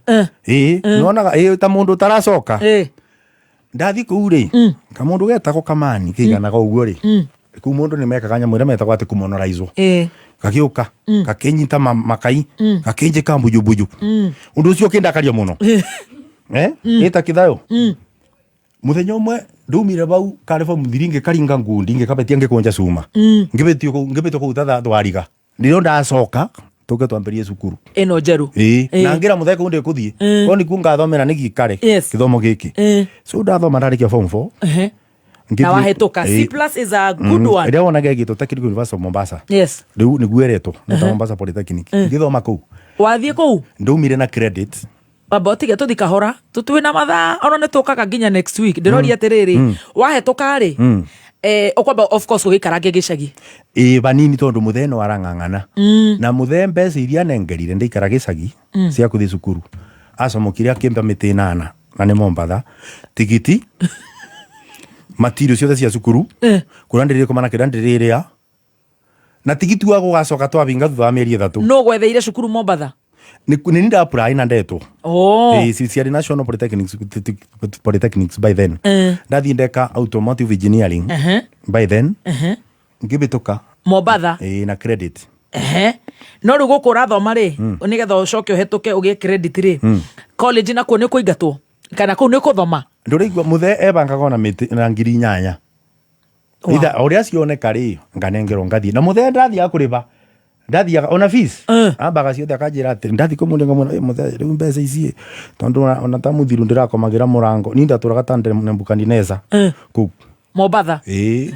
ĩ nĩwonaga ĩ ta mũndũ ũtaracoka. Ndathiĩ kũu rĩ, kamũndũ getagwo kamani kĩiganaga ũguo rĩ, kũu mũndũ nĩ mekaga nyamũ ĩrĩa metagwo atĩ kũmonoraizwo. Gagĩũka gakĩnyita makai, gakĩnjĩka mbujumbuju. Ũndũ ũcio ũkĩndakaria mũno, ĩta kĩthayo. Mũthenya ũmwe ndaumire bau karĩ form 3, ngĩkaringa ngundi, ngĩkabetia, ngĩkũnja cuma, ngĩbĩtio kũu, ngĩbĩtio kũu ta thwariga. Nĩrĩo ndacoka tũke twambĩrie cukuru ĩno njerũ. Ĩĩ, na ngĩra mũthee kũu ndĩkũthiĩ ko nĩkuo ngathomera nĩgikare gĩthomo gĩkĩ. So ndathoma, ndarĩkia form 4. Na wahĩtũka. C plus is a good one. Ĩrĩa wonaga ĩgĩtwo Technical University of Mombasa. Rĩu nĩguo ĩretwo nĩ Mombasa Polytechnic. Ngĩthoma kũu. Wathiĩ kũu? Ndaumire na credit. Baba, ũtige tũthi kahora, tũtwĩ na mathaa ona nĩ tũkaga nginya next week. Ndĩroria atĩrĩrĩ, wahĩtũka rĩ, ũkwamba of course gũgĩikarange gĩcagi? Ĩĩ, vanini, tondũ mũthee no arang'ang'ana na mũthee mbeca iria anengerire ndĩikara gĩcagi cia kũthiĩ cukuru. Acomokire akĩmba mĩtĩ ĩnana na nĩ Mombatha. Tigiti, matirio ciothe cia cukuru, kũrĩa ndĩrĩkoma na kĩrĩa ndĩrĩrĩa, na tigiti wa gũgacoka twabinga thutha wa mĩeri 3. Nũ gwetheire cukuru Mombatha? Nĩ nĩ nda apply na ndetwo. Oh. Ciarĩ National Polytechnics by then. Ndathiĩ ndeka automotive engineering by then, ngĩbĩtũka. Mombatha? Ĩĩ, na credit. No rĩu gũkũ ũrathoma rĩ, nĩgetha ũcoke ũhetũke ũgĩe credit rĩ, college nakuo nĩ kũingatwo kana kũu nĩ kũthoma? Ndũraigua mũthee ebangaga ona mĩtĩ na 8,000. Wow. Either ũrĩa cioneka rĩ, nganengerwo ngathiĩ na mũthee ndathiaga kũrĩba, ndathiaga ona fees ambaga ciothe akanjĩra atĩ ndathiĩ kũmũria ngamwĩra, "Ĩ, mũthee, rĩu mbeca ici ĩ, tondũ ona ta mũthiru ndĩrakomagĩra mũrango ni ndatũraga ta Nebukadineza kũu Mombatha? Ĩĩ,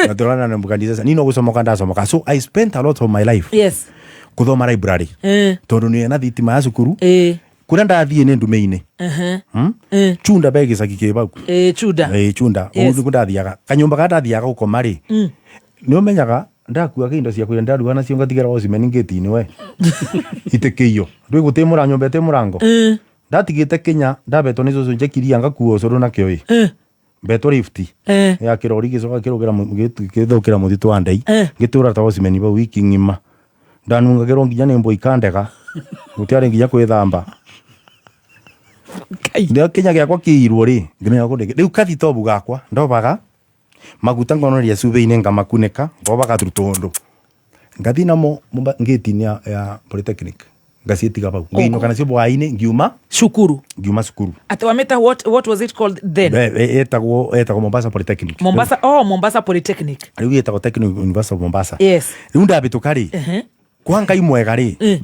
ndatũraga na Nebukadineza ni no gũcomoka ndacomoka. So I spent a lot of my life kũthoma library tondũ nĩ na thitima ya cukuru kũrĩa ndathiĩ nĩ ndume-inĩ. Chunda be gĩcagi kĩ bau. Ĩĩ, Chunda. Ĩĩ, Chunda. Yes. Ũguo nĩkuo ndathiaga kanyũmba karĩa ndathiaga gũkoma rĩ, nĩ ũmenyaga ndakuaga indo ciakwa iria ndaruga nacio ngatigĩra watchman ngĩti-inĩ we itikĩiywo ndũĩ gũtĩ mũra nyũmba ĩtĩ mũrango. Ndatigĩte kinya ndabetwo nĩ cũcũ njekiria ngakua ũcũrũ nakĩo ĩ mbetwo lift ya kĩrori gĩcoka kĩrũgĩra gĩthũkĩra mũtitũ wa ndei ngĩtũra ta watchman bau wiki ng'ima ndanungagĩrwo nginya nĩ mbwa ikandega gũtiarĩ nginya kwĩthamba. Rĩrĩa kinya gĩakwa kĩirwo rĩ, ngĩmenya kũndĩ rĩu kathitobu gakwa ndobaga maguta ngonoria cumbĩ-inĩ ngamakunĩka ngobaga tũndũ ngathiĩ namo ngĩti-inĩ ya polytechnic ngaciĩtiga bau ngĩinũka nacio bwainĩ ngiuma cukuru. Ngiuma cukuru. Atĩ wamĩta what was it called then? Etagwo Mombasa Polytechnic. Mombasa, oh, Mombasa Polytechnic. Rĩu ĩtagwo Technical University of Mombasa. Rĩu ndabĩtũka rĩ, kwa Ngai mwega rĩ,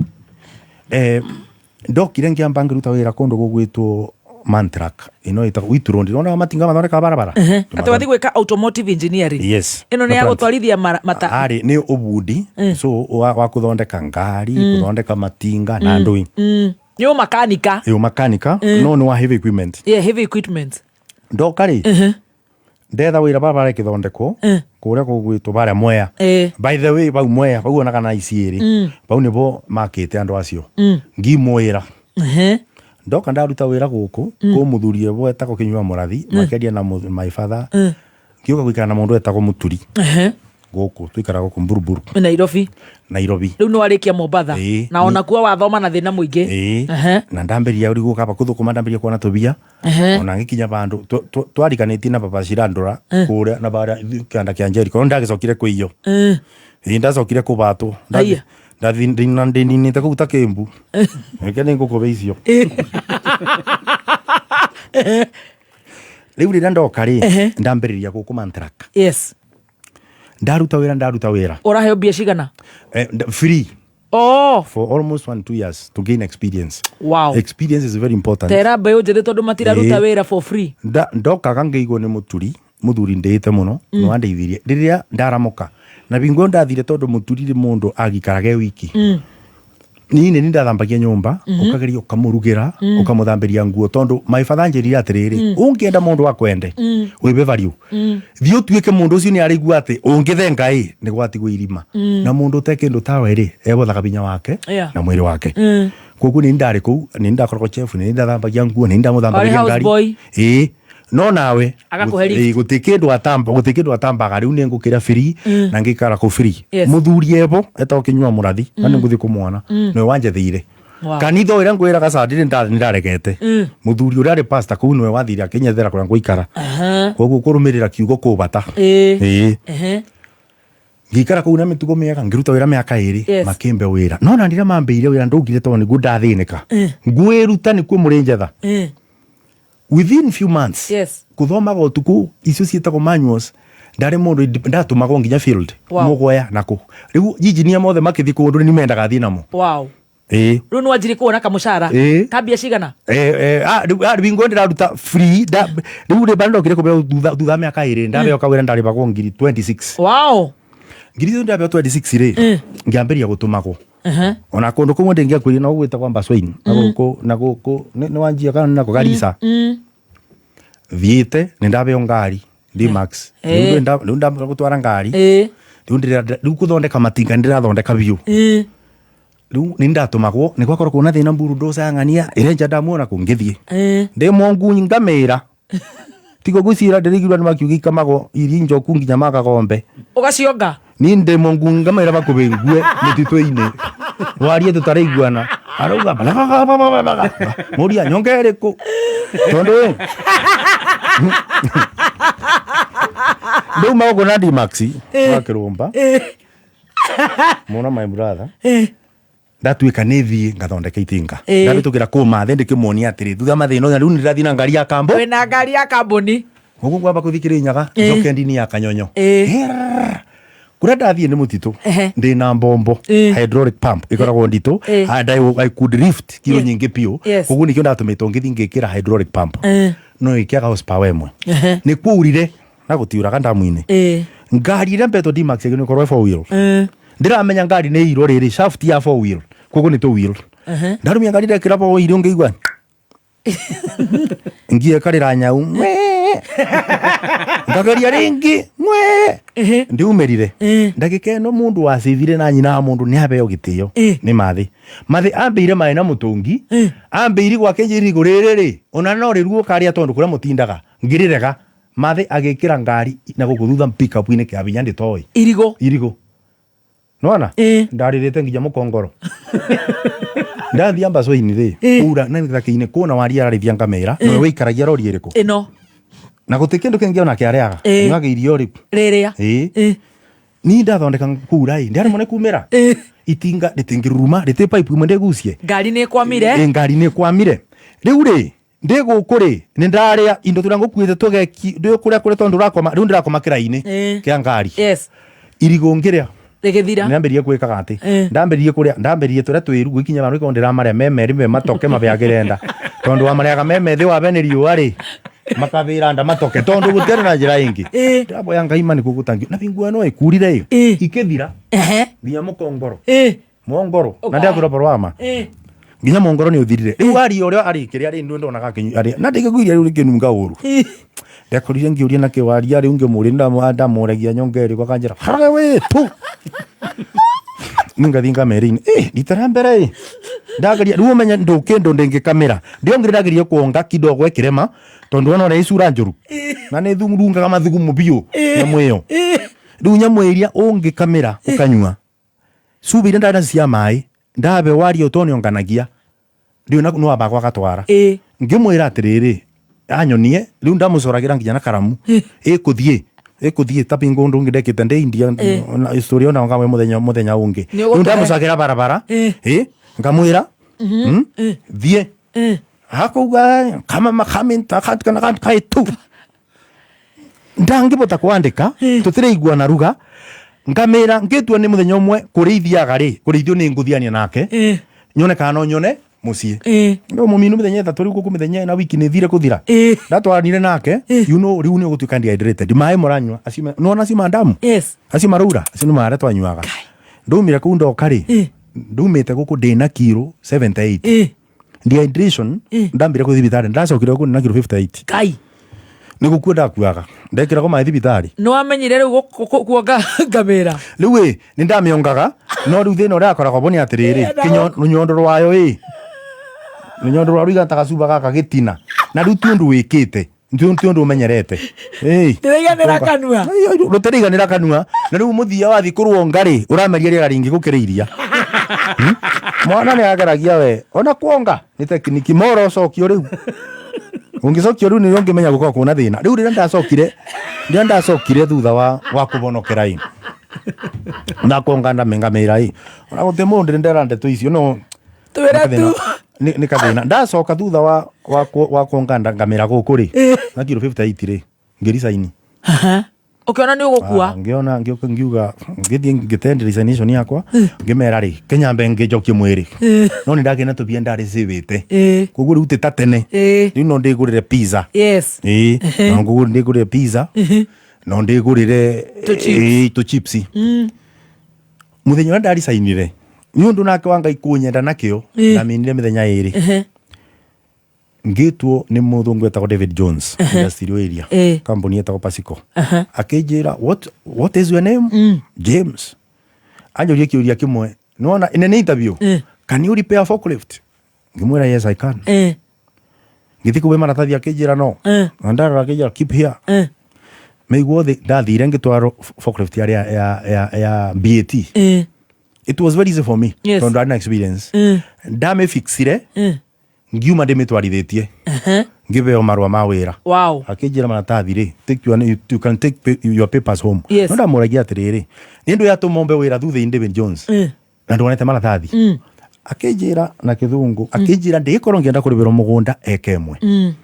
ndokire ngĩamba ngĩruta wĩra kũndũ gũgwĩtwo Mantrak ĩno ĩtagwo Wheat Road, ndĩrona matinga mathondekaga barabara. Atĩ wathiĩ gwĩka automotive engineering? Yes. Ĩno nĩ ya Na plant. gũtwarithia mata? Arĩ nĩ ũbundi, so wa kũthondeka ngari, kũthondeka matinga na ndũi. Nĩ ũmakanika. Ĩ, ũmakanika, no nĩ wa heavy equipment. Yeah, heavy equipment. Ndoka rĩ, ndetha wĩra barabara ĩkĩthondekwo kũrĩa gũgwĩtwo barĩa Mwea. By the way, bau Mwea bau onaga na ici ĩrĩ bau nĩbo makĩte andũ acio ngimwĩra. Ndoka ndaruta wĩra gũkũ kũ mũthuri ebo etagwo Kĩnyua Mũrathi makĩaria na my father, ngĩũka gũikara na mũndũ etagwo Mũturi gũkũ tũikara gũkũ Mburuburu. Nairobi. Nairobi. Rĩu nĩ warĩkia Mombatha? Ĩĩ. Na onakuo wathoma na thĩna mũingĩ. Ĩĩ. Na ndambĩrĩria rĩu gũka kũthũkũma, ndambĩrĩria kuona tũbia. Ona ngĩkinya bandũ twarikanĩtie na baba Shirandũra kũrĩa na barĩa kĩanda kĩa Jericho, no ndagĩcokire kũiywo. Ĩĩ, ndacokire kũbatwo. Haiya. Ndinĩte kũu ta kĩmbu reke nĩ ngũkũbe icio. Rĩu rĩrĩa ndoka rĩ, ndambĩrĩria gũkũ Mantrak. Ndaruta wĩra, ndaruta wĩra. Ũraheo mbia cigana? Free. Oh. For almost 1 2 years to gain experience. Wow. Experience is very important. Tera mbeũ njĩthĩ tondũ matiraruta wĩra for free. Ndokaga ngĩigwo nĩ mũturi, mũthuri ndĩĩte mũno, nĩ wandeithirie rĩrĩa ndaramoka na bingo ndathire tondũ mũturi rĩ mũndũ agikaraga e wiki. Niĩ nĩ ndathambagia nyũmba, ũkageria ũkamũrugĩra, ũkamũthambĩria nguo tondũ my father anjĩrire atĩrĩrĩ, ũngĩenda mũndũ akwende wĩbe value, thiĩ ũtuĩke mũndũ ũcio nĩ araigua atĩ ũngĩthenga ĩ nĩ gwatigwo irima na mũndũ ũte kĩndũ tawe rĩ ebothaga binya wake na mwĩrĩ wake. Koguo nĩ ndarĩ kũu, nĩ ndakoragwo chef, nĩ ndathambagia nguo, nĩ ndamũthambagĩria Warĩ ngari. houseboy. Ĩĩ, no nawe Agakũhe lift. Ĩĩ, gũtirĩ kĩndũ atamba, gũtirĩ kĩndũ atambaga. Rĩu nĩ ngũkĩra free na ngĩikara kũ free. Mũthuri ebo etagwo Kĩnyua Mũrathi na nĩ ngũthiĩ kũmwona nĩwe wanjetheire kanitha ũrĩa ngwĩraga candi nĩ ndaregete. Mũthuri ũrĩa arĩ pastor kũu nĩwe wathire akĩnyethera kũrĩa ngũikara. Koguo kũrũmĩrĩra kiugo kũ bata. Ĩĩ. Ngĩikara kũu na mĩtugo mĩega, ngĩruta wĩra mĩaka 2. Makĩmbe wĩra no na rĩrĩa mambĩire wĩra ndũngire tondũ nĩguo ndathĩnĩka ngwĩruta nĩkuo mũrĩ njetha within few months kũthomaga ũtukũ icio ciĩtagwo manuals ndarĩ mũndũ ndatũmagwo nginya field. Mũgwea na kũ rĩu injinia mothe makĩthiĩ kũndũ nĩ mendaga thiĩ namo. Ĩĩ. Rĩu nĩ wanjirie kuona kamũcara? Ĩĩ. Kambia cigana? Rĩu rĩu ndĩraruta free rĩu rĩ bado ndokire kũbeo thutha wa mĩaka 2 ndabeo kawĩra ndarĩbagwo ngiri 26. Ngiri icio ndabeo 26 rĩ, ngĩambĩrĩria gũtũmagwo ona kũndũ kũmwe ndĩngĩakwĩrire no gwĩtagwo Ambaswain na gũkũ na gũkũ nĩ wanjia kana nĩ nako Garissa. Thiĩte nĩ ndabeo ngari D-Max. Rĩu rĩu ndambĩrĩria gũtwara ngari. Rĩu rĩu kũthondeka matinga nĩ ndĩrathondeka biũ. Rĩu nĩ ndatũmagwo nĩ gwakorwo kwĩna thĩna mburudoca ya ng'ania ĩrenja ndamuona kũ ngĩthiĩ ndĩ mongunyi ngamĩra tigo gwĩcira ndĩrĩigirwo nĩ makiuga ikamagwo iria njoku nginya makagombe. Ũgacionga. Ni ndĩ mongunyi ngamĩra bakũbĩ ngue mĩtitũ-inĩ warie tũtaraiguana arauga mũria nyonge ĩrĩkũ tondũ ĩ ndauma gũkũ na D-Max wa kĩrũmba mona my brother ndatuĩka nĩ thiĩ ngathondeka itinga. Ndahĩtũkĩra kũ mathe ndĩkĩmuonia atĩrĩ thutha mathĩna ũyũ rĩu nĩ ndĩrathiĩ na ngari ya kambo. Wĩna ngari ya kambuni. Gũkũ ngwamba kũthiĩ Kĩrĩnyaga njoke ndini ya Kanyonyo. Kũrĩa ndathiĩ nĩ mũtitũ ndĩna mbombo hydraulic pump ĩkoragwo nditũ and I could lift kilo nyingĩ biũ. Koguo nĩkĩo ndatũmĩtwo ngĩthiĩ ngĩkĩra hydraulic pump no ĩkĩaga horsepower ĩmwe. Nĩ kwaurire na gũtiuraga ndamu-inĩ. Ngari ĩrĩa mbetwo D-Max ĩgĩ nĩ ĩkorwo ĩ four wheel. Ndĩramenya ngari nĩ iro rĩrĩ shaft ya four wheel koguo nĩ two wheel. Ndarũmia ngari ndekĩra four wheel ngĩigua ngie karĩra nyau ngwee. Ngageria rĩngĩ ngwee. Ndiumĩrire ndagĩka ĩno mũndũ wacithire na nyina wa mũndũ nĩ aheo gĩtĩo nĩ mathĩ mathĩ ambĩire maĩ na mũtũngi ambĩire gwake irigũ rĩrĩ rĩ ona no rĩruo karĩa tondũ kũrĩa mũtindaga ngĩrĩrega mathĩ agĩkĩra ngari na gũkũ thutha pickup-inĩ kĩa binya ndĩtoĩ irigũ irigũ nona ndarĩrĩte nginya mũkongoro ndathiĩ ambaco-inĩ rĩ ura na gĩthaka-inĩ kuona waria ararĩithia ngamĩra nowe wĩikaragia rori ĩrĩkũ ĩno na gũtirĩ kĩndũ kĩngĩ onake arĩaga anyuaga irio rĩu rĩrĩa ĩĩ niĩ ndathondeka kura ĩ ndiaremwo nĩ kumĩra itinga rĩtingĩruruma rĩtĩ pipe imwe ndĩgucie. Ngari nĩ ĩkwamire. Ĩ ngari nĩ ĩkwamire rĩu rĩ ndĩ gũkũ rĩ nĩ ndarĩa indo tũrĩa ngũkuĩte tũgeki ndĩ kũrĩa kũrĩa tondũ ndũrakoma rĩu ndĩrakoma kĩrainĩ kĩa ngari. Irigũ ngĩrĩa rĩgĩthira. Ndambĩrĩrie gwĩkaga atĩ ndambĩrĩrie kũrĩa ndambĩrĩrie tũrĩa twĩru gũikinya vandu ikorwo ndĩramarĩa me merĩ me matoke mabĩagĩrenda tondũ wamarĩaga me methĩ wabe nĩ riũa rĩ makabĩra nda matoke tondũ gũtiarĩ na njĩra ĩngĩ. Ndĩraboya Ngai ma nĩkuo gũtangĩ na bingu ĩno ĩkurire ĩ ikĩthira nginya mũkongoro mwongoro na ndiakwĩra ũhoro wa ma nginya mwongoro nĩ ũthirire rĩu aria ũrĩa arĩ kĩrĩa rĩ nĩ ndonaga akĩnyua na ndĩkĩguiria rĩu rĩkĩnunga ũru. Ndekorire ngĩũria na kĩwaria rĩu ngĩmũria ndamũragia nyonga ĩrĩkũ akanjĩra harage wĩ tu ningathiĩ ngamĩra-inĩ ĩ rita rĩa mbere ĩ ndageria rĩu ũmenye ndũ kĩndũ ndĩngĩkamĩra ndiongire ndageria kuonga kidogo ĩkĩrema tondũ wona ũrĩa icura njũru na nĩ thurungaga mathugumo biũ nyamũ ĩyo rĩu nyamũ ĩrĩa ũngĩkamĩra ũkanyua cuba iria ndarĩ nacio cia maĩ ndabe waria ũtonĩonganagia rĩu no wamba agatwara ngĩmwĩra atĩrĩrĩ anyonie rĩu ndamũcoragĩra nginya na karamu ĩkũthiĩ ĩkũthiĩ ta bingo ũndũ ũngĩ ndekĩte ndĩ India na story ona ngamwe mũthenya mũthenya ũngĩ. Rĩu ndamũcagĩra barabara ĩ ngamwĩra thiĩ hakauga kama makaminta kana kaitu ndangĩbota kwandĩka tũtĩraiguana ruga ngamĩra ngĩtua nĩ mũthenya ũmwe kũrĩa ithiaga rĩ kũrĩithio nĩ ngũthiania nake nyone kana no nyone mũciĩ no mũminu mĩthenya ĩtatũ rĩu gũkũ mĩthenya ĩna wiki nĩ thire kũthira ndatwaranire nake you know rĩu nĩ ũgũtuĩka dehydrated maĩ mũranyua acio nĩwona acio ma ndamu. Acio maraura acio nĩ marĩa twanyuaga ndaumire kũu ndoka rĩ ndumĩte gũkũ ndĩna kiro 78 dehydration ndambire kũ thibitarĩ ndacokire gũkũ ndĩna kiro 58. Kai. Nĩ gũkua ndakuaga ndekĩragwo maĩ thibitarĩ. Nĩ wamenyire rĩu kuonga ngamĩra. Rĩu ĩ nĩ ndamĩongaga no rĩu thĩna ũrĩa akoragwo bo nĩ atĩrĩrĩ rũnyondo rwayo ĩ rũnyondo rwa rũigana ta gacuba gaka gĩtina na rĩu ti ũndũ wĩkĩte ti ũndũ ũmenyerete. Ndĩraiganĩra kanua. Rũtiraiganĩra kanua na rĩu mũthia wathiĩ kũruonga rĩ ũrameria rĩera rĩingĩ gũkĩra iria. Mwana nĩ ageragia we ona kuonga nĩ tekiniki moro ũcokio rĩu ũngĩcokio rĩu nĩrĩo ũngĩmenya gũkorwo kwĩna thĩna rĩu rĩrĩa ndacokire rĩrĩa ndacokire thutha wa wa kũbonokera ĩ ndakuonga ndamengamĩra ĩ ona gũtĩ mũndũ ndĩ ndera ndeto icio no Twĩre tu. Nĩ kathĩna ndacoka thutha wa wa wa kuonga ngamĩra gũkũ rĩ na kiro 58 rĩ ngĩricaini. Ũkĩona nĩ ũgũkua. Ngĩona ngĩũka ngiuga ngĩthiĩ ngĩtend resignation yakwa ngĩmera rĩ kenyambe ngĩnjokie mwĩrĩ no nĩ ndagĩa na tũbia ndarĩ cĩwĩte koguo rĩu ti ta tene rĩu no ndĩgũrĩre pizza. Ĩĩ no ndĩgũrĩre pizza no ndĩgũrĩre Tũ chips. Mũthenya ũrĩa ndaricainire nĩ ũndũ nake wa Ngai kũnyenda nakĩo ndaminire mĩthenya ĩrĩ ngĩtwo nĩ mũthũngũ wetagwo David Jones industrial area kambuni yetagwo Pasiko akĩnjĩra what is your name? James. Anjũria kĩũria kĩmwe Nĩwona in an interview, "Can you repair forklift?" Ngĩmwĩra, "Yes, I can." Ngĩthiĩ kũhe maratathi, akĩnjĩra no. Na ndarora akĩnjĩra, "Keep here." Meiguo thĩ ndathire ngĩtwarwo forklift yarĩ ya BAT. It was very easy for me tondũ ndarĩ na experience. Ndamĩfixire, ngiuma ndĩmĩtwarithĩtie, ngĩheo marũa ma wĩra. Akĩnjĩra maratathi rĩ, take your, you can take your papers home. No ndamũragia atĩrĩrĩ, nĩ ndũ yatũma ombe wĩra thutha-inĩ David Jones na ndwonete maratathi. Akĩnjĩra na kĩthũngũ, akĩnjĩra ndĩgĩkorwo ngĩenda kũrĩmĩrwo mũgũnda eka ĩmwe,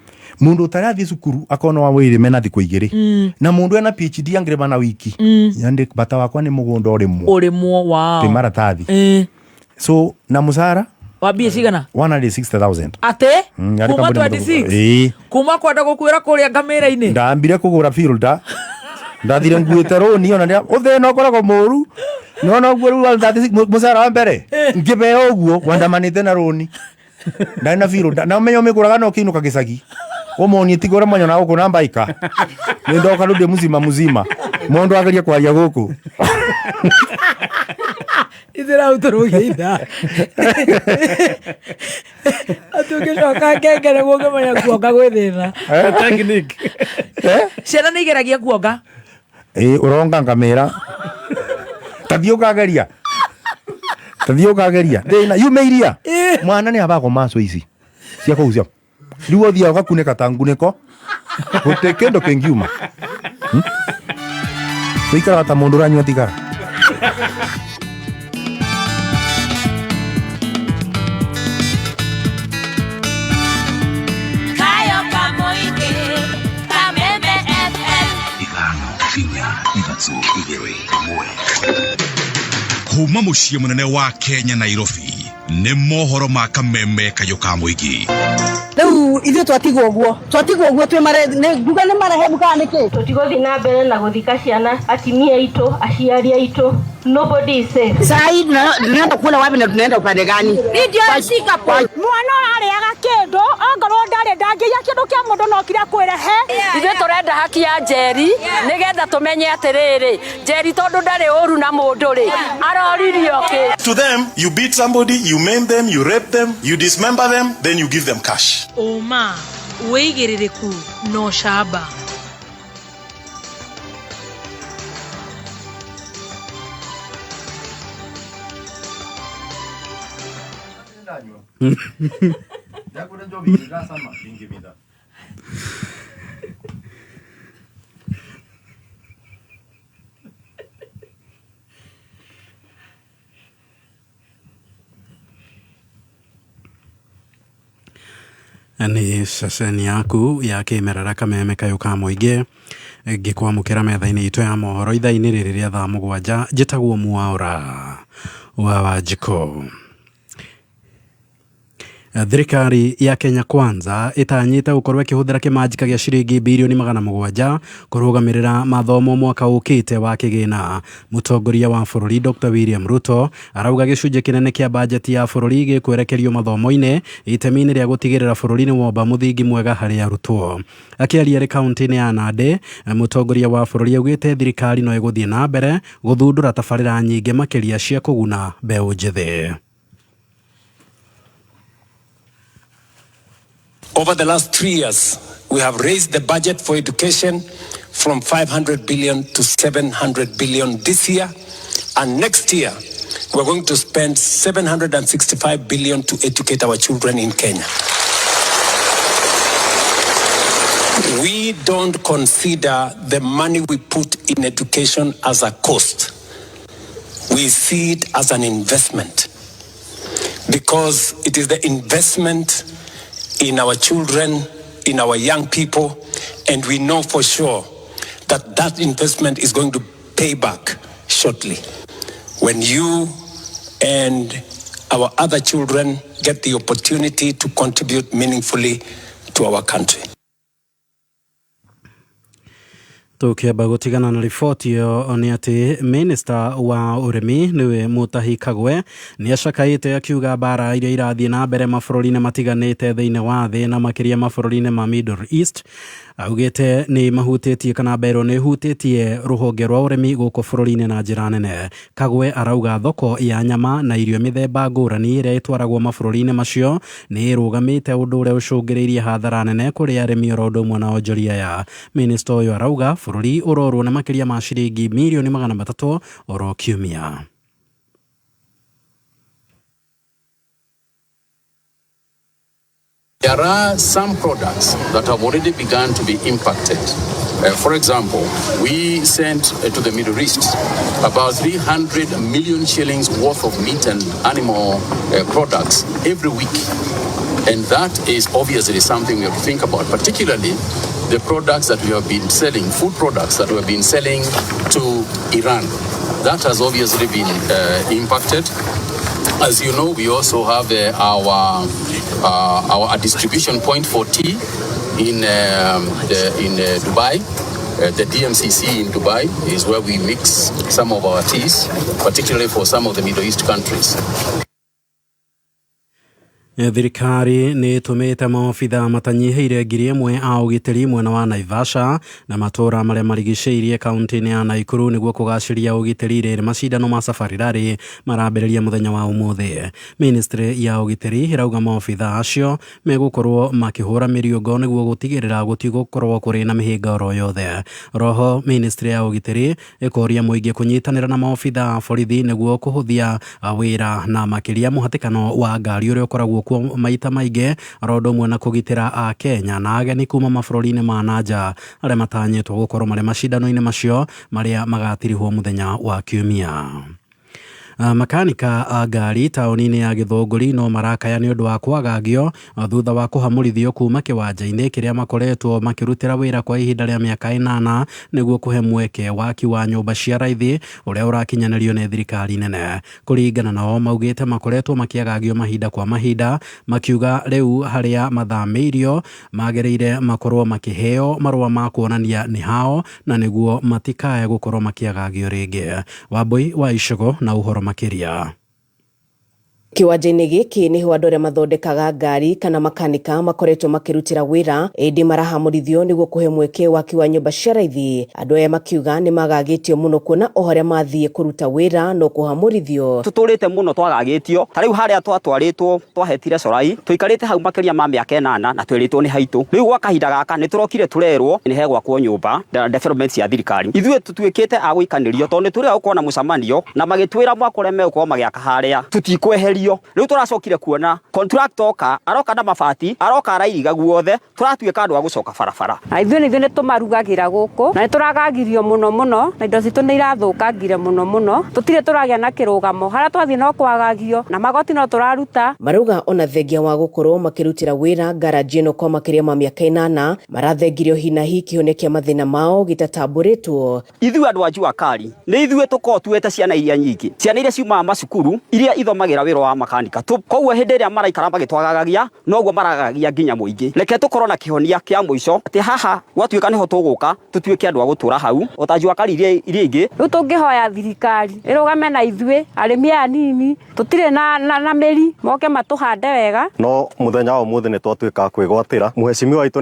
mũndũ ũtarathiĩ cukuru akona wa wĩrĩme na thikũ 2, na mũndũ ena PhD angĩrĩma na wiki. Yandĩ bata wakwa nĩ mũgũnda ũrĩmwo. Ũrĩmwo, wow. Twĩ maratathi. So na mũcara Wa mbia cigana? 160,000. Atĩ Yarĩ kuma kambuni 26 Ĩĩ. Kuma kwenda gũkuĩra kũrĩa ngamĩra-inĩ. Ndambire kũgũra filter, ndathire nguĩte rũni ona ũthĩna ũkoragwo mũru nona ũguo rĩu 136 mũcara wa mbere ngĩbeo ũguo wandamanĩte na rũni, ndarĩ na filter na ũmenye ũmĩgũraga na ũkĩinũka gĩcagi ũmonie tiga ũrĩa mwanyona gũkũ na mbaika nĩ ndoka rĩu ndĩ mzima mzima, mũndũ agerie kwaria gũkũ. Ithira utũrũgĩitha atĩ ũngĩcoka ngengere gũkĩmenya kuonga gwĩ thĩna. Technique. Ciana nĩ igeragia kuonga. Ĩ, ũronga ngamĩra, tathiĩ ũkageria, tathiĩ ũkageria thĩna yume iria mwana nĩ abagwo maco ici cia kũu cia rĩu ũthiaga ũgakunĩka ta ngunĩko, gũtĩ kĩndũ kĩngiuma. Ũikaraga ta mũndũ ũranyua thigara. Kayo kamoike Kameme FM. 5 4 3 2 1. Kuma mũciĩ mũnene wa Kenya, Nairobi, nĩ mohoro ma Kameme kayũ ka mũingĩ. Rĩu ithuĩ twatigwo ũguo, twatigwo ũguo twĩ mare nĩ nguga nĩ marehemu kana nĩ kĩ. Tũtigũthiĩ na mbere na gũthika ciana, atimia aitũ, aciari aitũ. Nobody is safe. Saa hii tunaenda kula wapi na tunaenda upande gani? Ndio Singapore. Mwana ũrarĩaga kĩndũ ongorwo ndarĩ ndangĩiya kĩndũ kĩa mũndũ no kire kwĩrehe. Ithuĩ tũrenda haki ya Njeri nĩgetha tũmenye atĩrĩrĩ, Njeri tondũ ndarĩ ũru na mũndũ rĩ, aroririo kĩ? To them, you beat somebody, you maim them, you rape them, you dismember them, then you give them cash. Ũma, wĩigĩrĩrĩku na ũcamba. Nĩ ceceni yaku ya kĩmerera Kameme kayũ ka mũingĩ, ngĩkwamũkĩra metha-inĩ itũ ya mohoro ithaa-inĩ rĩrĩ rĩa thaa 7. Njĩtagwo Mwaũra wa Wanjikũ. Thirikari ya Kenya Kwanza ĩtanyĩte gũkorwo ĩkĩhũthĩra kĩmanjĩka gĩa ciringi birioni 700 kũrũgamĩrĩra mathomo mwaka ũkĩte wa kĩgĩna. Mũtongoria wa bũrũri Dr William Ruto arauga gĩcunjĩ kĩnene kĩa bajeti ya bũrũri gĩkwerekerio mathomo-inĩ itemi-inĩ rĩa gũtigĩrĩra bũrũri nĩ womba mũthingi mwega harĩ arutwo. Akĩaria arĩ kaunti-inĩ ya Nandĩ, mũtongoria wa bũrũri augĩte thirikari no ĩgũthiĩ na mbere gũthundũra tabarĩra nyingĩ makĩria cia kũguna mbeũ njĩthĩ. Over the last 3 years, we have raised the budget for education from 500 billion to 700 billion this year. And next year, we're going to spend 765 billion to educate our children in Kenya. We don't consider the money we put in education as a cost. We see it as an investment because it is the investment in our children, in our young people, and we know for sure that that investment is going to pay back shortly. When you and our other children get the opportunity to contribute meaningfully to our country. Tũkĩamba gũtigana na riboti ĩyo nĩ atĩ minista wa ũrĩmi nĩwe Mutahi Kagwe nĩ acakaĩte akiuga mbara iria irathiĩ na mbere mabũrũri-inĩ matiganĩte thĩinĩ wa thĩ na makĩria mabũrũri-inĩ ma Middle East. Augĩte nĩ mahutĩtie kana mbero nĩ ĩhutĩtie rũhonge rwa ũrĩmi gũkũ bũrũri-inĩ na njĩra nene. Kagwe arauga thoko ya nyama na irio mĩthemba ngũrani ĩrĩa ĩtwaragwo mabũrũri-inĩ macio nĩ ĩrũgamĩte ũndũ ũrĩa ũcũngĩrĩirie hathara nene kũrĩ arĩmi oro ũndũ ũmwe na onjoria aya. Minista ũyũ arauga bũrũri ũrorwo nĩ makĩria ma ciringi mirioni 300 oro kiumia. There are some products that have already begun to be impacted. For example, we sent to the Middle East about 300 million shillings worth of meat and animal products every week. And that is obviously something we have to think about, particularly the products that we have been selling, food products that we have been selling to Iran. That has obviously been impacted. As you know, we also have our distribution point for tea in Dubai. The DMCC in Dubai is where we mix some of our teas, particularly for some of the Middle East countries. Thirikari nĩ ĩtũmĩte maobitha matanyihĩire 1,000 a ũgitĩri mwena wa Naivasha na matũũra marĩa marigicĩirie kaunti-inĩ ya Naikuru nĩguo kũgacĩria ũgitĩri rĩrĩ macindano ma Safari Rally marambĩrĩria mũthenya wa ũmũthĩ. Ministry ya ũgitĩri ĩrauga maobitha acio megũkorwo makĩhũra mĩriũngo nĩguo gũtigĩrĩra gũtigũkorwo kũrĩ na mĩhĩnga oro yothe. Roho ministry ya ũgitĩri ĩkoria mũingĩ kũnyitanĩra na maobitha a borithi nĩguo kũhũthia wĩra na makĩria mũhatĩkano wa ngari ũrĩa ũkoragwo kuo maita maingĩ oro ũndũ ũmwe na kũgitĩra a Kenya na ageni kuma mabũrũri-inĩ ma na nja arĩa matanyĩtwo gũkorwo marĩ macindano-inĩ macio marĩa magatirihwo mũthenya wa Kiumia. Makanika a ngari taũni-inĩ ya Gĩthũngũri no marakaya nĩ ũndũ wa kwagagio thutha wa kũhamũrithio kuma kĩwanja-inĩ kĩrĩa makoretwo makĩrutĩra wĩra kwa ihinda rĩa mĩaka 8 nĩguo kũhe mweke waki wa nyũmba cia raithi ũrĩa ũrakinyanĩrio nĩ thirikari nene. Kũringana nao maugĩte makoretwo makĩagagio mahinda kwa mahinda makiuga rĩu harĩa mathamĩirio magĩrĩire makorwo makĩheo marũa ma kuonania nĩ hao na nĩguo matikae gũkorwo makĩagagio rĩngĩ. Wambui wa Icũgũ na ũhoro makĩria. Kĩwanja-inĩ gĩkĩ nĩho andũ arĩa mathondekaga ngari kana makanika makoretwo makĩrutĩra wĩra ĩndĩ marahamũrithio nĩguo kũhe mweke waki wa nyũmba cia raithi. Andũ aya makiuga nĩ magagĩtio mũno kuona o harĩa mathiĩ kũruta wĩra no kũhamũrithio. Tũtũrĩte mũno twagagĩtio ta rĩu harĩa twatwarĩtwo twahetire corai tũikarĩte hau makĩria ma mĩaka 8 na twĩrĩtwo nĩ haitũ. Rĩu gwa kahinda gaka nĩ tũrokire tũrerwo nĩ hegwakwo nyũmba development cia thirikari. Ithuĩ tũtuĩkĩte a gũikanĩrio tondũ nĩ tũrĩga gũkorwo na mũcemanio na magĩtwĩra mwaka ũrĩa megũkorwo magĩaka harĩa tũtikweherio. Rĩu tũracokire kuona contractor oka aroka na mabati aroka arairiga guothe tũratuĩka andũ a gũcoka barabara. Na ithuĩ nĩ tũmarugagĩra gũkũ na nĩ tũragagirio mũno mũno na indo citũ nĩ irathũkangire mũno mũno tũtirĩ tũragĩa na kĩrũgamo harĩa twathiĩ no kwagagio na magoti no tũraruta. Marauga ona thengia wa gũkorwo makĩrutĩra wĩra ngaraji ĩno kwa makĩria ma mĩaka 8 marathengirio hinahi kĩhonia kĩa mathĩna mao gĩtatambũrĩtwo. Ithuĩ andũ a Jua Kali nĩ ithuĩ tũkoragwo tuĩte ciana iria nyingĩ ciana iria ciumaga macukuru iria ithomagĩra wĩra wa makanika koguo hĩndĩ ĩrĩa maraikara magĩtwagagagia noguo maragagia nginya mũingĩ. Reke tũkorwo na kĩhonia kĩa mũico atĩ haha gwatuĩka nĩho tũgũka tũtuĩke andũ a gũtũra hau o ta Jua Kali iria ingĩ. Rĩu tũngĩhoya thirikari ĩrũgame na ithuĩ arĩmi aya anini tũtirĩ na mĩri moke matũhande wega. No mũthenya wa ũmũthĩ nĩ twatuĩka kwĩgwatĩra mũhecimiwa witũ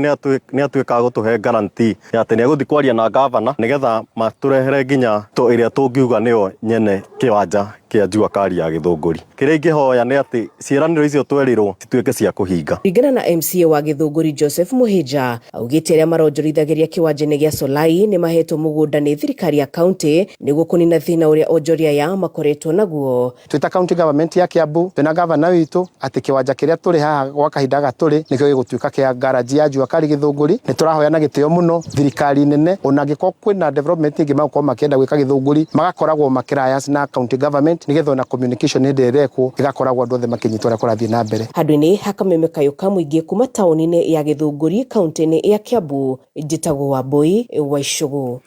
nĩ atuĩka gũtũhe guarantee ya atĩ nĩ egũthiĩ kwaria na gavana nĩgetha matũrehere nginya ĩrĩa tũngiuga nĩyo nyene kĩwanja kĩa Jua Kali ya Gĩthũngũri. Kĩrĩa ingĩhoya nĩ atĩ ciĩranĩro icio twerirwo cituĩke cia kũhinga. Kũringana na MCA wa Gĩthũngũri Joseph Mũhĩnja augĩte arĩa maronjorithagĩria kĩwanja-inĩ gĩa Solai nĩ mahetwo mũgũnda nĩ thirikari ya kaunti nĩguo kũnina thĩna ũrĩa onjoria aya makoretwo naguo. Twĩta county government ya Kiambu twĩna gavana witũ atĩ kĩwanja kĩrĩa tũrĩ haha gwa kahinda gaka tũrĩ nĩkĩo gĩgũtuĩka kĩa garage ya Jua Kali Gĩthũngũri. Nĩ tũrahoya na gĩtĩo mũno thirikari nene ona angĩkorwo kwĩna development ĩngĩ magũkorwo makĩenda gwĩka Gĩthũngũri magakoragwo makĩrayas na county government nĩgetha ona communication hĩndĩ ĩrĩa ĩrekwo ĩgakoragwo andũ othe makĩnyitwo ũrĩa kũrathiĩ na mbere. Handũ-inĩ hakameme kayũ ka mũingĩ kuma taũni-inĩ ya Gĩthũngũri kaunti-inĩ ya Kiambu, njĩtagwo Wambui wa Icũgũ.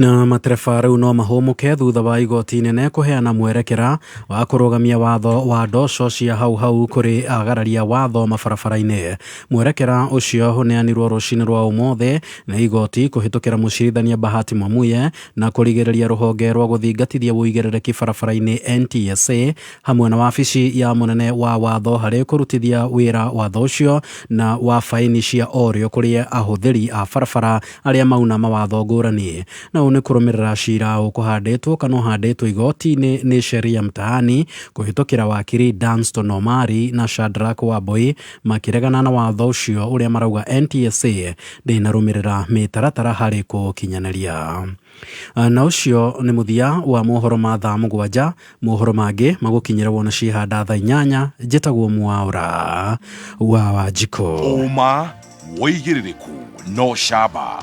Na matereba rĩu no mahũmũke thutha wa igoti inene kũheana mwerekera wa kũrũgamia watho wa ndoco cia hau hau kũrĩ agararia watho mabarabara-inĩ. Mwerekera ũcio ũneanirwo rũcinĩ rwa ũmũthĩ nĩ igoti kũhĩtũkĩra mũcirithania Bahati Mwamuye na kũrigĩrĩria rũhonge rwa gũthingatithia ũigĩrĩrĩki barabara-inĩ NTSA hamwe na wabici ya mũnene wa watho harĩ kũrutithia wĩra watho ũcio na wa faini cia orĩo kũrĩ ahũthĩri a barabara arĩa mauna mawatho ngũrani. Na ũũ nĩ kũrũmĩrĩra cira ũkũhandĩtwo kana ũhandĩtwo igoti-inĩ nĩ Sheria Mtaani kũhĩtũkĩra wakiri Danstan Omari na Shadrack Wambui makĩregana na watho ũcio ũrĩa marauga NTSA ndĩnarũmĩrĩra mĩtaratara harĩ kũũkinyanĩria. Na ũcio nĩ mũthia wa mohoro ma thaa 7. Mohoro mangĩ magũkinyĩra wona ciĩhanda thaa 8. Njĩtagwo Mwaũra wa Wanjikũ. Ũma, wĩigĩrĩrĩku no camba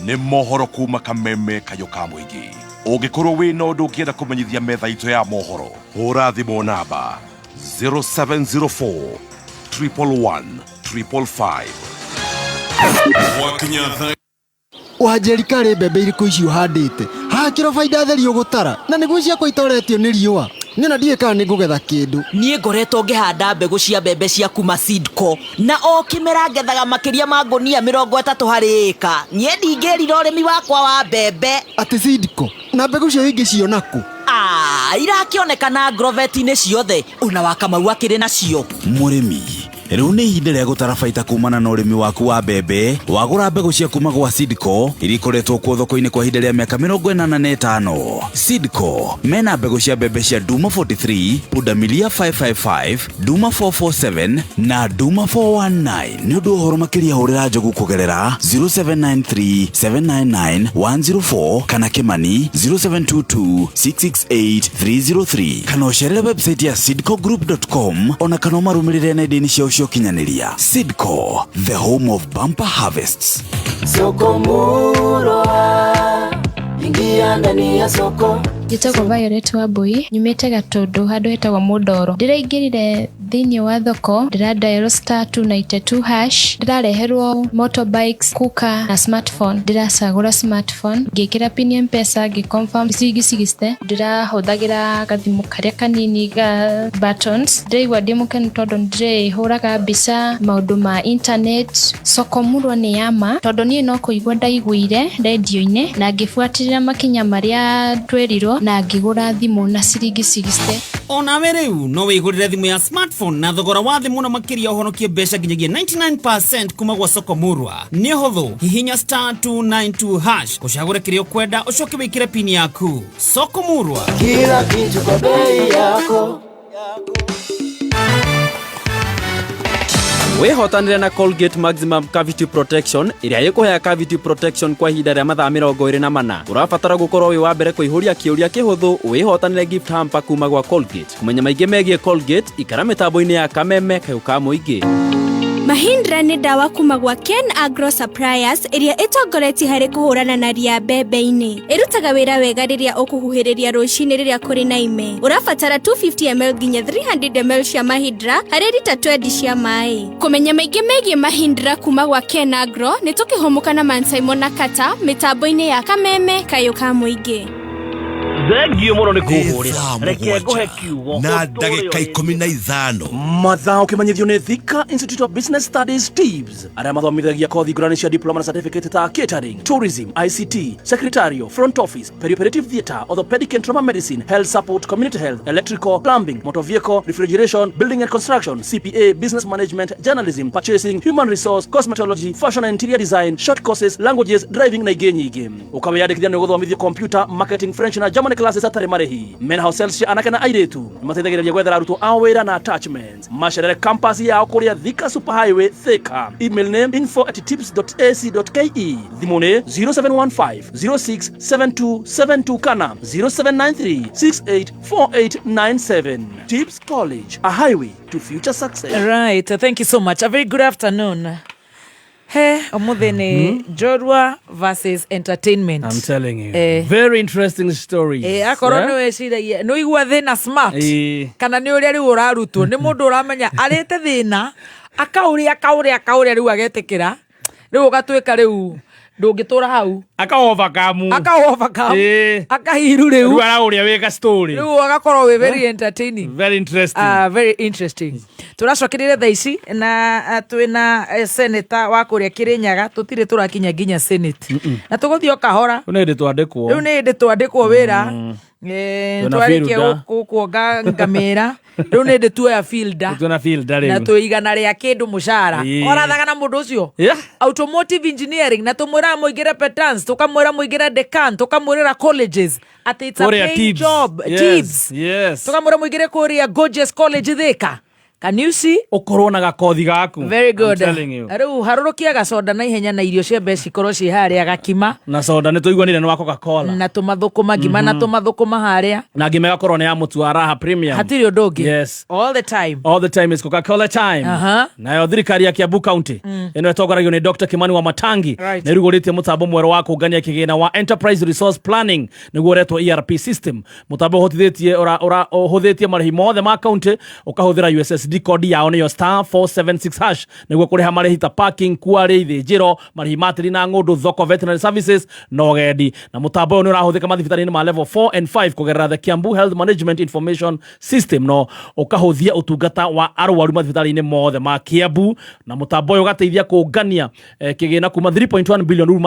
nĩ mohoro kuma Kameme kayũ ka mũingĩ. Ũngĩkorwo wĩna ũndũ ũngĩenda kũmenyithia metha itũ ya mohoro, hũra thimũ namba 0704 111 555. Gwakinya thaa Wanjeri, karĩ mbembe irĩkũ ici ũhandĩte haha? Kĩro baida theri ũgũtara na nĩguo ciakwa itoretio nĩ riũa. Niĩ na ndiũĩ kana nĩ ngũgetha kĩndũ. Niĩ ngoretwo ngĩhanda mbegũ cia mbembe cia kuma Seedco na o kĩmera ngethaga makĩria ma ngũnia 30 harĩ ĩka. Niĩ ndingĩrira ũrĩmi wakwa wa mbembe. Atĩ Seedco? Na mbegũ cio ingĩciona kũ? Ah, irakĩonekana agrovet-inĩ ciothe, ona wa Kamau akĩrĩ nacio. Mũrĩmi, rĩu nĩ ihinda rĩa gũtara baita kumana na ũrĩmi waku wa mbembe. Wagũra mbegũ cia kuma gwa Seedco iria ikoretwo kuo thoko-inĩ kwa ihinda rĩa mĩaka 85. Seedco mena mbegũ cia mbembe cia Duma 43, Pundamilia 555, Duma 447 na Duma 419. Nĩ ũndũ wa ũhoro makĩria hũrĩra Njogu kũgerera 0793 799 104 kana Kĩmani 0722 668 303 kana ũcerere website ya seedcogroup.com, ona kana ũmarũmĩrĩre nenda-inĩ ciao cia ũkinyanĩria. Seedco, the home of bumper harvests. Soko Murwa, ingia ndani ya soko. Njĩtagwo Violet Wambui, nyumĩte Gatũndũ handũ hetagwo Mũndoro. Ndĩraingĩrire thĩinĩ wa thoko, ndĩra dial *292#, ndĩrareherwo motorbikes, cooker na smartphone. Ndĩracagũra smartphone, ngĩkĩra pin ya Mpesa, ngĩ confirm ciringi 60. Ndĩrahũthagĩra gathimũ karĩa kanini ga buttons. Ndĩraigua ndĩ mũkenu tondũ nĩndĩrĩhũraga mbica maũndũ ma internet. Soko Murwa nĩ ya ma tondũ niĩ no kũigua ndaiguire rendio-inĩ na ngĩbuatĩrĩra makinya marĩa twerirwo na ngĩgũra thimũ na ciringi 60. Onawe rĩu no wĩgũrĩre thimũ ya smartphone na thogora wa thĩ mũno makĩria, ũhonokie mbeca nginyagia 99% kuma gwa Soko Murwa. Nĩ ũhũthũ, hihinya *292# ũcagũre kĩrĩa ũkwenda, ũcoke wĩkĩre pini yaku. Soko Murwa, kila kitu kwa bei yako. Wĩhotanĩre na Colgate Maximum Cavity Protection ĩrĩa ĩkũheaga cavity protection kwa ihinda rĩa mathaa 24. Ũrabatara gũkorwo wĩ wa mbere kũihũria kĩũria kĩhũthũ wĩhotanĩre gift hamper kuma gwa Colgate. Kũmenya maingĩ megiĩ Colgate, ikara mĩtambo-inĩ ya Kameme kayũ ka mũingĩ. Mahindra nĩ ndawa kuma gwa Ken Agro Suppliers ĩrĩa ĩtongoretie harĩ kũhũrana na ria mbembe-inĩ. Ĩrutaga wĩra wega rĩrĩa ũkũhuhĩrĩria rũcinĩ rĩrĩa kũrĩ na ime. Ũrabatara 250 ml nginya 300 ml cia Mahindra harĩ rita 20 cia maĩ. Kũmenya maingĩ megiĩ Mahindra kuma gwa Ken Agro nĩ tũkĩhũmũka na Man Simon na Kata mĩtambo-inĩ ya Kameme kayũ ka mũingĩ. Thengio mũno nĩ Nĩ kũhũrĩra thaa reke ngũhe 7 kiugo na ndagĩka 15. Mathaa ũkĩmenyithio nĩ Thika Institute of Business Studies, TIBS, arĩa mathomithagia kothi ngũrani cia diploma na certificate ta catering, tourism, ICT, secretarial, front office, perioperative theatre, orthopedic and trauma medicine, health support, community health, electrical, plumbing, motor vehicle, refrigeration, building and construction, CPA, business management, journalism, purchasing, human resource, cosmetology, fashion and interior design, short courses, languages, driving na ingĩ nyingĩ. Ũkawĩyandĩkithia nĩ ũgũthomithio computer, marketing, French na German classes hatarĩ marĩhi. Mena hostels cia anake na airĩtu. Nĩmateithagĩrĩria gwethera arutwo ao wĩra na attachments. Macerere campus yao kũrĩa Thika Super Highway, Thika. Email nĩ info@tips.ac.ke. Thimũ nĩ 0715 067272 kana 0793 684897. Tips College, a highway to future success. Right, thank you so much. A very good afternoon. He, ũmũthĩ nĩ Njorua versus entertainment. I'm telling you. Eh. Very interesting stories. Akorwo Yeah? nĩ wĩciragia nĩ ũigua thĩna smart kana nĩ ũrĩa rĩu ũrarutwo nĩ mũndũ ũramenya arĩte thĩna akaũrĩa akaũrĩa akaũrĩa rĩu agetĩkĩra rĩu ũgatuĩka rĩu ndũngĩtũra hau. Aka overcome. Aka overcome. Akahiru riu. Riu arauria wika story. Riu agakorwo wi very entertaining. Very interesting. Very interesting. Turacokerire thaa ici na twina senator wa kuria Kirinyaga, tutire turakinya nginya senate. Na tuguthii o kahora. Riu ni hindi twandikwo. Riu ni hindi twandikwo wira. Twarikia kuonga ngamĩra rĩu nĩ ndĩ tuoya fielder tuona fielder rĩu na twĩ igana rĩa kĩndũ mũcara orathaga na mũndũ ũcio automotive engineering na tũmwĩraga mũingĩre Petans, tũkamwĩra mũingĩre Decan, tũkamwĩrĩra colleges atĩ it's a paying job. Tibbs. Yes. Tũkamwĩra mũingĩre kũrĩa Gorgeous College Thika. Can you see? Ukorwo na gakothi gaku. Very good. I'm telling you. Riu harũrũkia gacoda na ihenya na irio cia mbeca ikorwo ciĩ harĩa gakima. Na soda nĩ tũiguanire nĩ wa Coca-Cola. Na tũmathũkũma ngima na tũmathũkũma harĩa. Na ngima ĩgakorwo nĩ ya mũtu wa Raha Premium. Hatirĩ ũndũ ũngĩ. Yes. All the time. All the time is Coca-Cola time. Nayo thirikari ya Kiambu County ĩno ĩtongoragio nĩ Dr. Kimani wa Matangi nĩ ĩrugũrĩtie mũtambo mwerũ wa kũngania kĩgĩna wa Enterprise Resource Planning nĩguo ũretwo ERP system. Mũtambo ũhotithĩtie ũhũthĩtie marĩhi mothe ma county ũkahũthĩra USSD code yao nĩyo star 476 hash nĩguo kũrĩha marĩhi ta parking, kuarĩ, ithĩnjĩro, marĩhi ma tĩri na ng'ũndũ, thoko, veterinary services na ũgendi. Na mũtambo ũyũ nĩ ũrahũthĩka mathibitarĩ-inĩ ma level 4 and 5 kũgerera the Kiambu Health Management Information System no ũkahũthia ũtungata wa arwaru mathibitarĩ-inĩ mothe ma Kiambu. Na mũtambo ũyũ ũgateithia kũngania kĩgĩna kuma 3.1 billion rĩu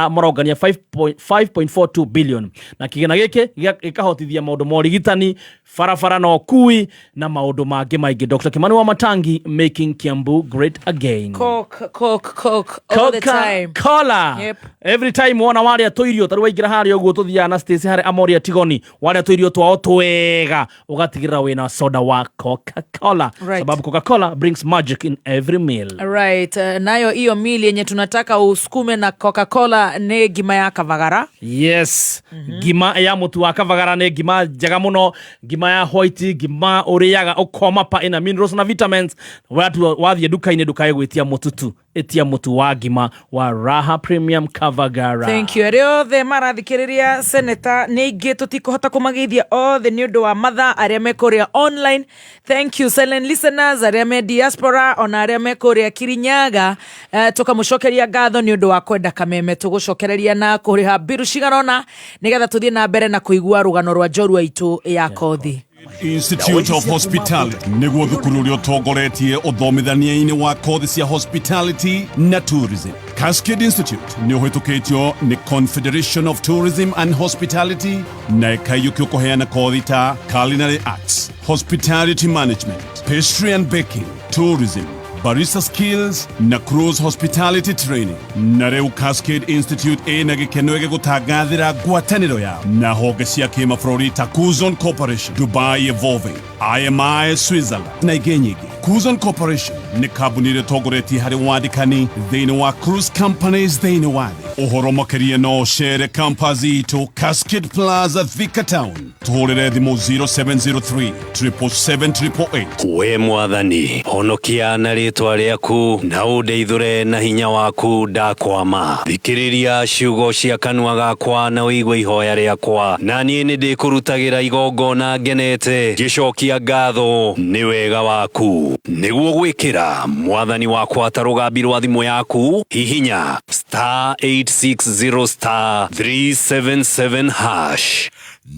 marongania 5.42 billion na kĩgĩna gĩkĩ gĩkahotithia maũndũ ma ũrigitani, barabara na ũkui na maũndũ mangĩ maingĩ. Dr. Kimani wa Matangi, making Kiambu great again. Coke, Coke, Coke all the time. Cola. Yep. Every time wona waria tũirio tarĩu waingĩra harĩa ũguo tũthiaga na Stacy harĩa Amoria Tigoni waria tũirio twao twega ũgatigĩrĩra wĩna soda wa Coca-Cola. Right. Sababu Coca-Cola brings magic in every meal. Right. Nayo hiyo meal yenye tunataka usukume na Coca-Cola nĩ ngima ya Kavagara. Yes. Ngima ya mũtu wa Kavagara nĩ ngima njega mũno, ngima ya white, ngima ũrĩaga ũkoma pa ina minerals na vitamins. Wathiĩ nduka-inĩ ndukae gwĩtia mũtutu, ĩtia mũtu wa ngima wa Raha Premium Kavagara. Thank you. Arĩa othe marathikĩrĩria Senator nĩ aingĩ tũtikũhota kũmageithia othe nĩ ũndũ wa mathaa arĩa me kũrĩa online. Thank you silent listeners arĩa me diaspora ona arĩa me kũrĩa Kirinyaga. Tũkamũcokeria ngatho nĩ ũndũ wa kwenda Kameme. Tũgũcokereria na kũrĩha mbiru cigana ũna nĩgetha tũthiĩ na mbere na kũigua rũgano rwa njorua itũ ya kothi. Institute of Hospitality nĩguo thukuru ũrĩa ũtongoretie ũthomithania-inĩ wa kothi cia hospitality na tourism. Cascade Institute nĩ ũhĩtũkĩtio nĩ Confederation of Tourism and Hospitality na ĩkaiyũkio kũheana kothi ta culinary arts, hospitality management, pastry and baking, tourism, barista skills na cruise hospitality training. Na rĩu Cascade Institute ĩna gĩkeno gĩgũtangathĩra ngwatanĩro yao na honge cia kĩmabũrũri ta Kuzon Corporation, Dubai Evolving, IMI Switzerland na ingĩ nyingĩ. Kuzon Corporation nĩ kambuni ĩrĩa ĩtongoretie harĩ wandĩkani thĩinĩ wa cruise companies thĩinĩ wa thĩ. Ũhoro makĩria no ũcere campus itũ Cascade Plaza, Thika Town. Tũhũrĩre thimũ 0703 777 888. We mwathani honokia na rĩtwa rĩaku na ũndeithũre na hinya waku ndakwama. Thikĩrĩria ciugo cia kanua gakwa na ũigue ihoya rĩakwa, na niĩ nĩ ndĩkũrutagĩra igongona ngenete ngĩcokia ngatho nĩ wega waku. Nĩguo gwĩkĩra mwathani wakwa ta rũgambi rwa thimũ yaku, hihinya star 860 star 377 hash.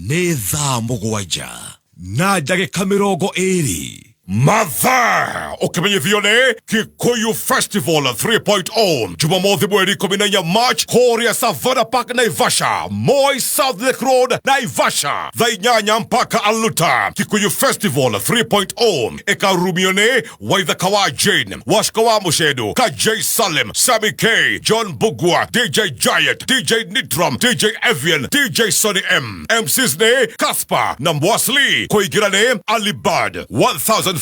Nĩ thaa 7 na ndagĩka 20. Mathaa ũkĩmenyithio nĩ Kikuyu Festival 3.0 Jumamothi mweri 14 March kũrĩa Savannah Park Naivasha, Moi South Lake Road Naivasha, thaa 8 mpaka Aluta. Kikuyu Festival 3.0 ĩkarurumio nĩ Waithaka wa Jane, Washika wa Mũcendu, Kajay Salim, Sammy K, John Bugwa, DJ Giant, DJ Nitram, DJ Evian, DJ Sonny M. MCs nĩ Casper na Mwasli. Kũingĩra nĩ Alibad 1,500,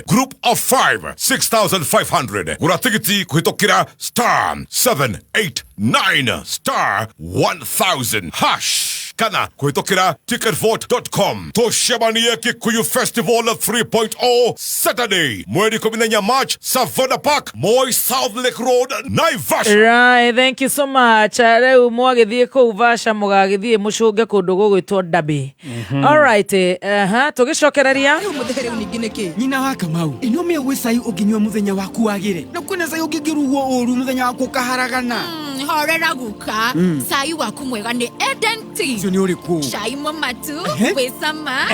group of 5 6,500. Gũra tigiti kũhĩtũkĩra star 789 star 1000 hash kana kũhĩtũkĩra ticketvault.com. Tũcemanie Kikuyu Festival 3.0 Saturday mweri 14 March, Savannah Park, Moi South Lake Road, Naivasha. Right, thank you so much. Rĩu mwagĩthiĩ kũu Vasha mũgagĩthiĩ mũcũnge kũndũ gũgwĩtwo Ndabi. All right, tũgĩcokereria Nyina wa Kamau ino mĩagwĩ cai ũngĩnyua mũthenya waku wagĩre na kwĩna cai ũngĩngĩrugwo ũru mũthenya waku ũkaharagana. Horera guka. Cai waku mwega nĩ Eden Tea. Ũcio nĩ ũrĩkũ? Cai mũmatu, wĩ cama,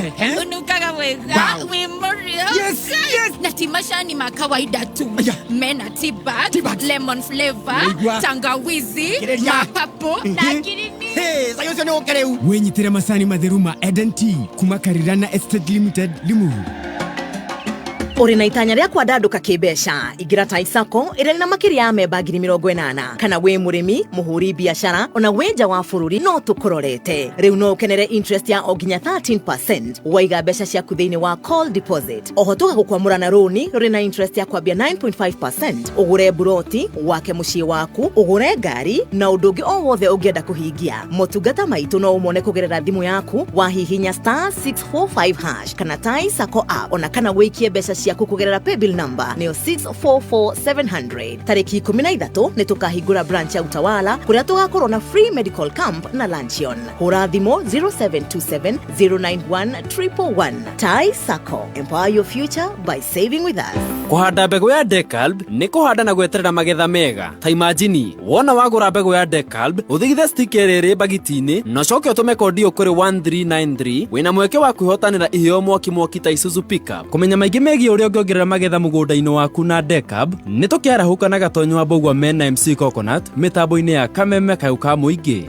ũnungaga wega, Wow. wĩ mũrĩo. Yes, yes. Na ti macani ma kawaida tu. Mena tea bag, lemon flavor, Nĩigua. tangawizi, Kĩrĩria. mapapo na ngirini. Cai ũcio nĩ ũke rĩu. Wĩnyitĩre macani matheru ma Eden Tea kuma Karirana Estate Limited, Limuru. Ũrĩ na itanya rĩa kwandandũka kĩmbeca, ingĩra Tai Sacco ĩrĩa ĩrĩ na makĩria ya memba 80,000. Kana wĩ mũrĩmi, mũhũri biacara, ona wĩ nja wa bũrũri, no tũkũrorete. Rĩu no ũkenere interest ya o nginya 13% waiga mbeca ciaku thĩinĩ wa call deposit. Oho tũgagũkwamũra na rũni rũrĩ na interest ya kwambia 9.5%, ũgũre mburoti, wake mũciĩ waku, ũgũre ngari na ũndũ ũngĩ o wothe ũngĩenda kũhingia. Motungata maitũ no ũmone kũgerera thimũ yaku wahihinya star 645 hash kana Tai Sacco app, ona kana wĩikie mbeca ciaku kũgerera paybill number nĩyo 644700. Tarĩki 13 nĩ tũkahingũra branch ya Utawala kũrĩa tũgakorwo na free medical camp na luncheon. Hũra thimũ 0727 091 111. Tai Sacco, empower your future by saving with us. Kũhanda mbegũ ya Decalb nĩ kũhanda na gweterera magetha mega. Ta imagine wona wagũra mbegũ ya Decalb, ũthigithe stick ĩrĩa ĩrĩ mbagiti-inĩ na ũcoke ũtũme kondi ĩyo kũrĩ 1393 wĩna mweke wa kwĩhotanĩra iheo mwaki mwaki ta Isuzu pickup. Kũmenya maingĩ megiĩ ũrĩa ũngĩongerera magetha mũgũnda-inĩ waku na Decalb, nĩ tũkĩarahũka na Gatonyo wa Mbũgua mena MC Coconut mĩtambo-inĩ ya Kameme Kayũ ka Mũingĩ.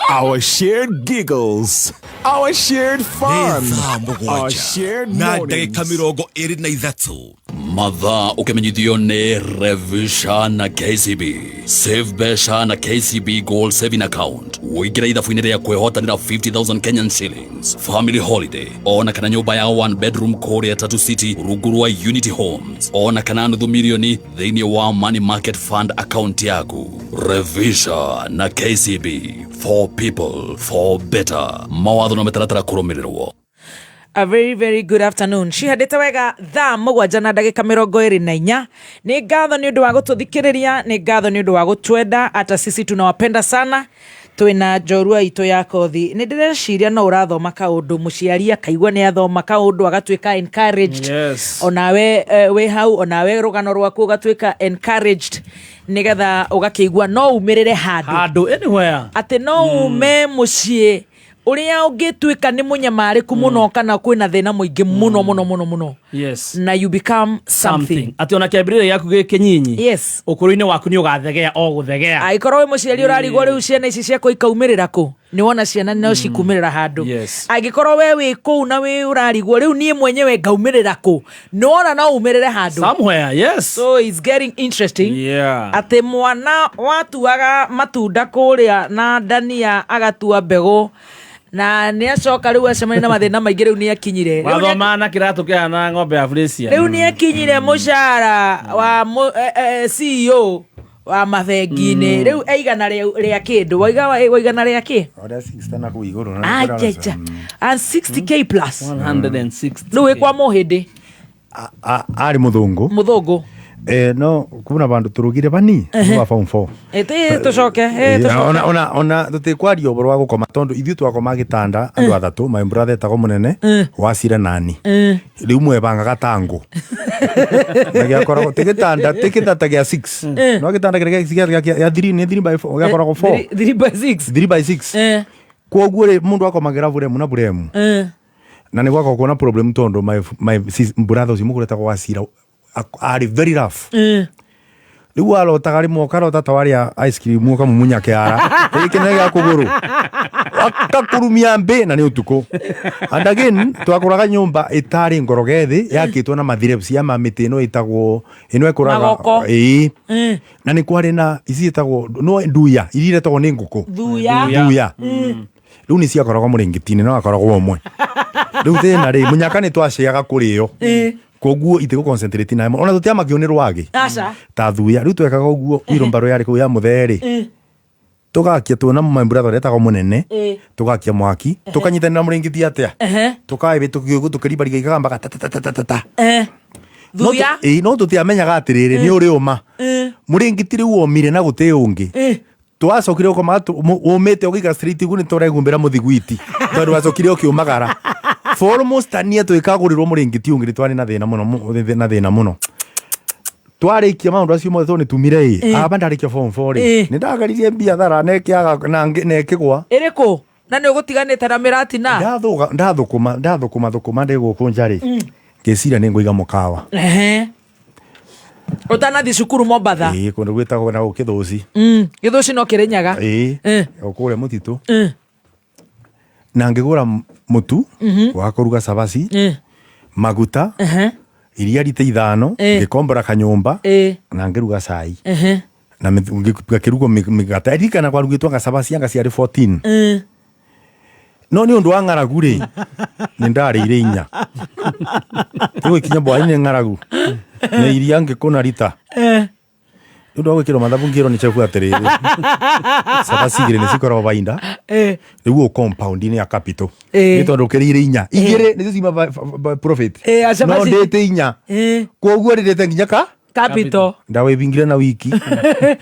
Our shared giggles, our shared fun, Nĩ thaa our mũgwanja shared na mornings. ndagĩka 23. Mathaa ũkĩmenyithio nĩ Revisha na KCB. Save mbeca na KCB Gold Saving Account, ũingĩre ithabu-inĩ rĩa kwĩhotanĩra 50,000 Kenyan shillings, family holiday, ona kana nyũmba ya one bedroom kũrĩa Tatu City rungu rwa Unity Homes, ona kana nuthu milioni thĩinĩ wa money market fund account yaku. Revisha na KCB, for people, for better. Mawatho na mĩtaratara kũrũmĩrĩrwo. A very very good afternoon. Cihandĩte wega thaa 7 na ndagĩka 24. Nĩ ngatho nĩ ũndũ wa gũtũthikĩrĩria, nĩ ngatho nĩ ũndũ wa gũtwenda, hata sisi tunawapenda sana. Twĩna njorua itũ ya kothi. Nĩ ndĩreciria no ũrathoma kaũndũ, mũciari akaigua nĩ athoma kaũndũ agatuĩka encouraged. Yes. Onawe wĩ hau, onawe rũgano rwaku ũgatuĩka encouraged nĩgetha ũgakĩigua no umĩrĩre handũ. Handũ anywhere. Atĩ no ume mũciĩ ũrĩa ũngĩtuĩka nĩ mũnyamarĩku mũno kana kwĩna thĩna mũingĩ mũno mũno mũno mũno. Yes. Na you become something. Atĩ ona kĩambĩrĩria gĩaku gĩ kĩnyinyi. Yes. Ũkũrũ-inĩ waku nĩ ũgathegea o gũthegea. Angĩkorwo wĩ mũciari ũrarigwo rĩu ciana ici ciakwa ikaumĩrĩra kũ, nĩ wona ciana no cikumĩrĩra handũ. Yes. Angĩkorwo we wĩ kũu na wĩ ũrarigwo rĩu niĩ mwenyewe ngaumĩrĩra kũ, nĩ wona no umĩrĩre handũ. Somewhere, yes. So it's getting interesting. Yeah. Atĩ mwana watuaga matunda kũrĩa na ndania agatua mbegũ na nĩ acoka rĩu acemania na mathĩna maingĩ, rĩu nĩ akinyire. Rĩu nĩ Wathoma na kĩratũ kĩhana ng'ombe ya Frisia. Rĩu nĩ akinyire mũcara wa CEO wa mabengi-inĩ. Rĩu eigana rĩa kĩndũ waiga waigana rĩa kĩ. Ũrĩa 60 na kũu igũrũ na Ajaja, and 60K plus. 160. Rĩu wĩ kwa mũhĩndĩ. Arĩ mũthũngũ. Mũthũngũ. No kuna bandu turugire bani wa form 4. Tũcoke, tũcoke. Ona tutikwaria ũhoro wa gũkoma tondu ithuĩ twakoma gĩtanda andũ athatũ, my brother etagwo mũnene wacira nani rĩu mwebangaga ta ngũ na gĩakoragwo ti gĩtanda, ti gĩtanda gĩa 6, no gĩtanda kĩrĩa gĩa 3, nĩ 3 by 4, gĩakoragwo 4. 3 by 6. 3 by 6. Koguo rĩ, mũndũ akomagĩra buremu na buremu na nĩ gwakoragwo na problem tondu my brother ũcio mũkũrũ etagwo Wacira arĩ very rough. Rĩu arotaga rĩmwe ũkarota ta warĩa ice cream ũkamumunya kĩara gĩkĩ nĩ gĩa kũgũrũ, akakurumia mbĩ na nĩ ũtukũ. And again twakũraga nyũmba ĩtarĩ ngoroge thĩ, yakĩtwo na mathirebu cia ma mĩtĩ ĩno ĩtagwo ĩno ĩkũraga. Magoko. Ĩĩ, na nĩ kwarĩ na ici ĩtagwo no nduya iria iretagwo nĩ ngũkũ. Thuya. Thuya. Rĩu nĩ ciakoragwo mũrĩngĩti-inĩ no akoragwo ũmwe. Rĩu thĩna rĩ, mũnyaka nĩ twaceaga kũrĩo, koguo itigũ concentrate nayo ona tũtiamakio nĩ rwagĩ Aca. ta thuya. Rĩu twekaga ũguo, wirũmbarũ yarĩ kũu ya mũthee rĩ, tũgakia tuona my brother ũrĩa etagwo mũnene, tũgakia mwaki, tũkanyitanĩra mũrĩngĩti atĩa, tũkaĩbĩ tũkĩũgũ tũkĩribariga ikagambaga ta ta ta ta ta ta. Thuya. Ĩĩ, no tũtiamenyaga atĩrĩrĩ nĩ ũrĩ ũma mũrĩngĩti rĩu womire na gũtĩ ũngĩ. Twacokire gũkoma ũmĩte ũgĩikara straight ũguo nĩ tũrehumbĩra mũthiguiti tondũ wacokire ũkĩũmagara for almost a year tũgĩkagũrĩrwo mũrĩngĩti ũngĩ. Nĩ twarĩ na thĩna mũno, na thĩna mũno. Twarikia maundu acio mothe tondu nitumire i aba ndarikia form 4 ri nindageririe biathara nekiaga na nekigwa. Ĩrĩkũ na nĩ ũgũtiganĩte na mĩratina? Ndathuga ndathukuma ndathukuma thukuma ndi guku njari ngiciria ni ngwiga mukawa. Ehe. Ũtanathiĩ cukuru Mombatha? Ii, kundu gwitagwo na gukithuci. Gĩthũci no Kĩrĩnyaga. Ii, kuria mutitu. Na ngigura mutu wa kuruga cabaci, maguta, iria rita 5, ngikombora kanyumba na ngiruga cai na ngakĩrugwo mĩgate. Ririkana kwarugĩtwo anga cabaci anga ciarĩ 14. No nĩ ũndũ wa ng'aragu rĩ, nĩ ndarĩire 4 rĩu ĩkinya bwainĩ ng'aragu na iria ngĩkũna rita. Nĩ ũndũ wa gwĩkĩrwo mathabu ngĩrwo nĩ chefu atĩrĩrĩ, cabaci 2 nĩ cikoragwo bainda rĩu ũ compound-inĩ ya capital. Nĩ tondũ ũkĩrĩire 4, 2 nĩcio ciuma profit. A cabaci. No ndĩte 4. Koguo rĩrĩte nginya ka capital. Ndawĩbingire na wiki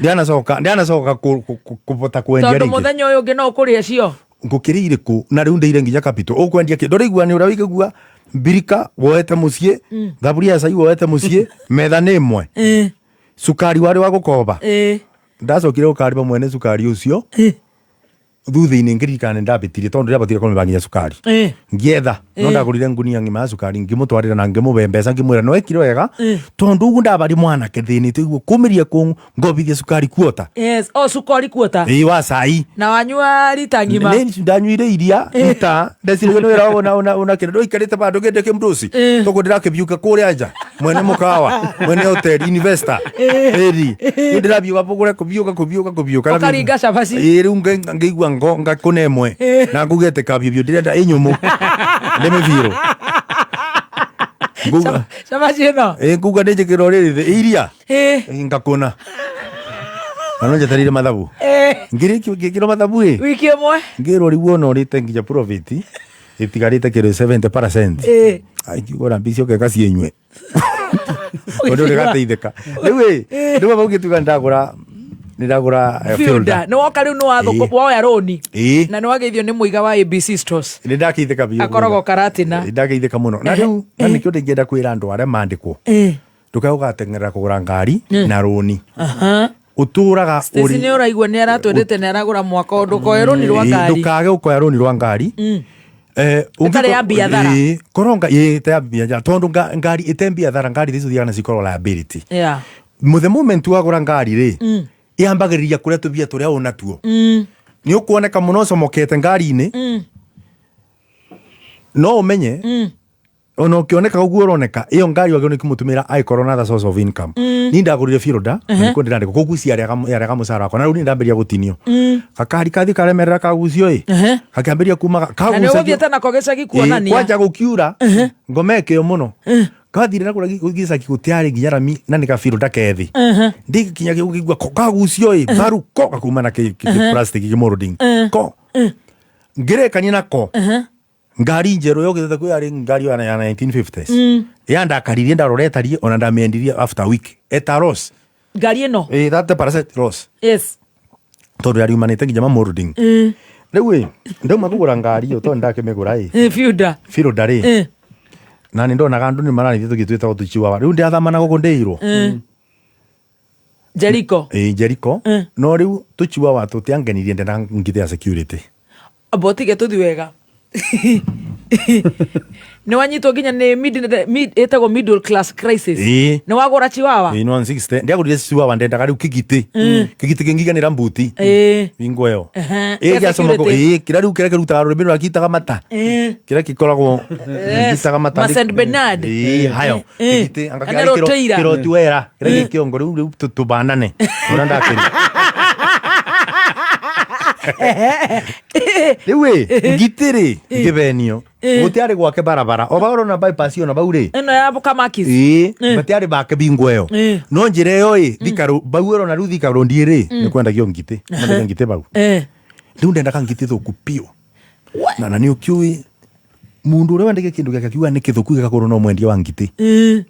ndianacoka kũbota kwendia Tondũ rĩngĩ. Mũthenya ũyũ ũngĩ no ũkũrĩa cio. Ngũkĩrĩire kũ na rĩu ndĩire nginya capital ũkwendia kĩ ndũraigua nĩ ũrĩa wĩkĩgua mbirika woete mũciĩ, thaburia ya cai woete mũciĩ, metha nĩ ĩmwe, cukari warĩ wa gũkomba. Ndacokire gũkarĩba mwene cukari ũcio thutha-inĩ ngĩririkana nĩ ndambĩtirie tondũ ndĩrabatire kũmĩba nginya cukari ngĩetha no ndagũrire ngunia ng'ima ya cukari ngĩmũtwarĩra na ngĩmũbe mbeca ngĩmwĩra no ekire wega tondũ ũguo ndabarĩ mwanake thĩnĩte ũguo kũmĩria kũ ngobithia cukari kuota. Yes, o cukari kuota. Ĩĩ, wa cai. Na wanyua rita ng'ima. Nĩ ndanyuire iria rita ndeciririe nĩ wĩra ona kĩndũ ndũikarĩte bandũ kĩndũ kĩmnduci tũguo ndĩrakĩbiũka kũrĩa nja mwene mũkawa mwene hotel investor ĩri nĩ ndĩrabiũka bũgũre kũbiũka kũbiũka kũbiũka. Ũkaringa cabaci. Ĩĩ, rĩu ngĩigua ngo ngakũna ĩmwe na ngugete kabiũbiũ ndĩrenda ĩnyũmũ ndĩmĩbiũ nguga. Cabaci ĩno. Ĩĩ, nguga nĩ njĩkĩrwo rĩrĩ thĩ iria ngakũna na no njetereire mathabu ngĩrĩkia ngĩkĩrwo mathabu ĩ Wiki ĩmwe. Ngĩrwo rĩu wona ũrĩte nginya profit ĩtigarĩte kĩndũ 70%. Ngiuga ona mbici oke gaciĩnyue ũndũ ndĩgateithĩka rĩu ĩ rĩu baba ũngĩtuga nĩndagũra Fielder. Fielder. Nĩ woka rĩu nĩ wathũkũ woya rũni. Na nĩ wageithio nĩ mũiga wa ABC Stores. Nĩ ndakeithĩka biũ. Akoragwo Karatina. Nĩ ndageithĩka mũno na rĩu na nĩkĩo ndĩngĩenda kwĩra andũ arĩa mandĩkwo ndũkae ũgateng'erera kũgũra ngari na rũni ũtũraga. Stacy nĩ ũraigua nĩ aratwĩrĩte nĩ aragũra mwaka ũyũ ndũkoe rũni rwa ngari. Ndũkage gũkoya rũni rwa ngari. Ĩtarĩ ya biathara. Ĩĩ, korwo ĩĩ, ĩtarĩ ya biathara tondũ ngari ĩte biathara ngari icio thiaga nacio ikoragwo liability. The moment wagũra ngari rĩ, ĩambagĩrĩria kũrĩa tũbia tũrĩa ũnatuo nĩ ũkuoneka mũno ũcomokete ngari-inĩ no ũmenye ona ũkĩoneka ũguo ũroneka ĩyo ngari wagĩrĩirwo nĩ kũmũtũmĩra angĩkorwo na other source of income. Ni ndagũrire Fielder na nĩkuo ndĩrandĩkwo koguo ici yarĩaga mũcara wakwa na rĩu nĩ ndambĩrĩria gũtinio gakari kathiĩ karemerera kagucio ĩ gakĩambĩrĩria kuma Na nĩ kagucagio ũgũthiĩte nako gĩcagi Ĩĩ, kuonania. kwanja gũkiura ngoma ĩkĩo mũno kathire na kũrĩa gĩcagi gũtiarĩ nginya rami na nĩ kabirũ ndakethi ndĩkinya gĩigua ko kagucio ĩ baru ko gakuma na plastic kĩmũrũding ko ngĩrĩkania nako ngari njerũ yokĩte kwĩ yarĩ ngari ya 1950s yandakaririe ndarora ĩtariĩ ona ndamĩendirie after a week eta loss. Ngari ĩno. Ĩĩ, 30% loss. Tondũ yariumanĩte nginya mamũrũding rĩu ĩ ndauma kũgũra ngari ĩyo tondũ ndakĩmĩgũra ĩ Fielder. Fielder rĩ na nĩ ndonaga andũ nĩ maranithia tũgĩtwĩtagwo tũchiwawa rĩu ndĩrathama na gũkũ ndĩirwo. Jericho. Ĩ, Jericho. No rĩu tũchiwawa tũtiangenirie ndenda ngitĩ ya security. Amba ũtige tũthi wega nĩ wanyitwo nginya nĩ ĩtagwo middle class crisis. Ĩĩ. Nĩ wagũra chiwawa. Ĩ, no 160 ndiagũrire chiwawa ndendaga rĩu kĩgitĩ kĩgitĩ kĩngiganĩra mbuti bingo ĩyo. Kĩa Ĩ, gĩacoma security. ĩ kĩrĩa rĩu kĩrĩa kĩrutaga rũrĩmĩ rwakitaga mata kĩrĩa gĩkoragwo gĩitaga mata. Ma Saint Bernard. Ĩ, hayo kĩgitĩ anga Kana kĩarĩ Rottweiler. kĩroti wera kĩrĩa gĩkĩongo rĩu rĩu tũbanane ũrĩa ndakĩrĩ rĩu ĩ ngitĩ rĩ ngĩvenio gũtiarĩ gwake barabara o bau ũrona bypass ona bau rĩ Ĩno ya Kamakis. Ĩĩ, matiarĩ bake bingo ĩyo no njĩra ĩyo ĩ Thika bau ũrona rĩu Thika Road rĩ nĩ kwendagio ngitĩ kwendagio ngitĩ bau rĩu ndendaga ngitĩ thũku biũ na nĩ ũkĩũĩ mũndũ ũrĩa wendagia kĩndũ gĩake akiuga nĩ kĩthũku gĩgakorwo no mwendia wa ngitĩ. Ĩ,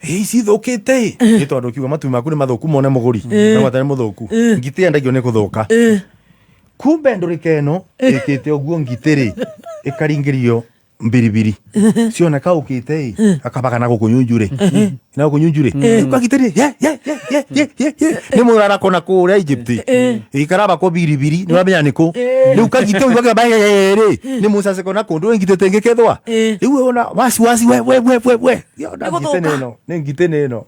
ici ithũkĩte ĩ nĩ tondũ kiuga matumbĩ maku nĩ mathũku mone mũgũri na gwata nĩ mũthũku ngitĩ yendagio nĩ gũthũka kumbe ndũrĩka ĩno ĩkĩte ũguo ngitĩ rĩ ĩkaringĩrio. Mbiribiri cioneka ũkĩte ĩ akabaga na gũkũ nyunjurĩ na gũkũ nyunjurĩ rĩu kagitĩrĩ ye ye ye ye ye ye ye nĩ mũrarako na kũrĩa Egypt ikaraba ko biribiri nĩ ũramenya nĩ kũ rĩu kagitĩ ũigua rĩ nĩ mũcacĩko na kũndũ ngitĩ tĩngĩkethwa rĩu ona wasi wasi we we we we we Yona ngitĩ nĩ ĩno nĩ ngitĩ nĩ ĩno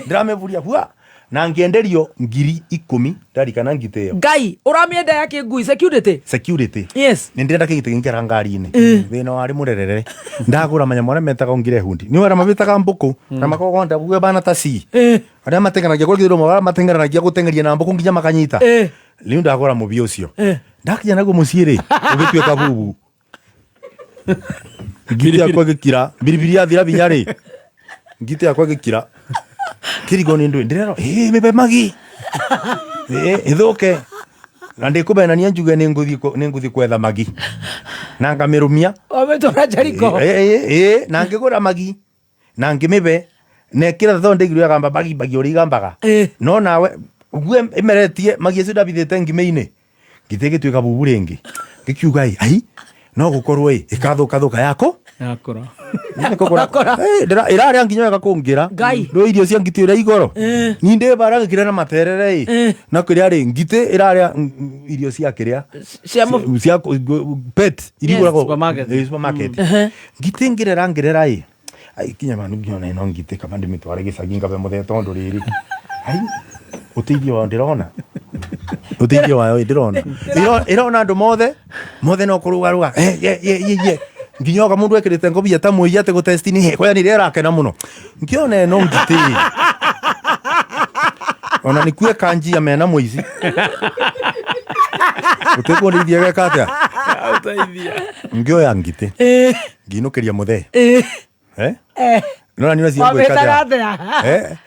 ndĩramĩburia bua na ngĩenderio 10,000 ndarikana ngitĩ ĩyo. Ngai ũramĩenda ya kĩngui security. Security. Yes. Nĩ ndĩrenda kĩgitĩ gĩkĩra ngari-inĩ thĩna warĩ mũrerere ndagũra manyamũ arĩa metagwo ngirehundi nĩ arĩa mabĩtaga mbũkũ na makoragwo ndaguo bana ta ci arĩa mateng'eragia kũrĩa kĩrĩma arĩa mateng'eranagia gũteng'eria na mbũkũ nginya makanyita. Rĩu ndagũra mũbi ũcio ndakinya naguo mũciĩ rĩ ũgĩtuĩka bubu ngitĩ yakwa ĩgĩkira biribiri yathira binya rĩ ngitĩ yakwa ĩgĩkira kĩrigo nĩ ndũĩ ndĩrerwo ĩ mĩbe magi ĩ ĩthũke na ndĩkũbenania njuge nĩ ngũthiĩ kwetha magi na ngamĩrũmia. Wamĩtwara Jericho. Ĩ na ngĩgũra magi na ngĩmĩbe nekĩra tondũ ndĩigire agamba magi magi ũrĩa igambaga no nawe ũguo ĩmeretie magi acio ndabithĩte ngima-inĩ ngitĩ ĩgĩtuĩka bubu rĩngĩ ngĩkiuga ĩ ai no gũkorwo ĩ ĩkathũkathũka yako yakũra. Ĩrarĩa nginya wega kũngĩra ndå irio cia ngitĩ ũrĩa igoro ni ndĩ bara gĩkĩrĩa na materere ĩ na kĩrĩa rĩ ngitĩ ĩrarĩa irio cia kĩrĩa cia cia pet iria Yes. igũragwo Supermarket. Supermarket. Ngitĩ ngĩrera ngĩrera ĩ ai kinya manu ngiona ĩno ngitĩ kaba ndĩmĩtware gĩcagi ngabe mũthee tondũ rĩrĩ ai ũteithio wayo ndĩrona ũteithio wayo ĩ ndĩrona ĩrona andũ mothe mothe no kũrũgarũga ye ye ye ye nginya oka mũndũ ekĩrĩte ngobia ta mũiyi atĩ gũtesti nĩ kwaya nĩ ĩrakena mũno ngĩona ĩno ngitĩ ona nĩ kueka njia mena mũici ũtĩkũndeithia geka atĩa ngĩoya ngitĩ nginũkĩria mũthee. Eh? Nona nĩ ũracia gwĩka Wamĩtaga atĩa? atĩa?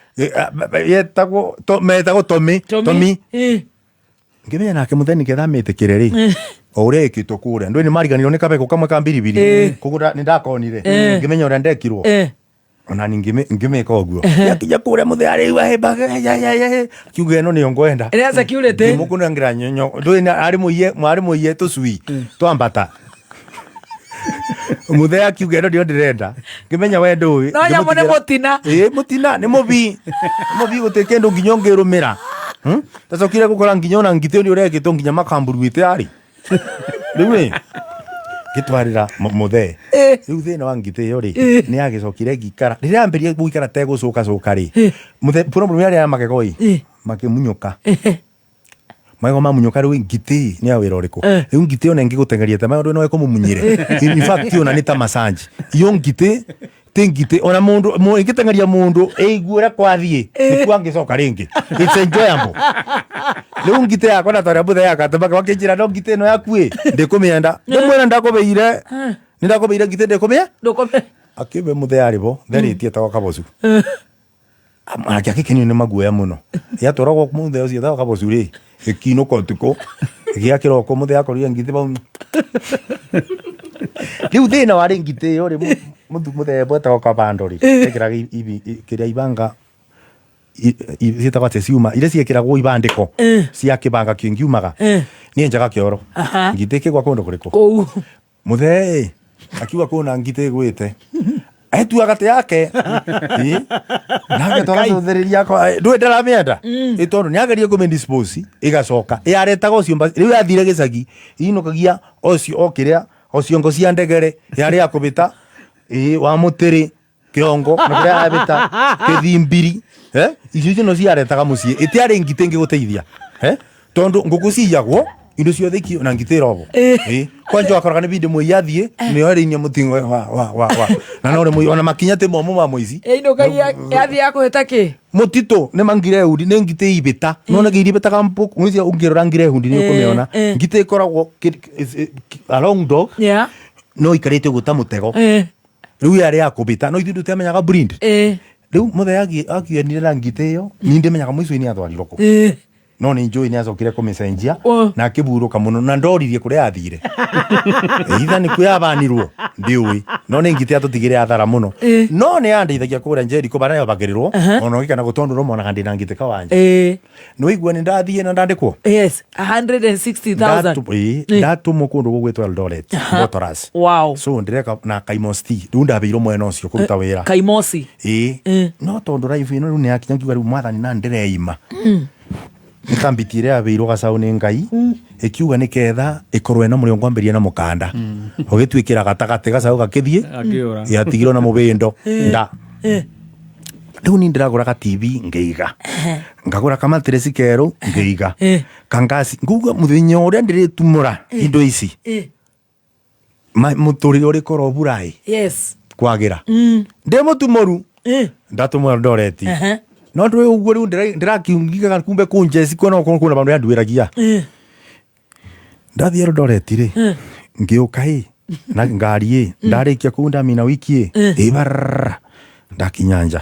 Eh? Yetagwo metagwo Tommy Tommy ngĩmenya nake mũthee nĩgetha amĩtĩkĩre rĩ o ũrĩa ĩkĩtwo kũrĩa ndũĩ nĩ mariganirwo nĩ kabegũ kamwe ka mbiribiri koguo nĩ ndakonire ngĩmenya ũrĩa ndekirwo ona ni ngĩmĩka ũguo yakinya kũrĩa mũthee arĩigua kiuga ĩno nĩyo ngwenda. Ĩrĩa security. Ngĩmũkũnengera nyonyo ndũĩ arĩ mũiye arĩ mũiye tũcui twambata mũthee akiuga ĩno nĩyo ndĩrenda ngĩmenya we ndũĩ. No nyamũ nĩ Ngĩmũtigĩra- mũtina. Ĩ mũtina nĩ mũbi nĩ mũbi gũtĩ kĩndũ nginya ũngĩrũmĩra. Ndacokire gũkora nginya ona ngitĩ nĩ ũrekĩtwo nginya makamburuĩte arĩ rĩu ĩ ngĩtwarĩra mũthee rĩu thĩna wa ngitĩ ĩyo rĩ nĩ yagĩcokire ngĩikara rĩrĩa yambĩrĩria gũikara tegũcũkacũka rĩ mũthee problem yarĩ ya magego ĩ makĩmunyũka magego mamunyũka rĩu ngitĩ nĩ ya wĩra ũrĩkũ rĩu ngitĩ ona ĩngĩgũteng'eria ta maũndũ no ĩkũmumunyire in fact ona nĩ ta massage iyo ngitĩ ti ngitĩ ona mũndũ ĩngĩteng'eria mũndũ ĩigue ũrĩa kwathiĩ nĩkuo angĩcoka rĩngĩ it's enjoyable rĩu ngitĩ yakwa na twarĩa mũthee yakatũmaka wakĩnjĩra no ngitĩ ĩno yaku ĩ ndĩkũmĩenda ndĩmwĩra ndakũmĩire nĩ ndakũmĩire ngitĩ ndĩkũmĩe akĩmbe mũthee arĩ bo therĩtie etagwo kabocu nake akĩkenio nĩ maguoya mũno yatwaragwo mũthee ũcio etagwo kabocu rĩ ĩkinũka ũtukũ ĩgĩa kĩroko mũthee akorire ngitĩ bau rĩu thĩna warĩ ngitĩ ĩyo rĩ mũthemba etagwo kabando rĩ ekĩraga kĩrĩa ibanga ciĩtagwo atĩa ciuma iria ciĩkĩragwo ibandĩko cia kĩbanga kĩngiumaga nĩ enjaga kĩoro ngitĩ ĩkĩgwa kũndũ kũrĩkũ kũu mũthee akiuga kwĩna ngitĩ ĩgwĩte etuaga atĩ yake Ĩ, nake twagacũthĩrĩria ndũĩ ndaramĩenda ĩ tondũ nĩ agerie kũmĩdispose ĩgacoka yaretaga ũcio rĩu yathire gĩcagi inũkagia ocio o kĩrĩa o ciongo cia ndegere yarĩ ya kũbĩta ĩ wa mũtĩrĩ kĩongo na kũrĩa yabĩta kĩthimbiri icio icio no ciaretaga mũciĩ ĩtiarĩ ngitĩ ĩngĩgũteithia tondũ ngũkũ ciyagwo indo ciothe ikio na ngitĩ ĩrobo Ĩ, kwanja wakoraga nĩ bindi mũiyi athiĩ nĩyo ĩrĩinia mũtingo wa wa wa wa na no rĩ ona makinya tĩ momũ ma mũici ĩinũkagia yathiĩ ya kũhĩta kĩ mũtitũ nĩ mangireundi nĩ ngitĩ ibĩta nona gä ibĩtaga mbũkũ ũngĩrora ngirehundi nĩ ũkũmĩona ngitĩ ĩkoragwo a long dog Yeah. no ikarĩte ũguo ta mũtego rĩu yarĩ ya kũbĩta no ithuĩ tũtiamenyaga breed rĩu mũthee akienire na ngitĩ ĩyo ni ndĩmenyaga mũico-inĩ atwarirwo kũ. No nä njå nä acokire kå mä cenjia na akä burå ka må no na ndoririe kå rä a athire itha nä kuo yabanirwo ndiå no nä ngitä atå tigä re athara må no no nä yandeithagia kå rä a njeriko barä yobagä rä rwo ona å gä kana gå tondå monaga ndä na ngitä kawanja nä waigua nä ndathiä na ndandä kwo Yes, 160,000. Ndatå kå ndå gå gwä two Eldoret Motoras. Wow. So ndäreka na kaimosti rä u ndambä irwo mwena å cio kå ruta wä ra. Kaimosi. Ä no tondå raibu ä no rä u nä yakinya ngiuga rä u mwathani na ndäreima nä kambiti ä rä yabä irwo gacaå nä ngai ä kiuga nä ketha ä korwo ena må rä o ngwambä ria na må kanda å gä tuä kä ra gatagatä gacaå gakä thiä Akĩũra. yatigirwo na må bä ndo nda rä u ni ndä ragå raga tv ngä iga ngagå ra kamatireci kerå ngä iga kangasi nguga må thenya å rä a ndä rä tumå ra indo ici må tå rä re å rä korwo buraä Yes. kwagä ra ndä må tumå ru ndatå mwa Eldoret no ndå å guo rä u ndä rakiungigaga kumbe kå njeci kuona kå na bandå yanduä ragia ndathiä Eldoret rä ngä å ka ä na ngari ä ndarä kia kå u ndamina wiki ä ä barara ndakinya nja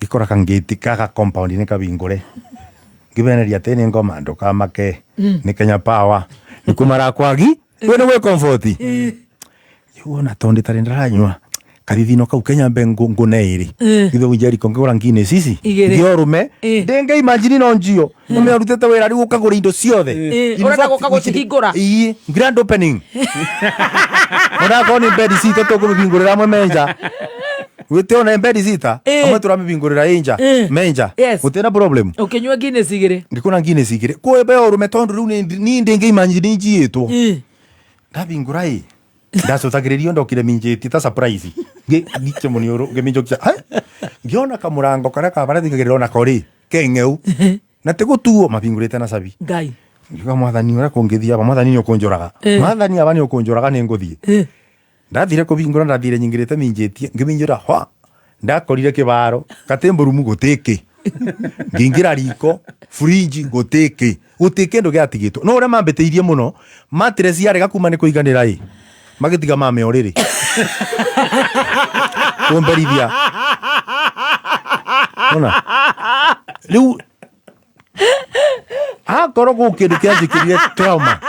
ngä kora kangäti kaka compound nä kabingå re ngä beneria atä nä ngoma ndå kamake nä Kenya Power nä kå marakwagi wä nä gwä comfort wona tondå tarä ndäranyua kathithino kau kenya mbe ngune ä rä githå njeriko ngä gå ra ngine cici Igĩrĩ. ngä å rå me ndä ngä imagine no njio no mä arutete wä ra rä u å kagå ra indo ciothe Eh, In ũrenda fact, gũka gũcihingũra? Ii, grand opening onakorwo nä mbedi citå tå kå mä bingå rä ra amwe menja gwä te ona mbedi cita amwe tå ramä bingå rä ra ä nja menja Yes. gå tä na problem Ũkĩnyua Guinness igĩrĩ. ngä kå na Guinness igä rä kå mbe å rå me tondå rä u ni ndä ngä imagine njiä two ndabingå ra ä ndacåtagä rä rio ndokire minjä tie ta surprise ngä må niå rå ngä minjå ngä ona kamå rango karä a kabarathikagä rä onako rä keng'eu na tä gå tuo mabingå rä te na cabi Ngai. ngiuga mwathani å rä a kå ngä thiaba mwathani nä å kå njå raga mwathani aba nä å kå njå raga nä ngå thiä ndathire kå bingå ra ndathire nyingä rä te minjä tie ngä minjå ra hwa ndakorire kä baro gatä mbå rumu gå tä kä ngä ra riko furinji gå tä kä gå tä kä ndå gä atigä two no å rä a mambä tä irie må no matireci yarega kuma nä kå iganä ra ä magä tiga mame å rä rä kå mberithia ona rä u akorwo gå kä ndå kä anjä kä rire trauma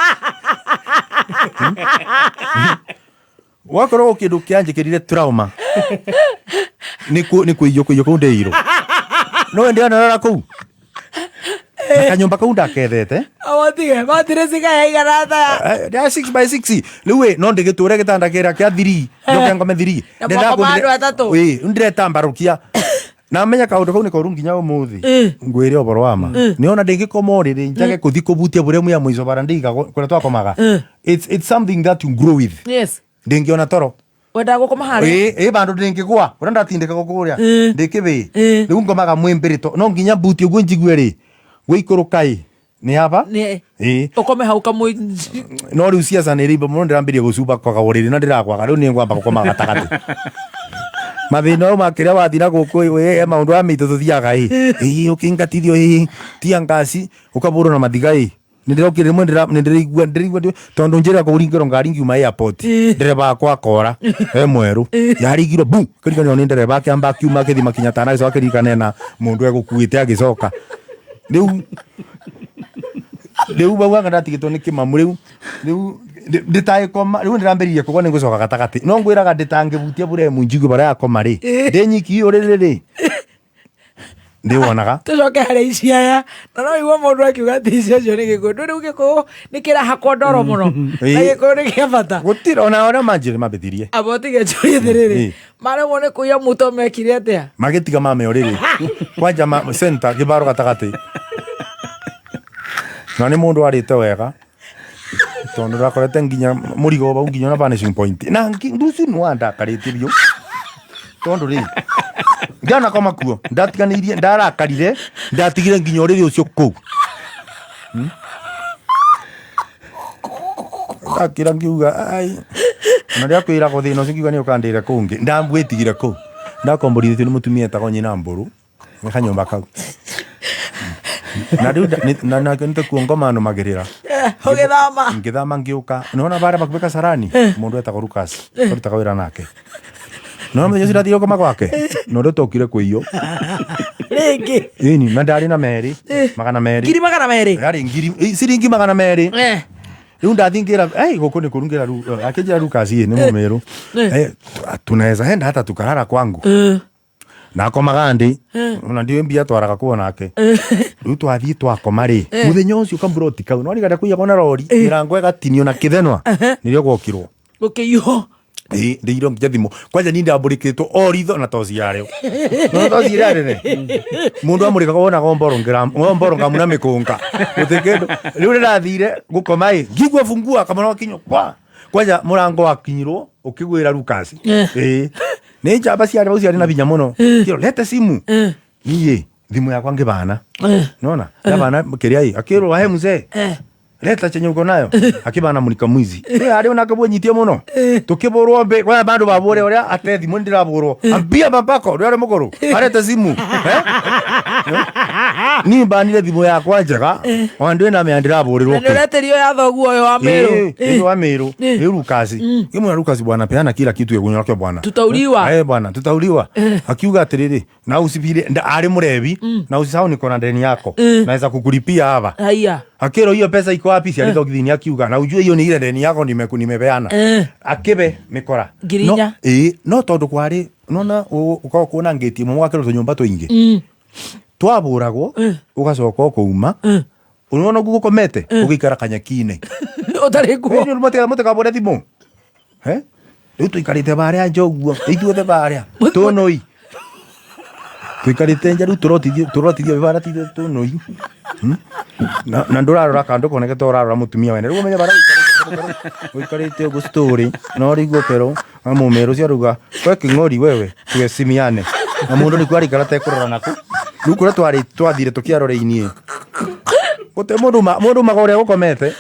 wakorwo gå kä ndå kä anjä kä rire trauma nä kå iyå kå iyå kå u ndä irå no ndä anarara kå u na kanyåmba kau ndakethete Awatige, matireci kayaigana atĩa? ya 6 by 6 rä u no ndä gä tå re gä tanda kä rä a kä a thiri njoke ngome thiri Na mwakoma andũ atatũ. ndä retambarå kia na menya kaå ndå kau nä koru nginya å må thä ngwä re å boro wa ma nä ona ndä ngä koma å rä rä njage kå thi kå butia bå rä a mu ya må ico bara ndä iga kå rä a twakomaga It's something that you grow with Yes. ndä ngä ona toro Wendaga gũkoma harĩa? ä bandå ndä ngä gwa å rä a ndatindä kagwo kå rä a ndä kä bä rä u ngomaga mwä mbä rä to no nginya mbuti å guo njigue rä gwä ikå rå kaä nä haba Nĩ- ä Ũkome hau kamũ no rä u ciaca nä rä imba må no ndä rambä ria gå cumba kwaga å rä rä na ndä ragwaga rä u nä ngwamba gå koma gatagatĩ mathä na makä rä a wathi na gå kå maå ndå a mä itå tå thiaga ä ä å kä ngatithio ä tia ngaci å kabå rwo na mathiga ä nä ndä rokire rä mwe nä ndä raigua tondå njä ra kå ringä rwo ngari ngiuma airport ndereba akwa akora e mwerå yarigirwo bu kirikanio nä ndereba akä akiuma akä thi makinya tana agä coka akä ririkana ena må ndå egå kuä te agä coka rä u rä u baugaga ndatigä two nä kä mamu rä u rä u ndä tagä koma rä u ndä rambä ririe kågwa nä ngå coka gatagatä no ngwä raga ndä tangä butia bå remu njigue bara yakoma rä ndä nyiki å rä rä rä ndä wonaga tũcoke harĩ ici aya na no igua mũndũ akiuga atĩ ici acio nĩ gĩkũyũ ndũ rĩu gĩkũyũ nĩ kĩrahakwo ndoro mũno na gĩkũyũ nĩ kĩa bata gå tirä ona å rä a manjä rä mambä thirie amba ũtige njũrie atĩrĩrĩ Ĩ. maremwo nĩ kũiya muto mekire atĩa magä tiga mame å rä rä kwanja center gä baro gatagatä na nä må ndå arä te wega tondå ndakorete nginya må rigo bau nginya na vanishing point na nducu nä wandakarä tie biå tondå rä ndianakoma kuo ndatiganä irie ndarakarire ndatigire nginya å rä rä å cio kå u ndakä ra ngiuga ai na rä a kwä ragwo thä na å cio ngiuga nä å kandä re kå ngä ndambwä tigire kå u ndakomborithä tio nä må tumia etagwo nyina mbå rå nä kanyåmba kau na rä u nake nä tekuo ngoma nå magä rä ra ũgĩthama ngä thama ngä å ka nona barä bakuä kasarani må ndå etagwo Lucas twarutaga wä ra nake No mũthenya ũcio ndathire gũkoma gwake na ũrĩa tokire kũiywo. Rĩngĩ. Ĩni, na ndarĩ na merĩ. 200. 200,000. Yarĩ ngiri ciringi 200. Rĩu ndathiĩ ngĩra, "Ei, gũkũ nĩ kũru." Ngĩra akĩnjĩra Lucas ĩ nĩ mũmĩrũ. Eh, tunaweza enda hata tukalala kwangu. Na akomaga ndĩ. Ona ndiũĩ mbia twaraga kuo nake. Rĩu twathiĩ twakoma rĩ, mũthenya ũcio kamburoti kau no riganda kũiyagwo na rori, mĩrango ĩgatinio na kĩthenwa nĩrĩo gwokirwo. Gũkĩiywo. Ĩĩ, ndĩirwo nginya thimũ kwanja ni ndambũrĩkĩtwo o ritho na toci yarĩo, no toci ĩrĩa nene mũndũ amũrĩkaga wona gomboro gomboro ngamuna mĩkũnga gũtĩ kĩndũ. Rĩu nĩndathire gũkoma ĩ ngigua fungua kamwana wakinywo kwa kwanja mũrango wakinyirwo ũkĩgwĩra Lucas. Ĩĩ, nĩ njamba ciarĩ hau ciarĩ na binya mũno. Kĩro lete simu niĩ thimũ yakwa ngĩbana nona ndabana kĩrĩa ĩ akĩrwo wahe mzee leta chenye uko nayo akibana mulika mwizi we ari onake bwenyitie muno tukibũrwo mbi kwa bandu babure uria ate thimu ndirabũrwo ambia babako ria ari mukuru arete simu. Eh? Ni mbanire thimu yakwa njega ona ndwi na mea ndiraburirwo. Na nĩ ũretĩrio ya thoguo ũyũ wa Meru. Ĩĩ wa Meru rĩu Lucas ngĩmwĩra, "Lucas bwana, peana kila kitu ya kunywa bwana." Tutauliwa. Eh bwana, tutauliwa. Akiuga atiriri na usipire ari murevi na usisahau niko na deni yako, naweza kukulipia hapa. Haya. Akĩrwo hiyo pesa iko wapi? Ciarĩ thogithini. Akiuga na ujue hiyo ni ile deni yako nimepeana. Akĩbe mĩkora. 4,000. Ĩĩ, no tondũ kwarĩ nona ũkorwo kuona ngĩti ĩmwe mwakĩrwo tũnyũmba tũingĩ twabũragwo ũgacoka ũkauma ũrona ũguo gũkomete ũgĩikara kanyeki-inĩ. Ũtarĩ nguo. Mũtikabũre thimũ. Eh? Rĩu tũikarĩte barĩa nja ũguo ithuothe barĩa tũnũi tũikarĩte nja rĩu tũrotithio bara tithe tũnũi. Na ndũrarora kando koneke ta ũrarora mũtumia wene rĩu ũmenye bara ũikarĩte ũguo story no rĩu ũkerwo na mũmĩrũ ciaruga we kĩng'ori wewe tuheshimiane na mũndũ nĩkuo arikara tekũrora naku rĩu kũrĩa twarĩ twathire tũkĩarore-inĩ gũtĩ mũndũ umaga ũrĩa gũkomete,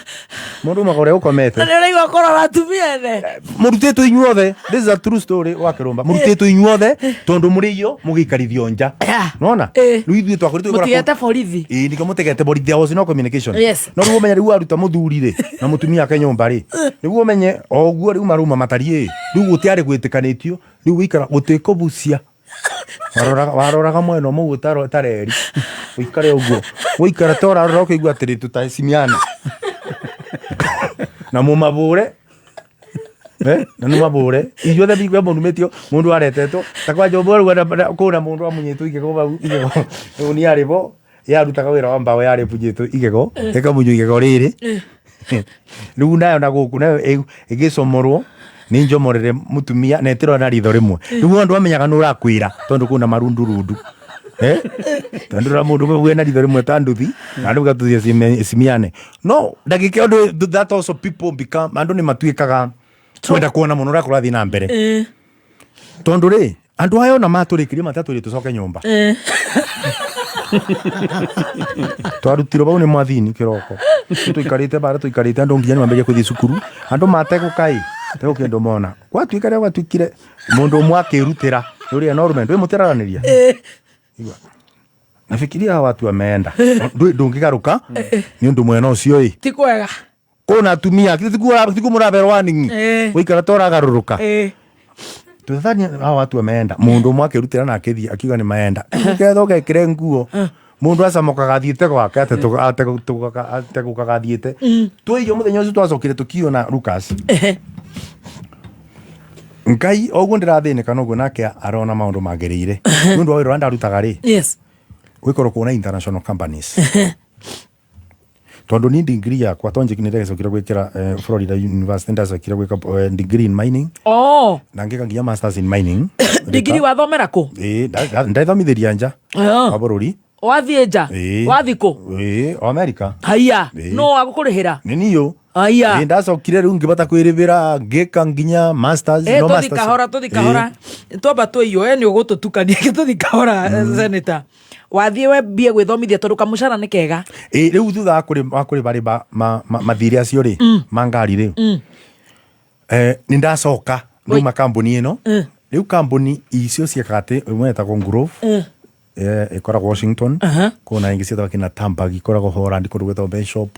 mũndũ umaga ũrĩa gũkomete. Na nĩ ũraigua kũrora atumia ene. Mũrutĩtwo inyuothe, this is a true story wa kĩrũmba, mũrutĩtwo inyuothe tondũ mũrĩ iyo mũgĩikarithio nja nona rĩu ithuĩ twakoretwo tũgĩkora. Mũtigete borithi. Ĩĩ, nĩkĩo mũtegete borithi, there was no communication. No rĩu ũmenye rĩu waruta mũthuri rĩ na mũtumia ake nyũmba rĩ, rĩu ũmenye o ũguo rĩu maruma matariĩ rĩu gũtiarĩ gwĩtĩkanĩtio rĩu gũikara gũtĩkũbucia waroraga mwena ũmwe ũguo tareri ũikare ũguo ũikara ta ũrarora ũkaigua atĩrĩ tutaheshimiana na mũmabũre. Eh, na nĩ mabũre ithuothe bigwe mũnumĩtio mũndũ aretetwo ta kwanja ũmwe rĩu kũna mũndũ amunyĩtwo igego bau igego rĩu nĩ arĩ bo yarutaga wĩra wa mbaũ yarĩ bunyĩtwo igego ĩkamunywo igego rĩrĩ rĩu nayo na gũkũ nayo ĩgĩcomorwo nĩ njomorere mũtumia na ĩtĩrona na ritho rĩmwe rĩu andũ amenyaga nĩ ũrakwĩra tondũ kwĩna marundurundu. Eh? Tondũ ra mũndũ ũmwe wĩna ritho rĩmwe ta nduthi na andũ gatuthia cimiane no ndagĩka ũndũ that also people become andũ nĩ matuĩkaga kwenda kuona mũno ũrĩa kũrathiĩ na mbere tondũ rĩ andũ aya ona matũrĩkirie matatũrĩ tũcoke nyũmba twarutirwo bau nĩ mwathini kĩroko. Rĩu tũikarĩte bara tũikarĩte andũ nginya nĩmambĩrĩria kũthiĩ cukuru andũ mategũka ĩ tegũ kĩndũ mona gwatuĩka rĩa gwatuĩkire mũndũ ũmwe akĩrutĩra ũrĩa no rume ndwĩ mũtĩraranĩria. Igua. Nafikiria hawa watu wameenda ndũngĩgarũka nĩ ũndũ mwena ũcio ĩ Ti kwega. Kũna atumia tiku mũraberwo warning gũikara ta ũragarũrũka tudhani hawa watu wameenda mũndũ ũmwe akĩrutĩra na akĩthiĩ akiuga nĩ maenda ketha ũgekĩre nguo mũndũ acomokaga athiĩte gwake ategũkaga athiĩte twĩiyo mũthenya ũcio twacokire tũkiona Lucas Ngai o ũguo ndĩrathĩnĩka noguo nake arona maũndũ magĩrĩire nĩ ũndũ wa wĩra ũrĩa ndarutaga rĩ gwĩkorwo kuona international companies tondũ ni degree yakwa tonje nĩ ndacokire gwĩkĩra Florida University ndacokire gwĩka degree in mining na ngĩka nginya masters in mining. Digiri wathomera kũ? Ĩĩ, ndathomithĩria nja wa bũrũri. Wathiĩ nja? Ĩĩ. Wathiĩ kũ? Ĩĩ, o America. Haya. Ĩĩ. No wagũkũrĩhĩra? Nĩ niũ. Aya. Ĩĩ, ndacokire rĩu ngĩbota kwĩrĩbĩra ngĩka nginya masters. Eh, no tũthi masters. kahora tũthi kahora twamba twĩiywo we nĩ ũgũtũtukania tũthi kahora. Senator, wathiĩ wembie gwĩthomithia tondũ kamũcara nĩ kega. Ĩĩ, rĩu thutha wa kũrĩba rĩba mathirĩ acio rĩ ma ngari rĩ nĩ ndacoka ndauma kambuni ĩno rĩu kambuni icio ciekaga atĩ ĩmwe ĩtagwo Grove ĩkoragwo Washington kũna ĩngĩ ciĩtagwo kina Tampa ikoragwo Holland kũndũ gwĩtagwo Benshop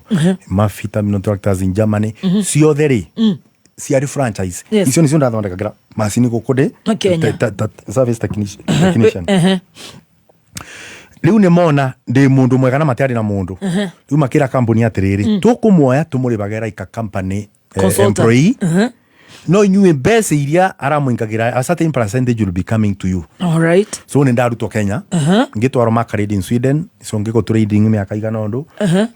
Murphy Terminal Tractors in Germany ciothe rĩ. Ciarĩ franchise. Yes. Icio nĩcio ndathondekagĩra macini gũkũ ndĩ Kenya. service technician. Ehe. Rĩu nĩ mona ndĩ mũndũ mwega na matiarĩ na mũndũ. Rĩu makĩra kambuni atĩrĩrĩ, tũkũmuoya tũmũrĩbage like a company Consultant. employee, no inyuĩ mbeca iria aramũingagĩra, a certain percentage will be coming to you. All right. So nĩ ndarutwo Kenya, ngĩtwarwo Makaredi in Sweden, so ngĩgo trading mĩaka igana ũndũ,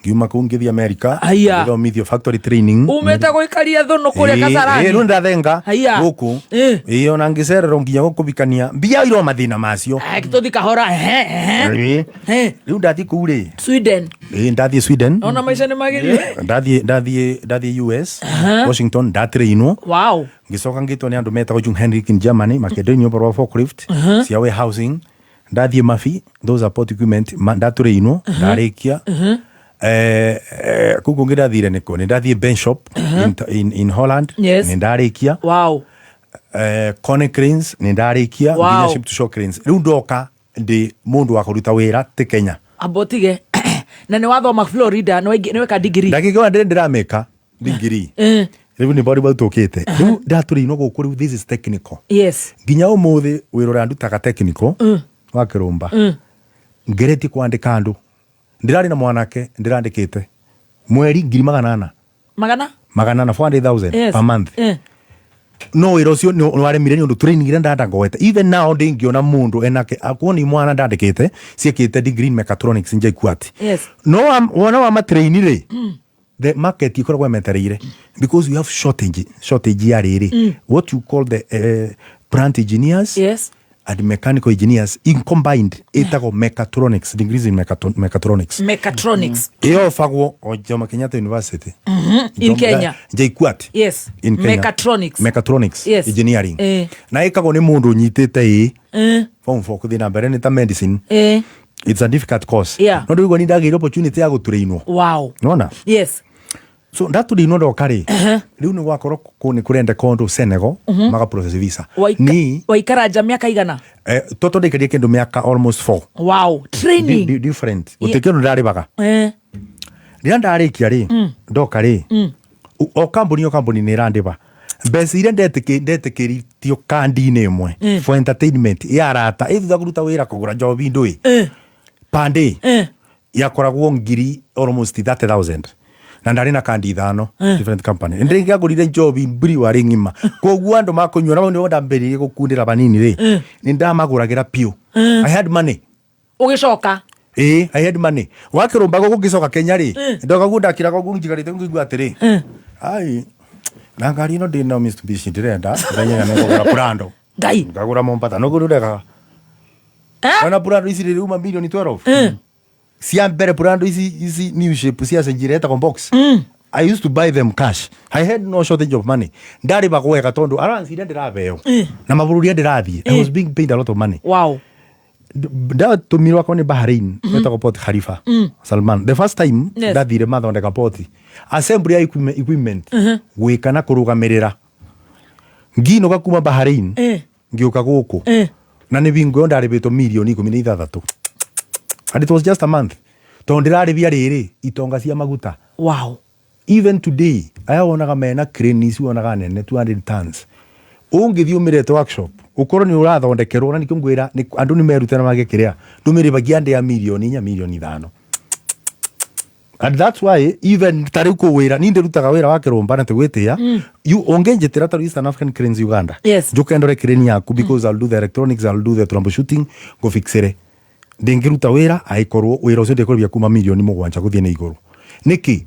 ngiuma kũu ngĩthiĩ America. Aya. Ngĩthomithio factory training. Umĩte gũikaria thũnũ kũrĩa Kasarani. Rĩu ndathenga Aya. gũkũ, ĩĩ, ona ngĩcererwo nginya gũkũbikania mbia iro mathĩna macio. Tũthi kahora, ehe, ehe. Ĩĩ. Rĩu ndathiĩ kũu rĩ, Sweden. Ĩĩ, ndathiĩ Sweden. Ona maica nĩ magĩrire. Ndathiĩ US, Washington, ndatrainwo. Ngĩcoka ngĩtwo nĩ andũ metagwo Jung Henrik in Germany, makĩndrainio ũhoro wa forklift cia warehousing. Ndathiĩ Mafi, those are port equipment, ndatũrĩinwo, ndarĩkia. Kũu kũngĩ ndathire nĩkũ, nĩ ndathiĩ Benshop in Holland. Nĩ ndarĩkia. Cone Cranes nĩ ndarĩkia, nginya ship to shore cranes. Rĩu ndoka ndĩ mũndũ wa kũruta wĩra ti Kenya. Amba ũtige, na nĩ wathoma Florida, nĩ weka degree. Ndagĩka ĩyo ndĩrĩ ndĩramĩka degree. Rĩu nĩ bori bau tũkĩte rĩu ndatũrĩinwo gũkũ, rĩu this is technical. Nginya ũmũthĩ wĩra ũrĩa ndutaga technical wa kĩrũmba, ngeretie kwandĩka andũ, ndĩrarĩ na mwanake ndĩrandĩkĩte mweri 400,000. Magana? 400, 400,000 per month. No wĩra ũcio nĩ waremire nĩ ũndũ training ĩrĩa ndandagoete. Even now ndĩngĩona mũndũ enake akuo nĩ mwana ndandĩkĩte ciĩkĩte degree in mechatronics njaikuati. No wona wa matraini rĩ, the market ikoragwo ĩmetereire because we have shortage ya rĩrĩ, what you call the plant engineers and mechanical engineers in combined, ĩtagwo mechatronics, degrees in mechatronics. Mechatronics. Ĩyofagwo o Jomo Kenyatta University. In Kenya. JKUAT. In Kenya. Mechatronics. Mechatronics engineering. Na ĩkagwo nĩ mũndũ ũnyitĩte ĩ form 4 kũthiĩ na mbere, nĩ ta medicine. It's a difficult course. No ndĩrigwo nĩ ndagĩire opportunity ya gũtũrĩinwo. Nona so ndatũrĩinwo ndoka rĩ, rĩu nĩ gwakorwo kũ nĩ kũrendeka ũndũ Senegal, maga process visa. Ni Waikara nja mĩaka igana? Toto ndaikarie kĩndũ mĩaka almost 4. Training. Different, gũtirĩ kĩndũ ndarĩbaga. Rĩrĩa ndarĩkia rĩ, ndoka rĩ, o kambuni nĩ ĩrandĩba mbeca iria ndetĩkĩritio kandi-inĩ ĩmwe for entertainment ya arata ĩ thutha kũruta wĩra, kũgũra njobi ndũĩ per day yakoragwo ngiri almost 30,000, na ndarĩ na kandi ithano, different company. Ndĩngĩagũrire njobi mbiri warĩ ng'ima, koguo andũ makũnyua na bau nĩho ndambĩrĩirie gũkundĩra banini rĩ, nĩ ndamagũragĩra piũ. I had money. Ũgĩcoka? Ĩĩ, I had money wakĩrũmba gũkũ. Ngĩcoka Kenya rĩ, ndoka guo ndakiraga ũguo njikarĩte ngĩigua atĩrĩ, ai, na ngari ĩno ndĩ nayo Mitsubishi, ndĩrenda ndanyenya nĩ ngũgũra Prado. Ngai. Ngagũra Mombasa no ngũrũrega ona Prado ici rĩ uma milioni 12 cia mbere. Prado ici new shape cia cenjire etagwo box. I used to buy them cash. I had no shortage of money. Ndarĩbagwo wega tondũ allowance iria ndĩrabeo na mabũrũri iria ndĩrathiĩ, I was being paid a lot of money. Ndatũmirwo akorwo nĩ Bahrain, etagwo Port Khalifa Salman. The first time ndathire mathondeka port assembly ya equipment, gwĩka na kũrũgamĩrĩra, nginũka kuma Bahrain, ngĩũka gũkũ na nĩ bingo ĩyo ndarĩbĩtwo mirioni 16, and it was just a month tondũ ndĩrarĩbia rĩrĩ itonga cia maguta. Even today aya wonaga mena crane ici wonaga nene 200 tons, ũngĩthiĩ ũmĩrete workshop ũkorwo nĩ ũrathondekerwo, na nĩkĩo ngwĩra andũ nĩ merute na magĩkĩrĩa ndũmĩrĩbagia ndĩ ya mirioni 4, mirioni 5. And that's why even ta rĩu kũ wĩra ni ndĩrutaga wĩra wa kĩrũmba na tĩgwĩtĩa you ũngĩnjĩtĩra ta rĩu Eastern African Cranes Uganda, njũke ndore crane yaku, because I'll do the electronics, I'll do the troubleshooting, ngũfixĩre. Ndĩngĩruta wĩra angĩkorwo wĩra ũcio ndĩkũrĩbia kuma mirioni 7 gũthiĩ na igũrũ. Nĩkĩ?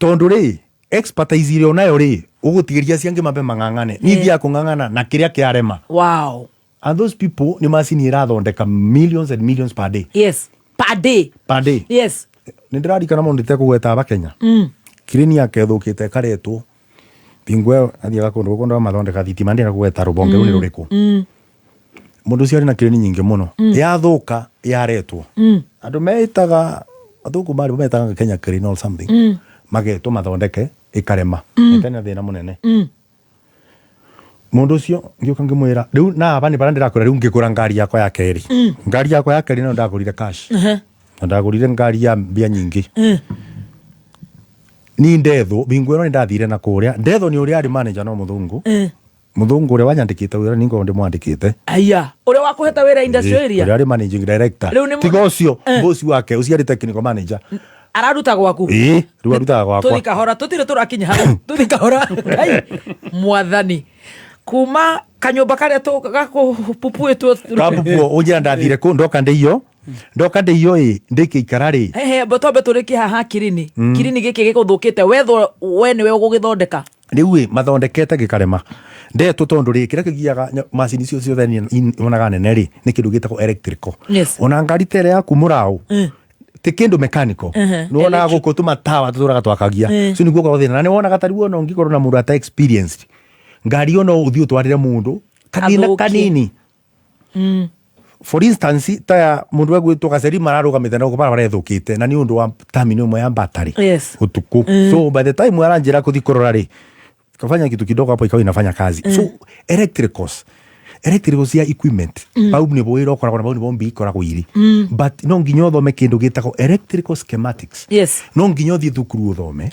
Tondũ rĩ expertise ĩrĩa onayo rĩ, ũgũtigĩria acio angĩ mambe mang'ang'ane, niĩ thiaga kũng'ang'ana na kĩrĩa kĩarema. And those people nĩ macini ĩrathondeka millions and millions per day. Yes, per day. Per day. Nĩ ndĩrarikana mũndũ itekũgweta aba Kenya, crane yake ĩthũkĩte ĩkaretwo bingo ĩyo athiaga kũndũ gũkũ ndwa mathondeka thitima, ndĩrenda kũgweta rũbonge rũu nĩ rũrĩkũ. Mũndũ ũcio arĩ na crane nyingĩ mũno, yathũka yaretwo, andũ meĩtaga athũngũ marĩ metaga Kenya Crane or something, magetwo mathondeke, ĩkarema. Ĩtena thĩna mũnene. Mũndũ ũcio ngĩũka ngĩmwĩra rĩu na aba nĩ bara ndĩrakũra rĩu, ngĩgũra ngari yakwa ya kerĩ. Ngari yakwa ya kerĩ nayo ndagũrire cash, na ndagũrire ngari ya mbia nyingĩ. Ni ndethwo bingu ĩno nĩ ndathire na kũrĩa ndethwo nĩ ũrĩa arĩ manager no mũthũngũ. Mũthũngũ ũrĩa wanyandĩkĩte wĩra ningorwo ndĩmwandĩkĩte. Aya ũrĩa wakũhete wĩra industry Ĩĩ, area. Ũrĩa arĩ managing director. Rĩu nĩ mũ- Tiga ũcio boss wake ũcio arĩ technical manager. Araruta gwaku. Ĩĩ, rĩu arutaga gwakwa. Tũthi kahora, tũtirĩ tũrakinya hau, tũthi kahora. Ngai mwathani, kuma kanyũmba karĩa gakũpupuĩtwo. Kapupuo ũnjĩra ndathire kũ ndoka ndĩio ndoka ndĩio ĩ ndĩkĩikara rĩ. Hehe, mbo twambe tũrĩkie haha kirini. Kirini gĩkĩ gĩgũthũkĩte wethwo we nĩwe ũgũgĩthondeka. Rĩu ĩ mathondekete gĩkarema ndetwo tondũ rĩ kĩrĩa kĩgiaga macini icio ciothe onaga nene rĩ nĩ kĩndũ gĩtagwo electrical. Ona ngari ta ĩrĩa yaku mũraũ ti kĩndũ mechanical. Nĩwonaga gũkũ tũmatawa tũtũraga twakagia. So nĩguo ũkorwo thĩna na nĩwonaga ta rĩu ona ũngĩkorwo na mũndũ ata experienced ngari ona ũthiĩ ũtwarĩre mũndũ kathĩna Athũkie. kanini. For instance ta mũndũ egwĩtwo gaceri mararũgamĩte na gũkũ barabara ĩthũkĩte na nĩ ũndũ wa terminal ĩmwe ya battery ũtukũ. So by the time aranjĩra kũthi kũrora rĩ kafanya kitu kidogo hapo ikawa inafanya kazi. So electricals ya equipment bau nĩ wĩra ũkoragwo na bau nĩbo mbi ikoragwo irĩ. But no nginya ũthome kĩndũ gĩtagwo electrical schematics. No nginya ũthiĩ thukuru ũthome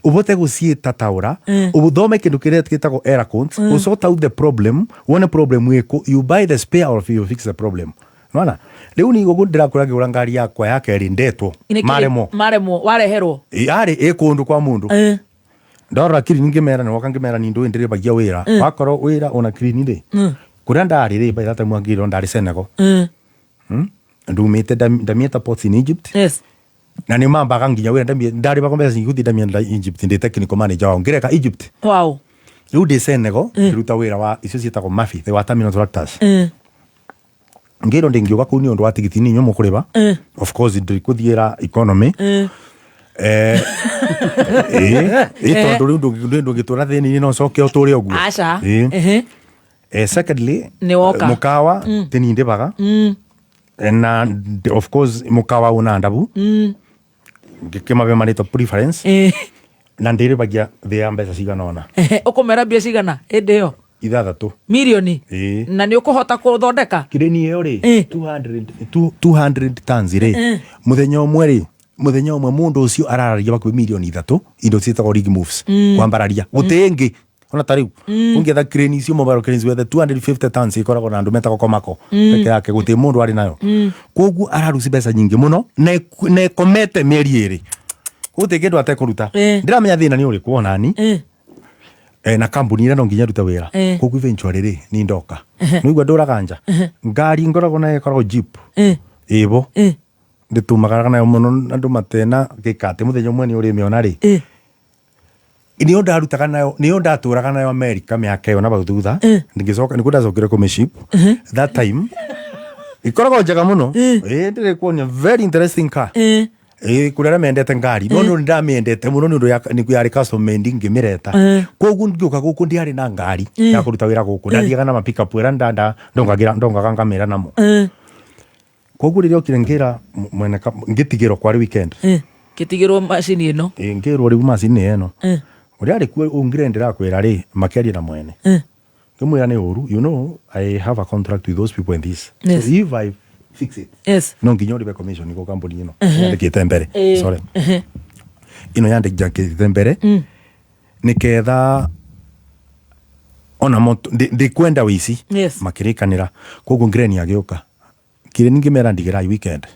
ũvote gũciĩta taũra ũthome kĩndũ kĩrĩa gĩtagwo error codes. Ũsort out the problem, wone problem ĩkũ, you buy the spare or you fix the problem. Nona rĩu ni gũkũ ndĩrakũra ngĩgũra ngari yakwa ya kerĩ ndetwo. Nĩ kĩrĩ- Maremwo. Maremwo wareherwo. Yarĩ ĩ kũndũ kwa mũndũ. Ndorora kirini ngĩmera nĩwoka ngĩmera ni ndũĩ ndĩrĩbagia wĩra. Wakorwo wĩra ona kirini rĩ kũrĩa ndarĩ rĩ by that time wangĩrwo ndarĩ Senegal. Ndumĩte ndamieta ports in Egypt. Na nĩ mambaga nginya wĩra ndarĩbagwo mbeca nyingĩ gũthiĩ ndamienda Egypt ndĩ technical manager wao ngĩreka Egypt. Rĩu ndĩ Senegal ngĩruta wĩra wa icio ciĩtagwo Mafi the wa terminal tractors. Ngĩrwo ndĩngiuga kũu nĩ ũndũ wa tigiti nĩ inyuĩ mũkũrĩba. Of course ndikũthiĩra economy. Ĩĩ ĩĩ tondũ rĩu ndũngĩtũra thĩni-inĩ no ũcoke ũtũre ũguo. Aca. Ĩĩ. Ehe. Secondly, Nĩ woka. mũkawa tĩ ndĩbaga. Na of course mũkawa una ndabu ngĩkĩmabe marĩtwa preference na ndĩrĩbagia thĩ ya mbeca cigana ũna. Ehe, ũkũmera mbia cigana hĩndĩ ĩyo? 6 Mirioni. Ĩĩ. Na nĩ ũkũhota kũthondeka? Kireni ĩyo rĩ 200 tons rĩ mũthenya ũmwe rĩ mũthenya ũmwe mũndũ ũcio arararia hakuhĩ mirioni 3 indo ciĩtagwo rig moves. Kwambararia gũtĩ ĩngĩ ona ta rĩu ũngĩetha crane icio mobile cranes wethe 250 tons ikoragwo na andũ metagwo komako peke yake gũtĩ mũndũ arĩ nayo. Koguo araruci mbeca nyingĩ mũno na na ĩkomete mĩeri 2 gũtĩ kĩndũ atekũruta. Ndĩramenya thĩna nĩ ũrĩkũ onani na kambuni ĩrĩa no nginya ndute wĩra. Koguo eventually rĩ ni ndoka nĩigua ndũraga nja ngari ngoragwo nayo ĩkoragwo jeep ĩbo ndĩtumagaraga nayo mũno andũ matena gĩka atĩ mũthenya ũmwe nĩ ũrĩmĩona rĩ nĩyo ndarutaga nayo nĩyo ndatũraga nayo America mĩaka ĩyo na bau thutha ngĩcoka nĩkuo ndacokire kũmĩship that time ĩkoragwo njega mũno ĩĩ ndĩrĩ kuonia very interesting car. Ĩĩ kũrĩ arĩa mendete ngari no nĩ ndamĩendete mũno nĩ ũndũ nĩ yarĩ custom made ngĩmĩreta. Koguo ngĩũka gũkũ ndiarĩ na ngari ya kũruta wĩra gũkũ ndathiaga na mapickup ĩrĩa ndongagĩra ndongaga ngamĩra namo. Koguo rĩrĩa okire ngĩra mwene ngĩtigĩrwo kwarĩ weekend. Ngĩtigĩrwo macini ĩno. Ĩĩ ngĩrwo rĩu macini ĩno ũrĩa arĩ kuo ũngire ndĩrakwĩra rĩ makĩaria na mwene ngĩmwĩra nĩ ũru, you know I have a contract with those people in this. So if I fix it no nginya ũrĩbe commission gũ kambuni ĩno yandĩkĩte mbere. Sorry, ĩno yandĩkĩte mbere nĩketha ona ndikwenda wĩici. Makĩrĩkanĩra koguo ngireni agĩũka kireni ngĩmera ndigĩrai weekend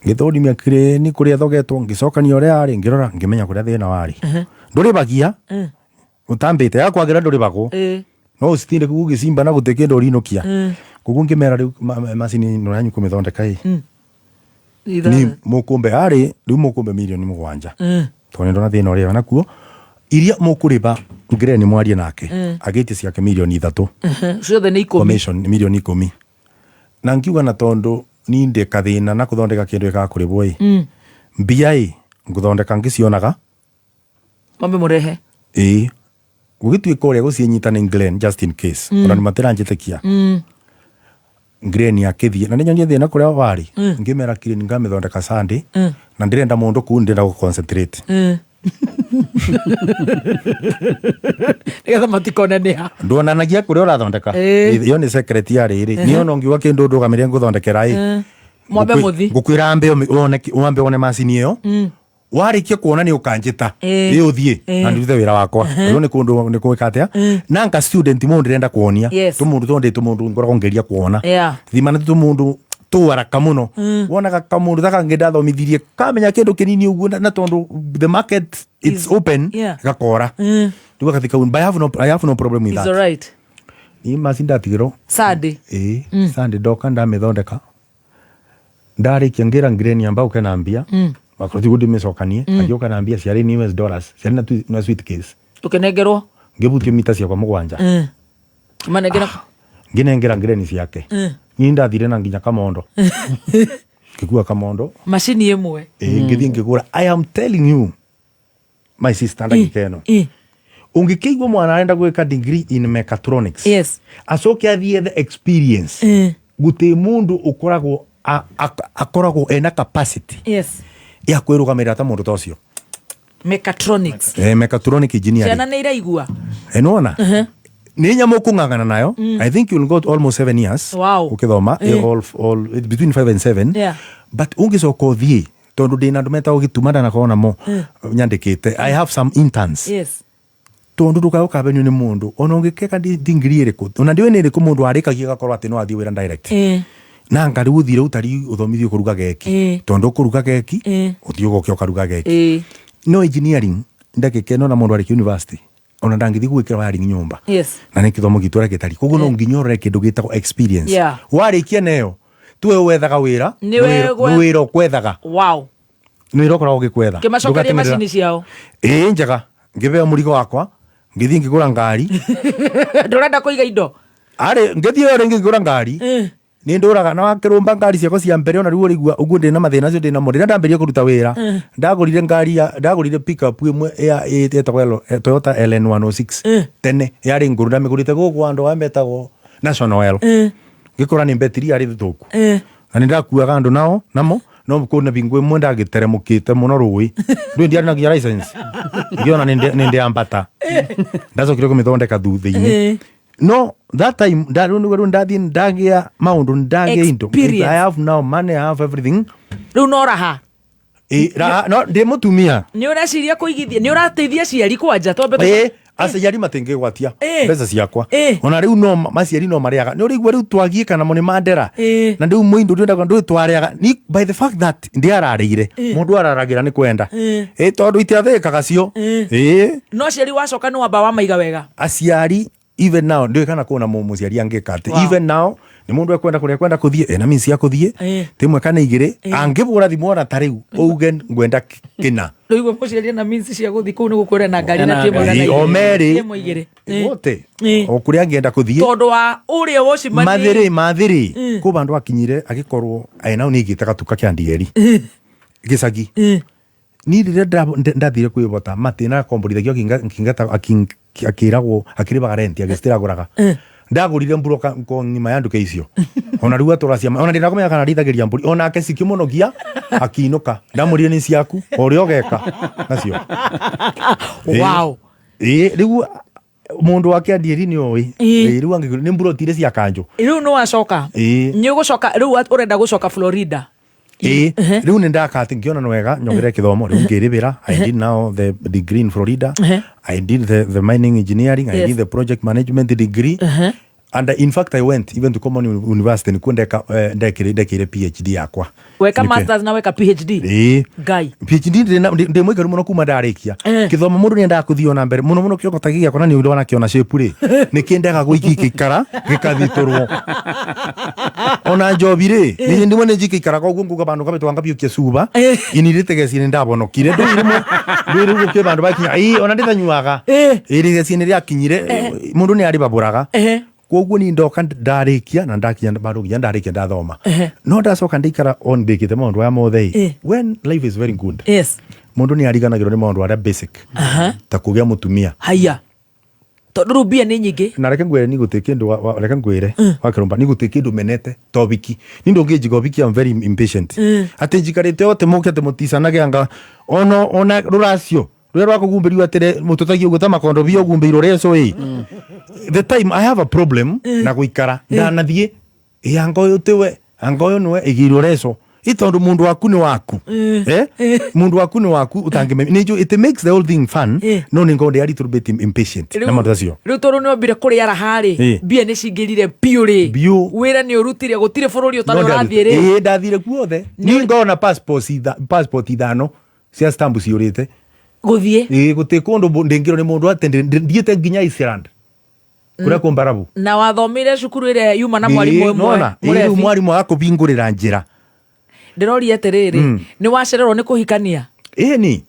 ngĩthũrimia kireni kũrĩa thogetwo ngĩcokania ũrĩa yarĩ ngĩrora ngĩmenya kũrĩa thĩna warĩ. Ndũrĩbagia ũtambĩte yakwagĩra ndũrĩbagwo no ũcitinde kũu ũgĩcimba na gũtĩ kĩndũ ũrinũkia. Koguo ngĩmera rĩu macini ĩno yanyu kũmĩthondeka ĩ ni mũkũmbe arĩ rĩu mũkũmbe mirioni 7 tondũ nĩ ndona thĩna ũrĩa wĩnakuo iria mũkũrĩba ngireni mwarie nake agĩtie ciake mirioni 3. Ciothe nĩ 10. Commission mirioni 10 na ngiuga na tondũ ni ndĩ kathĩna na kũthondeka kĩndũ gĩkaga kũrĩbwo ĩ mbia ĩ ngũthondeka ngĩcionaga. Mambe mũrehe. Ĩĩ gũgĩtuĩka ũrĩa gũciĩnyita nĩ Glenn just in case ona nĩ matiranjĩtĩkia. Glenn akĩthiĩ na nĩnyonie thĩna kũrĩa warĩ ngĩmera kireni ngamĩthondeka Sunday na ndĩrenda mũndũ kũu ndĩrenda gũ concentrate. Nĩgetha matikone nĩha. Nduonanagia kũrĩa ũrathondeka. Ĩyo nĩ secret ya rĩrĩ niĩ ona ũngiuga kĩndũ ndũgamĩrĩre ngũthondekera ĩ Mwambe mũthi. Ngũkwĩra ambe wone wambe wone macini ĩyo. Warĩkia kuona nĩ ũkanjĩta. Ĩĩ. Ĩ ũthiĩ Ĩĩ. na ndute wĩra wakwa. Rĩu nĩ kũndũ nĩ kũĩka atĩa na nka student mũndũ ndĩrenda kuonia. Tũmũndũ tondũ ndĩ tũmũndũ ngoragwo ngĩgeria kuona. Thimana ti tũmũndũ tũwaraka mũno. Wonaga kamũndũ ta kangĩ ndathomithirie kamenya kĩndũ kĩnini ũguo na tondũ the market it's open, gakora. Rĩu agathi kau, but I have no problem with It's that. alright. Niĩ macini ndatigĩrwo. Sunday. Ĩĩ, Sunday ndoka ndamĩthondeka, ndarĩkia ngĩra ngireni amba ũke na mbia. Wakorwo tiguo ndĩmĩcokanie. Agĩũka na mbia ciarĩ ni US dollars, ciarĩ na suitcase. Ũkĩnengerwo. Ngĩbutia mita ciakwa 7. Manengera. Ngĩnengera ngireni ciake. Niĩ ndathire na nginya kamondo, ngĩkua kamondo. Macini ĩmwe. Ĩĩ, ngĩthiĩ ngĩgũra. I am telling you, my sister, ndagĩka ĩno ũngĩkĩigua mwana arenda gwĩka degree in mechatronics, acoke athiĩ ethe experience, gũtĩ mũndũ ũkoragwo akoragwo ena capacity ya kwĩrũgamĩrĩra ta mũndũ ta ũcio. Mechatronics. Eh, mechatronic engineering. Ciana nĩ iraigua. Nĩwona nĩ nyamũ ũkũng'ang'ana nayo. I think you'll got almost 7 years ũkĩthoma. All, between 5 and 7. But ũngĩcoka ũthiĩ, tondũ ndĩna andũ metagwo gĩtuma ndanakorwo namo nyandĩkĩte, I have some interns. Tondũ ndũkae ũkabenio nĩ mũndũ ona ũngĩkeka ndingiri ĩrĩkũ, ona ndiũĩ nĩ ĩrĩkũ mũndũ arĩkagia gakorwo atĩ no athiĩ wĩra direct. Na nga rĩu ũthire ũtari ũthomithio kũruga geki. Tondũ ũkũruga geki, ũthiĩ ũgoke ũkaruga geki. No engineering ndagĩka ĩno na mũndũ arĩkia university ona ndangĩthiĩ gwĩkĩra wiring nyũmba. Na nĩ kĩthomo gitũ ũrĩa gĩtari, koguo no nginya ũrore kĩndũ gĩtagwo experience. Warĩkia neyo tuwe wethaga wĩra. Nĩ we nĩ wĩra ũkwethaga. Nĩ wĩra ũkoragwo ũgĩkwetha. Kĩmacokerie Ndũgateng'erera. macini ciao. Ĩĩ, njega, ngĩbeo mũrigo wakwa, ngĩthiĩ ngĩgũra ngari. Ndũrenda kũiga indo. Arĩ ngĩthiĩ o rĩngĩ ngĩgũra ngari. Nĩ ndũraga na wakĩrũmba ngari ciakwa cia mbere, ona rĩu ũrĩigua ũguo ndĩna mathĩna acio ndĩnamo rĩrĩa ndambĩrĩria kũruta wĩra. Ndagũrire ngari ya ndagũrire pickup ĩmwe ya ĩtagwo Toyota LN 106. Tene yarĩ ngũrũ, ndamĩgũrĩte gũkũ andũ aya metagwo National Oil. Ngĩkora nĩ mbetiri yarĩ thũku. Na nĩ ndakuaga andũ nao namo, no kũna bingo ĩmwe ndagĩteremũkĩte mũno rũĩ ndũĩ, ndiarĩ na nginya license, ngĩona nĩ ndĩambata, ndacokire kũmĩthondeka thutha-inĩ. No that time rĩu ndathiĩ ndagĩa maũndũ, ndagĩa indo. Experience. I have now money, I have everything. Rĩu no raha. Ĩ, raha, no ndĩ mũtumia. Nĩ ũreciria kũigithia? Nĩ ũrateithia ciari kwanja twambe Ĩ, aciari matingĩgwatia mbeca ciakwa. Ona rĩu no maciari no marĩaga, nĩ ũrĩigua rĩu twagiĩka namo nĩ mandera. Na rĩu mũindo ndĩendaga ndũĩ twarĩaga ni by the fact that ndiararĩire. Mũndũ araragĩra nĩ kwenda. Ĩ, tondũ itiathĩkaga cio. Ĩ. No ciari wacoka nĩ wamba wamaiga wega. Aciari even now ndiũĩ kana kũna mũciari angĩka atĩ. Even now nĩ mũndũ ekwenda kũrĩa ekwenda kũthiĩ, ena means ya kũthiĩ. Ti ĩmwe kana igĩrĩ angĩbũra thimũ ona ta rĩu ũge ngwenda kĩna. Rĩu mũciari ena means cia gũthiĩ kũu nĩ gũkwĩra na ngari na Ena ti ĩmwe kana ngari. O igĩrĩ. merĩ. Ti ĩmwe igĩrĩ. Wote o kũrĩa angĩenda kũthiĩ. Tondũ wa ũrĩa wocimani. Mathĩrĩ mathĩrĩ kũ bandũ akinyire agĩkorwo enau nĩ igĩte gatuka kĩa ndieri gĩcagi. Ni rĩrĩa ndathire kwĩbota matĩna akomborithagio akingata akĩragwo akĩrĩbaga renti agĩcitiragũraga. Ndagũrire mburoka ko ng'ima ya nduka icio, ona rĩu atũra cia ona ndĩrakũmenya kana arĩithagĩria mbũri onake cikĩmũnogia akiinũka, ndamũrire nĩ ciaku o ũrĩa ũgeka nacio. Ĩ, rĩu mũndũ wake andieri nĩ oĩ. Ĩ, rĩu angĩkorwo nĩ mburoti cia kanjũ. Rĩu nĩ wacoka. Ĩ. Nĩ ũgũcoka rĩu, ũrenda gũcoka Florida? Ĩ, rĩu nĩ ndaka atĩ ngĩona nĩ wega nyongerere gĩthomo, rĩu ngĩrĩbĩra. I did now the degree in Florida. I did the mining engineering. I did the project management degree. And in fact I went even to Common University nikuo ndeka ndekire PhD yakwa. Weka masters na weka PhD? Ĩ. Ngai. PhD ndĩ mũikaru mũno kuma ndarĩkia gĩthomo, mũndũ nĩendaga kũthiĩ ona mbere mũno mũno, kĩongo ta gĩakwa na nĩ ũndũ wanakĩona shape rĩ, nĩ kĩendaga gũikara gĩkathitũrwo ona njobi rĩ, nĩ ndimwe nĩ njikĩikaraga ũguo nguga bandũ ngabĩtwa ngabiũkia cuba inirĩte geci nĩ ndabonokire ndũĩ rĩmwe ndũĩ rĩu gũkĩ bandũ bakinya ĩ ona ndĩtanyuaga ĩ geci nĩ rĩakinyire mũndũ nĩ arĩbabũraga. Koguo ni ndoka ndarĩkia na ndakinya bandũ nginya ndarĩkia ndathoma, no ndacoka ndikara on ndĩkĩte maũndũ maya mothe ĩ. When life is very good, mũndũ nĩ ariganagĩrwo nĩ maũndũ arĩa basic ta kũgĩa mũtumia. Haya, tondũ rĩu mbia nĩ nyingĩ. Na reke ngwĩre ni gũtĩ kĩndũ reke ngwĩre wakĩrũmba ni gũtĩ kĩndũ menete to biki ni ndũngĩnjiga ũbiki. I'm very impatient. Atĩ njikarĩte o atĩ mũke atĩ mũticanage anga ona rũracio rũrĩa rwa kũgumbĩrio atĩrĩ mũtũtagie ũguo ta makondobia ũgumbĩirwo reco ĩ. The time I have a problem na gũikara ndanathiĩ ĩ anga ũyũ tiwe, anga ũyũ nĩwe ĩgĩirwo reco. I tondu mundu waku ni waku. Eh? Mundu waku ni waku utangime. Nijo it makes the whole thing fun. No ni ngondi a little bit impatient. Na maundu acio. Rĩu tondũ nĩ wambire kũrĩa raha rĩ, mbia nĩ cingĩrire biũ rĩ, wĩra nĩ ũrutire, gũtirĩ bũrũri ũtarĩ No ũrathiĩ rĩ. Ĩ ndathire kuothe. Ni ngona passport passport ithano cia stamp ciurite. Gũthiĩ. Ĩ gũtirĩ kũndũ ndĩngĩrwo nĩ mũndũ atĩ ndiĩte nginya Iceland. Kũrĩa kũmbarabu. Na wathomire cukuru ĩrĩa yuma na mwarimũ Ĩ, ĩmwe nona, ĩ, rĩu mũrebi. mwarimũ agakũbingũrĩra njĩra. Ndĩroria atĩrĩrĩ, nĩ wacererwo nĩ kũhikania? Ĩni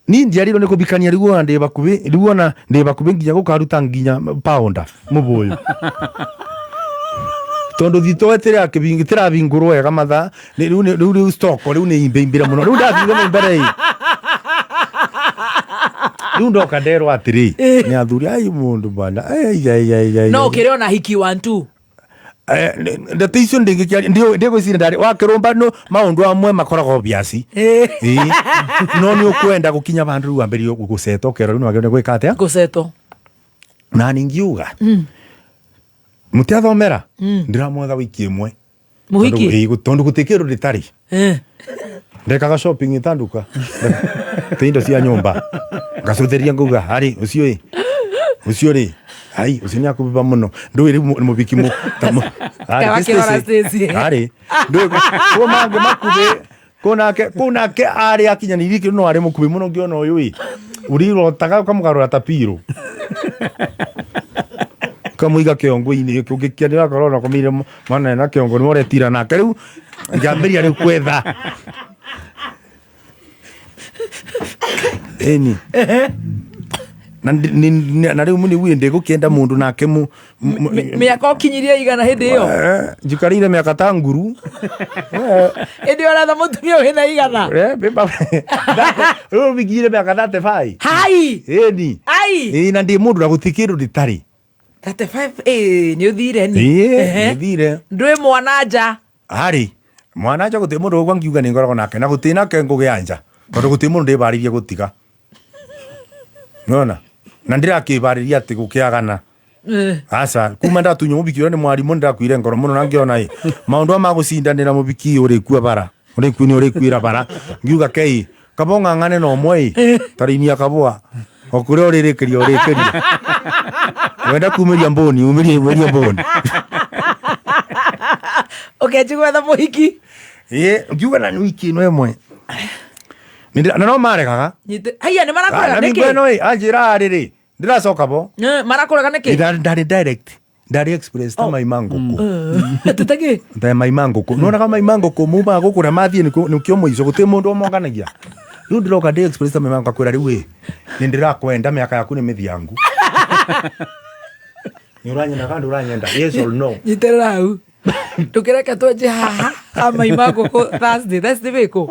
ni njiarirwo nĩ kũbikania rĩu ona ndĩ bakubĩ rĩu ona ndĩ bakubĩ nginya gũkaruta nginya paũnda mũbũyũ tondũ thito ĩtirabingũrwo wega mathaa rĩu rĩu rĩu stock rĩu nĩ imbĩimbĩre mũno rĩu ndathire mũno mbere ĩ rĩu ndoka nderwo atĩrĩ nĩ athuri ai mũndũ bwana ai ai ai ai No ũkĩrĩ ona hiki one two? Ndeto icio ndingĩkĩaria ndĩgwĩciria ndarĩ wakĩrũmba no maũndũ amwe makoragwo obvious. Ĩĩ. No nĩ ũkwenda gũkinya vandũ rĩu wambĩrĩrie gũceta ũkerwo rĩu nĩwagĩrĩirwo nĩ gwĩka atĩa? Gũcetwo. Na ningiuga mũtiathomera ndĩramwetha wiki ĩmwe. Mũhiki? Ĩĩ, tondũ gũtirĩ kĩndũ ndĩtarĩ. Ndekaga shopping itanduka te indo cia nyũmba ngacũthĩria ngauga harĩ ũcio ĩ ũcio rĩ ai ũcio nĩ akũbiba mũno ndũĩ rĩu mũbiki mũ ta Kaĩ wakĩrora Stacy. harĩ ndũĩ kũ mangĩ makubĩ kũ nake kũ nake arĩ akinyanĩirie kĩndũ no arĩ mũkuhĩ mũno ngĩona ũyũ ĩ ũrirotaga ũkamũgarũra ta pirũ kamũiga kĩongo-inĩ ũngĩkĩanĩra korwo nakomeire mwana ena kĩongo nĩ ũretira nake rĩu ngĩambĩrĩria rĩu kwetha ĩni na na rĩu nĩ ndĩgũkĩenda mũndũ nake Mĩaka ũkinyirie igana hĩndĩ ĩyo? Njikarĩire mĩaka ta nguru. Hĩndĩ ĩyo ũretha mũtumia wĩna igana? Rĩu bikinyire mĩaka 35. Hai. Ĩni. Ai. Ĩ na ndĩ mũndũ na gũtirĩ kĩndũ ndĩtarĩ. 35 ĩ nĩ ũthire ni. Ĩ nĩthire. Ndwĩ mwana nja? Harĩ mwana nja gũtirĩ mũndũ ũguo ngiuga nĩ ngoragwo nake na gũtirĩ nake ngũgĩa nja tondũ gũtirĩ mũndũ ndĩbarĩirie gũtiga nona na ndĩrakĩbarĩria atĩ gũkĩagana aca kuma ndatunywo mũbiki ũrĩa nĩ mwarimũ nĩndakuire ngoro mũno na ngĩona ĩ maũndũ aya ma gũcindanĩra mũbiki ũrĩkua bara ũrĩku nĩ ũrĩkuĩra bara ngiuga kei kaba ũng'ang'ane na ũmwe ĩ tarĩinia kabũa o kũrĩa ũrĩrĩkĩria ũrĩkĩria wenda kumĩria mbũni umĩrie umĩrie mbũni. Ũkenji gwetha mũhiki? Ĩ ngiuga na nĩ wiki ĩno ĩmwe na no maregaga. Haiya nĩ marakũrega na nĩkĩ? nĩkĩ ĩno ĩ anjĩra rĩrĩ ndĩracoka bo. Marakũrega nĩkĩ? Ndarĩ direct ndarĩ express ta mai ma ngũkũ. Tũtagĩ. Ta mai ma ngũkũ nonaga mai ma ngũkũ mumaga gũkũ na mathiĩ nĩkĩo mũico gũtirĩ mũndũ ũmonganagia rĩu ndĩroka ndĩ express ta mai ma ngũkũ akwĩra rĩu ĩ nĩ ndĩrakwenda mĩaka yaku nĩ mĩthiangu nĩ ũranyenda kana ndũranyenda yes or no. Nyitĩrĩra hau ndũkĩreke twenje haha ha mai ma ngũkũ Thursday Thursday wĩkũ?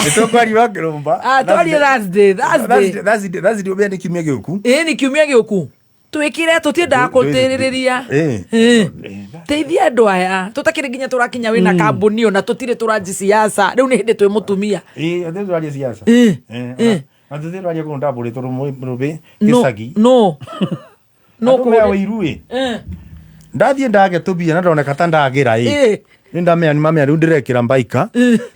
Nĩtũkwaria wa kĩrũmba. Ah, twarie Thursday, Thursday. Thursday Thursday ũbĩa nĩ kiumia gĩũku. Ĩ nĩ kiumia gĩũku twĩkire tũtiendaga kũtĩrĩrĩria. Teithia andũ aya tũtakĩrĩ nginya tũrakinya wĩna kambuni ona tũtirĩ tũranji siasa rĩu nĩ hĩndĩ twĩ mũtumia. Ĩ atĩ tũraria siasa. Na tũtirĩ tũraria kũndũ ndambũrĩtwo rũbĩ No, gĩcagi. no no. Andũ mea wĩiru ĩ ndathiĩ ndage tũbia na ndoneka ta ndagĩra ĩ nĩ ndamea nĩ mamea rĩu ndĩrekĩra mbaika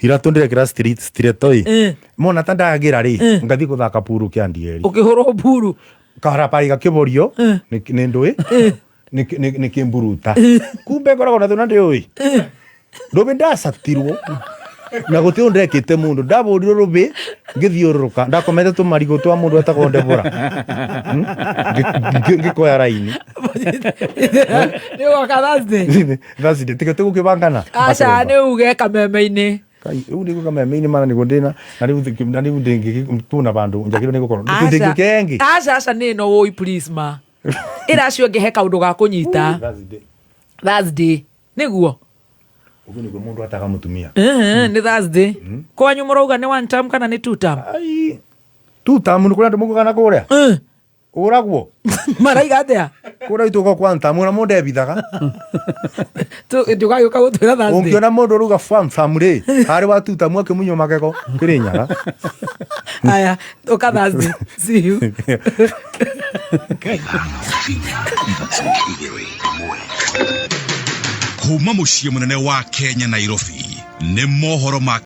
iratũ ndĩrekĩra street stiletto ĩ mona ta ndagĩra rĩ ngathiĩ gũthaka puru kĩa ndieri. Ũkĩhũrwo puru? Karabai gakĩborio nĩ ndũĩ nĩ kĩmburuta kumbe ngoragwo na thĩna ndĩũĩ rũbĩ ndacatirwo na gũtirĩ ũndũ ndekĩte mũndũ ndabũrirwo rũbĩ ngĩthiũrũrũka ndakomete tũmarigũ twa mũndũ etagwo Ndebora ngĩkoya raini. Nĩ ũgoka Thursday? Thursday tiga tũgũkĩbangana. Aca nĩ uge kameme-inĩ. Kai rĩu nĩ kameme-inĩ mana nĩguo ndĩna na rĩu na rĩu ndĩngĩtuna vandũ njagĩrĩirwo nĩ gũkorwo ndĩngĩkengi. Aca aca nĩ no woi please ma ĩra acio angĩ he kaũndũ ga kũnyita Thursday nĩguo. Ũguo nĩguo mũndũ ataga mũtumia. Nĩ Thursday kwanyu mũrauga nĩ one term kana nĩ two term? Two term nĩ kũrĩ andũ maugaga na kũrĩa. Uragwo. Maraiga atia? Kũrĩa itũka kwa ntamu na mũndũ ebithaga. Ndũgagĩũka gũtwĩra Thursday. Ũngĩona mũndũ ũruga fam fam rĩ, harĩ watutamu akĩmunywo magego Kĩrĩnyaga. Aya, ũka Thursday. See you. Kuma mũciĩ mũnene wa Kenya Nairobi nĩ mohoro ma